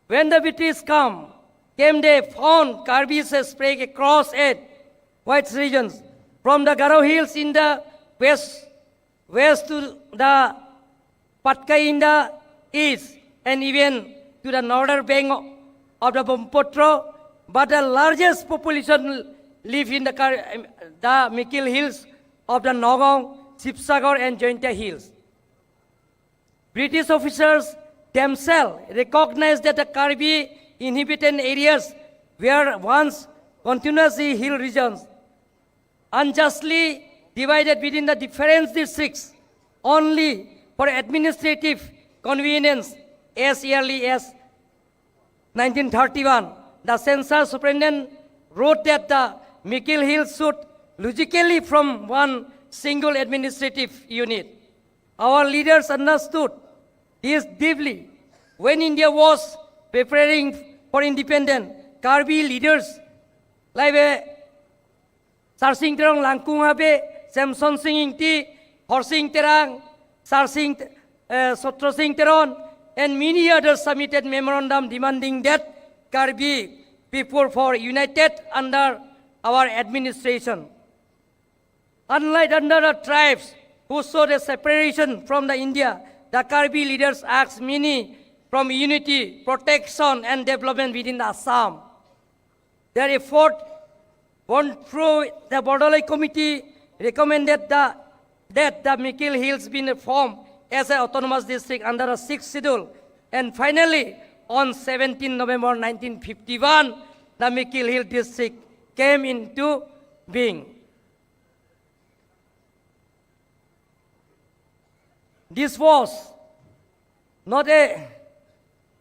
When the British come, came, they found Karbis spread across eight wide regions, from the Garo Hills in the west, west to the Patkai in the east, and even to the northern bank of the Brahmaputra. But the largest population live in the Kar-, the Mikir Hills of the Nagaon, Sibsagar, and Jaintia Hills. British officers themselves recognized that the Karbi inhabited areas were once continuously hill regions, unjustly divided within the different districts only for administrative convenience. As early as nineteen thirty-one, the census superintendent wrote that the Mikir Hills should logically form one single administrative unit. Our leaders understood this deeply. When India was preparing for independence, Karbi leaders like Sarsing Teron Langkung Habe, Semsonsing Ingti, Horsing Terang, Sarsing, uh, Chotrasing Teron, and many others submitted memorandum demanding that Karbi people for united under our administration. Unlike other tribes who saw the separation from the India, the Karbi leaders asked many from unity, protection, and development within the Assam. Their effort won through the Bordoloi Committee recommended the, that the Mikir Hills be formed as an autonomous district under the sixth schedule. And finally, on seventeenth November nineteen fifty-one, the Mikir Hill district came into being. This was not a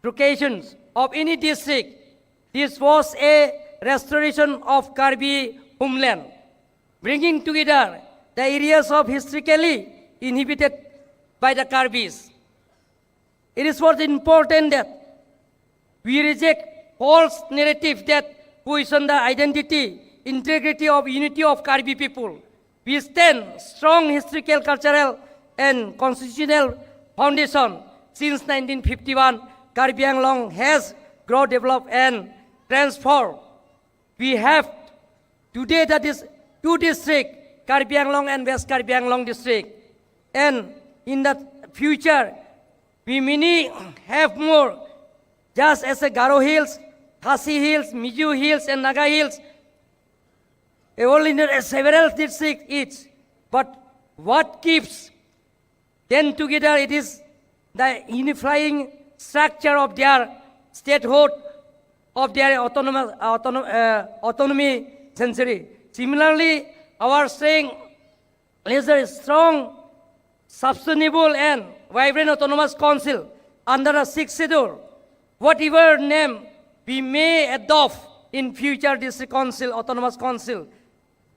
creation of any district. This was a restoration of Karbi homeland, bringing together the areas of historically inhabited by the Karbis. It is what important that we reject false narrative that question the identity, integrity of unity of Karbi people. We stand strong historical, cultural, and constitutional foundation. Since nineteen fifty-one, Karbi Anglong has grown, developed, and transformed. We have today that is two district, Karbi Anglong and West Karbi Anglong district. And in the future, we may have more, just as a Garo Hills, Khasi Hills, Mizo Hills, and Naga Hills, a whole in a several district each. But what keeps then together, it is the unifying structure of their statehood, of their autonomous, autonom-, uh, autonomy century. Similarly, our strength is a strong, sustainable and vibrant autonomous council under the sixth schedule. Whatever name we may adopt in future district council, autonomous council,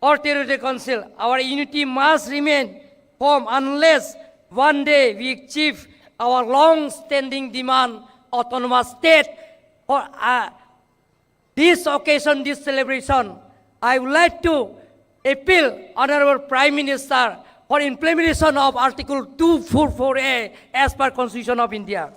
or territory council, our unity must remain firm unless one day we achieve our long-standing demand, autonomous state. For, uh, this occasion, this celebration, I would like to appeal Honorable Prime Minister for implementation of Article two four four A as per Constitution of India.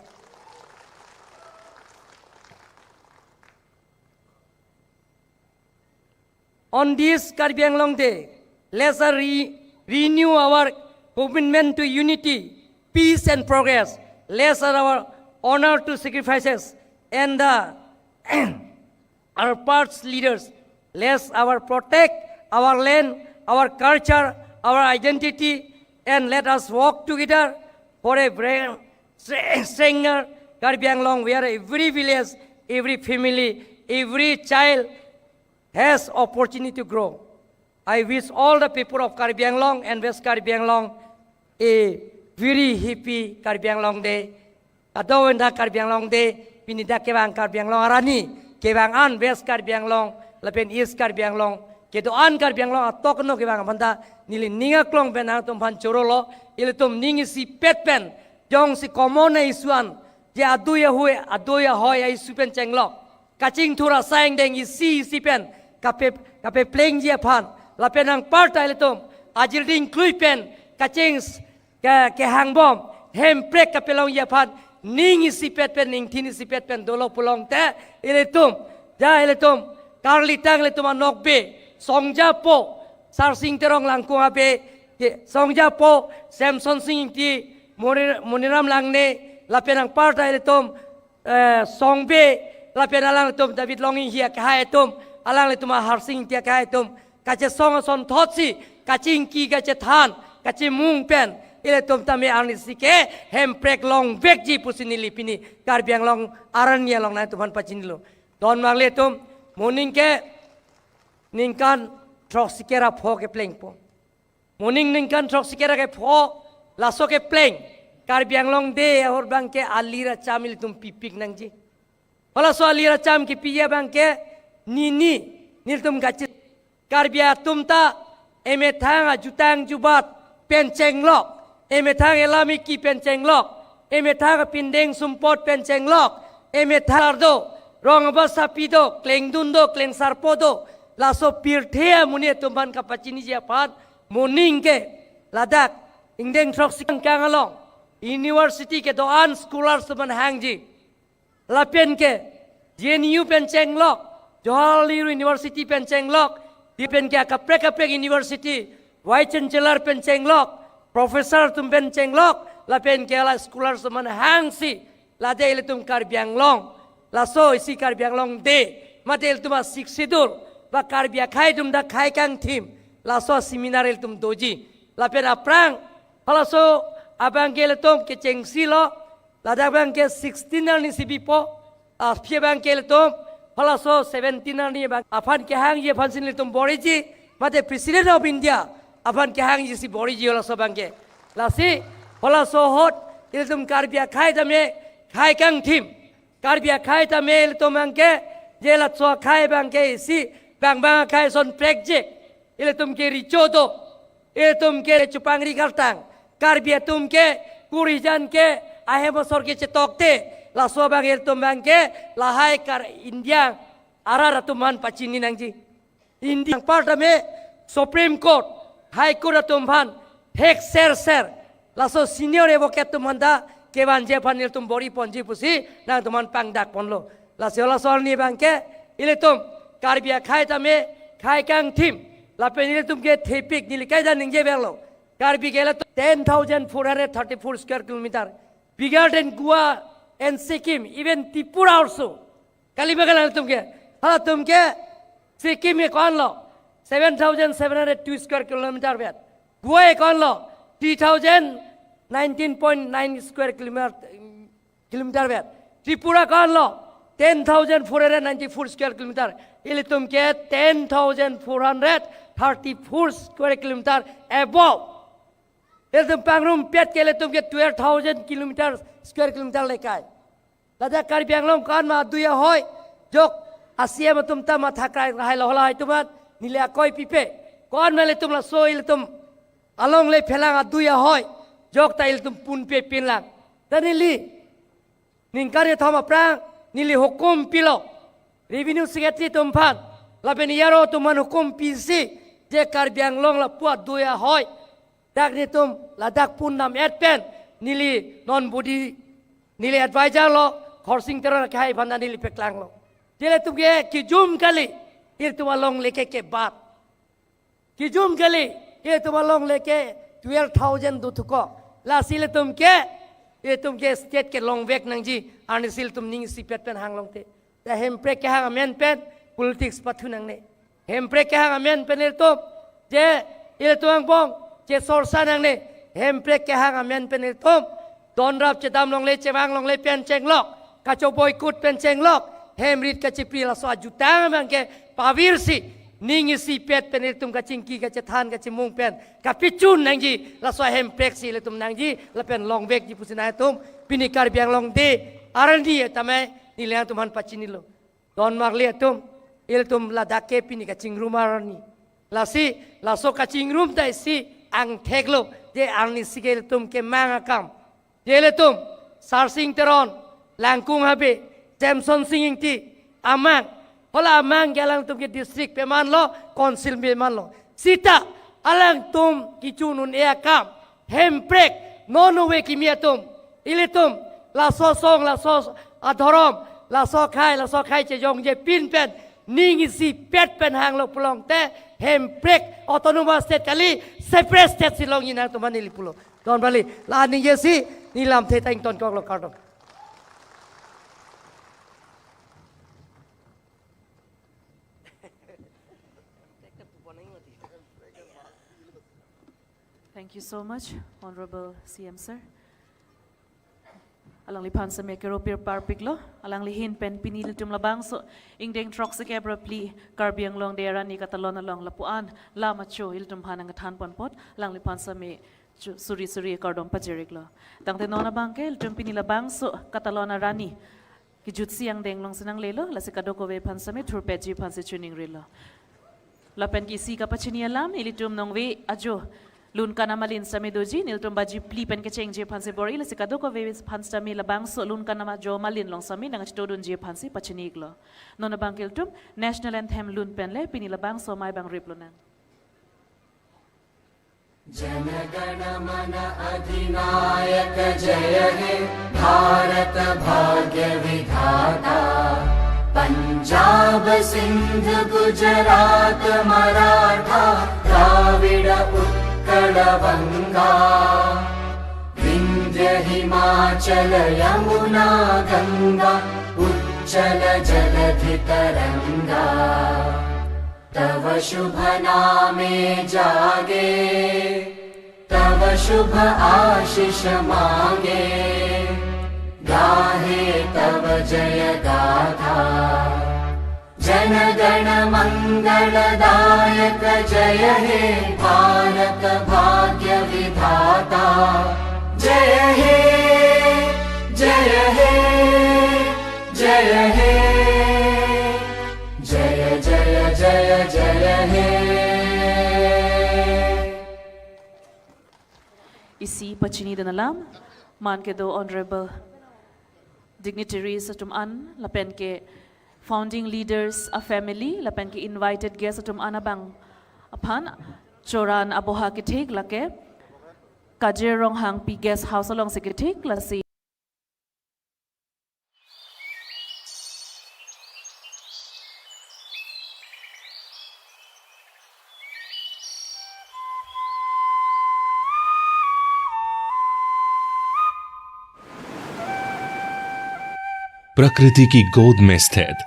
On this Karbi Anglong Day, let's, uh, re-, renew our commitment to unity, peace and progress. Let's, uh, our honor to sacrifices and, uh, our past leaders. Let's, uh, our protect our land, our culture, our identity, and let us work together for a bra-, stre-, stronger Karbi Anglong, where every village, every family, every child has opportunity to grow. I wish all the people of Karbi Anglong and West Karbi Anglong a very happy Karbi Anglong Day. Kadokave dak Karbi Anglong Day, pini dak kevang Karbi Anglong arni, kevang an West Karbi Anglong, lapen East Karbi Anglong, kedo-an Karbi Anglong atok no kevang aphan ta, neli ning aklong pen nangtum aphan chorolo, ilitum ning isipet pen, jongsi common a-issue an, je adu ahoi, adu ahoi a-issue pen chenglok. Kachingthur asai angdeng isi isi pen kape, kapeplengji aphan. Lapen anparta ilitum ajir ding klui pen kaching s-, ke, kehangbom hemprek kapelongji aphan ning isipet pen, ningthin isipet pen dolo pulote ilitum, ja ilitum karlitang ilitum anokbe, Songjapo Sarsing Terong Langkung abe, ke, Songjapo Semsonsing Ingti, Moni-, Moniram Langne, lapen anparta ilitum eh, Songbe, lapen alanglitum David Longing hi akehai atum, alanglitum Harsing Ingti akehai atum, kachesong asonthotsi, kachingki kachethan, kachemung pen, ilitum tame arnisi ke hemprek longvekji pusi neli pini Karbi Anglong arni along nangtum aphan pachinilo. Don marli atum, moning ke ningkan throksi kera pho keplengpo. Moning ningkan throksi kera kepho, laso kepleng Karbi Anglong Day ahut abangke alir acham ilitum pipik nangji. Halaso alir acham kepiji abangke nini, nelitum kachit. Karbi atum ta emethang ajutang jubat pen chenglok, emethang elam eki pen chenglok, emethang pindeng sumpot pen chenglok, emethang do, rong abasapi do, klengdun do, klengsarpo do, laso pirthe amonit atum aphan kapachiniji aphan, moning ke ladak ingdeng throksi kang along university kedo-an scholars atum aphan hangji. Lapen ke J N U pen chenglok, Jawaharlal Nehru University pen chenglok, lapen ke akaprek kaprek university, Vice Chancellor pen chenglok, professor atum pen chenglok, lapen ke la scholar atum aphan hangsi, la de ilitum Karbi Anglong, laso isi Karbi Anglong Day, mate ilitum a Sixth Schedule, ba Karbi akhei atum dak khei kangthim, laso seminar ilitum doji. Lapen aphrang, halaso abang ke ilitum kechengsi lo, ladak abang ke sixteen arni si bipo, aphi abang ke ilitum, halaso seventeen arni abang aphan kehangji aphan si ilitum boriji, mate President of India aphan kehangji si boriji halaso abang ke. Lasi, halaso ahut, ilitum Karbi akhei tame, khei kangthim. Karbi akhei tame ilitum abang ke, je laso akhei abang ke isi, bang bang akhei ason prekjek. Ilitum ke recho do, ilitum ke chupangri kartang, Karbi atum ke, kurijan ke, ahem asor ke chetokte, laso abang ilitum abang ke, lahai kar India arat atum aphan pachini nangji. India part tame Supreme Court, High Court atum aphan, thek ser ser, laso senior advocate atum aphan ta, kevanji aphan ilitum bor-iponji pusi, nangtum aphan pangdak ponlo. Lasi halaso arni abang ke, ilitum, Karbi akhei tame, khei kangthim, lapen ilitum ke thepik neli kaita ningje verlo. Karbi ke ilitum ten thousand four hundred thirty-four square kilometer. Bigger than Goa and Sikkim, even Tripura also. Kali ba kali ilitum ke. Halatum ke, Sikkim ke ko-an lo, seven thousand seven hundred two square kilometer vet. Goa ke ko-an lo, three thousand nineteen point nine square kilometer, kilometer vet. Tripura ko-an lo, ten thousand four hundred ninety-four square kilometer. Ilitum ke ten thousand four hundred thirty-four square kilometer above. Ilitum pangrumpet ke ilitum ke twelve thousand kilometer, square kilometer le kai. Ladak Karbi Anglong ko-an ma adui ahoi, jok a C M atum ta matha krai hai lo hala atum aphan, neli akoi pipe. Ko-an ma ilitum laso ilitum alongle phelang adui ahoi, jok ta ilitum punpe pinlang. Ta neli, ningkan kethom aphrang, neli hukum pilo. Revenue Secretary atum aphan, lapen E R O atum aphan hukum pisi, je Karbi Anglong lapu adui ahoi. Dak netum, ladak pun nam-et pen, neli non body, neli advisor lo, Khorsing Teron akhei aphan neli peklanglo. Je ilitum ke, kijum kali, ilitum alongle ke kebat. Kijum kali, ilitum alongle ke twelve thousand dothuko. Lasi ilitum ke, ilitum ke state kelongvek nangji, arnisi ilitum ning isipet pen hanglongte. Ta hemprek kehang amen pen, politics pathu nangne. Hemprek kehang amen pen ilitum, je ilitum angbong, je sorsa nangne, hemprek kehang amen pen ilitum, donrap chedam longle, chevang longle pen chenglok, kachoboikut pen chenglok, hem rit kachipri laso ajutang abang ke pavirsi, ning isipet pen ilitum kachingki, kachethan, kachimung pen, kapechun nangji, laso hemprek si ilitum nangji, lapen longvekji pusi nangtum, pini Karbi Anglong Day, arni tame, neli nangtum aphan pachinilo. Don marli atum, ilitum ladak ke pini kachingrum arni. Lasi, laso kachingrum ta isi angthek lo, je arnisi ke ilitum kemang akam. Je ilitum, Sarsing Teron, Langkung Habe, Samson Sing Ingti, amang. Hala amang ke alangtum ke district peman lo, council peman lo. Sita, alangtum kechun un-e akam. Hemprek, non ove kimi atum, ilitum, laso asong, laso adhorom, laso akhei, laso akhei chejongje pin pen, ning isipet pen hanglo pulote, hemprek, autonomous state kali, separate state si longji nangtum aphan neli pulo. Don bali, la ningje si, neli lamthe ta ingtonkoklo, kardom. Thank you so much, Honorable C M Sir. Alangliphan seme keropir parpiklo, alangli ahin pen pini ilitum labangso, ingdeng throksi kep ra phli, Karbi Anglong Day arni katalon along lapu-an, lam acho ilitum aphan nangkethan pon apot, alangliphan seme chu-, suri suri kardom pajiriklo. Tangte non abang ke, ilitum pini labangso, katalon arni, kejutsi angdeng along si nanglelo, lasi kadokave aphan seme thurpetji aphan si chiningrilo. Lapen ke isi kapachini alam, ilitum nongve ajo, lun kanam alin seme doji, nelitum baji phli pen kechengji aphan si bor-i, lasi kadokave aphan seme labangso lun kanam ajo malin along seme nangchitodunji aphan si pachini-iklo. Non abang ke ilitum, National Anthem lun pen le, pini labangso amei abang riplonang. Jana Gana Mana अधिनायक जय हे भारत भाग्य विधाता। पंजाब सिंध गुजरात मराठा द्राविड़ उत्कल जलवंगा, विंध्य हिमाचल यमुना गंगा, उच्चल जलधि तरंगा। तव शुभ नामे जागे, तव शुभ आशीष मांगे, गाहे तव जय गाथा। जन गण मंगलदायक जय हे भारत भाग्य विधाता। जय हे, जय हे, जय हे, जय जय जय जय हे। Isi pachini dan alam, man kedo honorable dignitaries atum an, lapen ke founding leaders a family, lapen ke invited guests atum an abang aphan choran aboha kethik lake Kajir Ronghangpi Guest House alongsi kethik, lasi प्रकृति की गोद में स्थित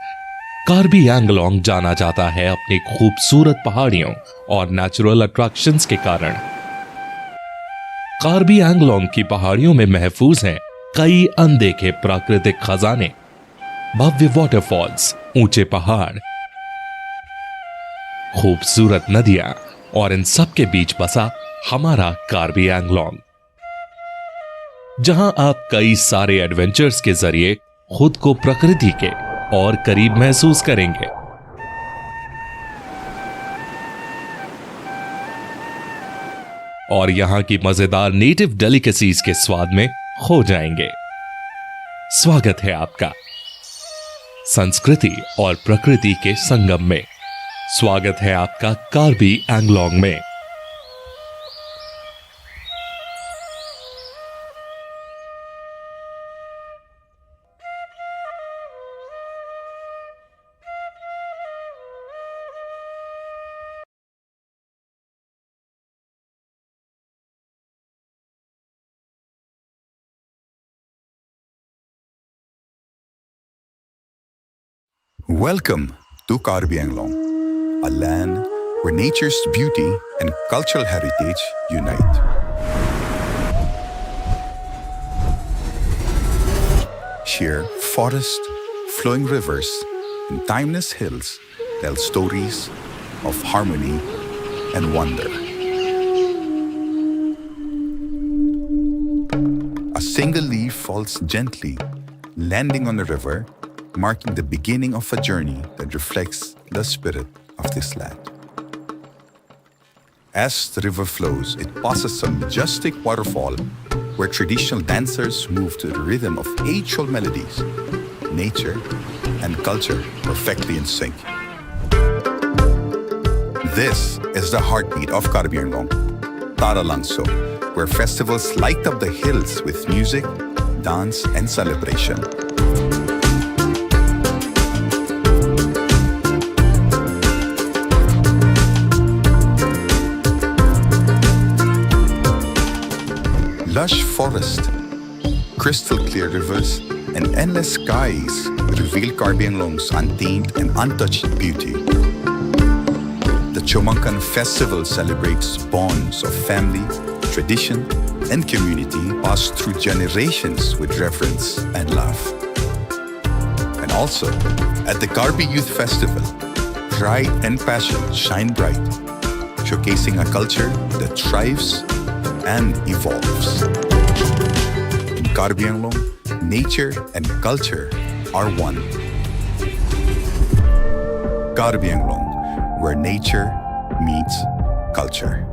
कार्बी एंगलोंग जाना जाता है अपनी खूबसूरत पहाड़ियों और नेचुरल अट्रैक्शंस के कारण। कार्बी एंगलोंग की पहाड़ियों में महफूज हैं कई अनदेखे प्राकृतिक खजाने, भव्य वाटरफॉल्स, ऊंचे पहाड़, खूबसूरत नदियां और इन सब के बीच बसा हमारा कार्बी एंगलोंग, जहां आप कई सारे एडवेंचर्स के जरिए खुद को प्रकृति के और करीब महसूस करेंगे और यहाँ की मजेदार नेटिव डेलिकेसीज के स्वाद में खो जाएंगे। स्वागत है आपका संस्कृति और प्रकृति के संगम में। स्वागत है आपका कार्बी एंगलोंग में। Welcome to Karbi Anglong, a land where nature's beauty and cultural heritage unite. Sheer forest, flowing rivers, and timeless hills tell stories of harmony and wonder. A single leaf falls gently, landing on the river, marking the beginning of a journey that reflects the spirit of this land. As the river flows, it passes a majestic waterfall where traditional dancers move to the rhythm of age-old melodies. Nature and culture perfectly in sync. This is the heartbeat of Karbi Anglong, Taralangso, where festivals light up the hills with music, dance, and celebration. Lush forest, crystal clear rivers, and endless skies reveal Karbi Anglong's untamed and untouched beauty. The Chomangkan festival celebrates bonds of family, tradition, and community passed through generations with reverence and love. And also, at the Karbi Youth Festival, pride and passion shine bright, showcasing a culture that thrives and evolves. In Karbi Anglong, nature and culture are one. Karbi Anglong, where nature meets culture.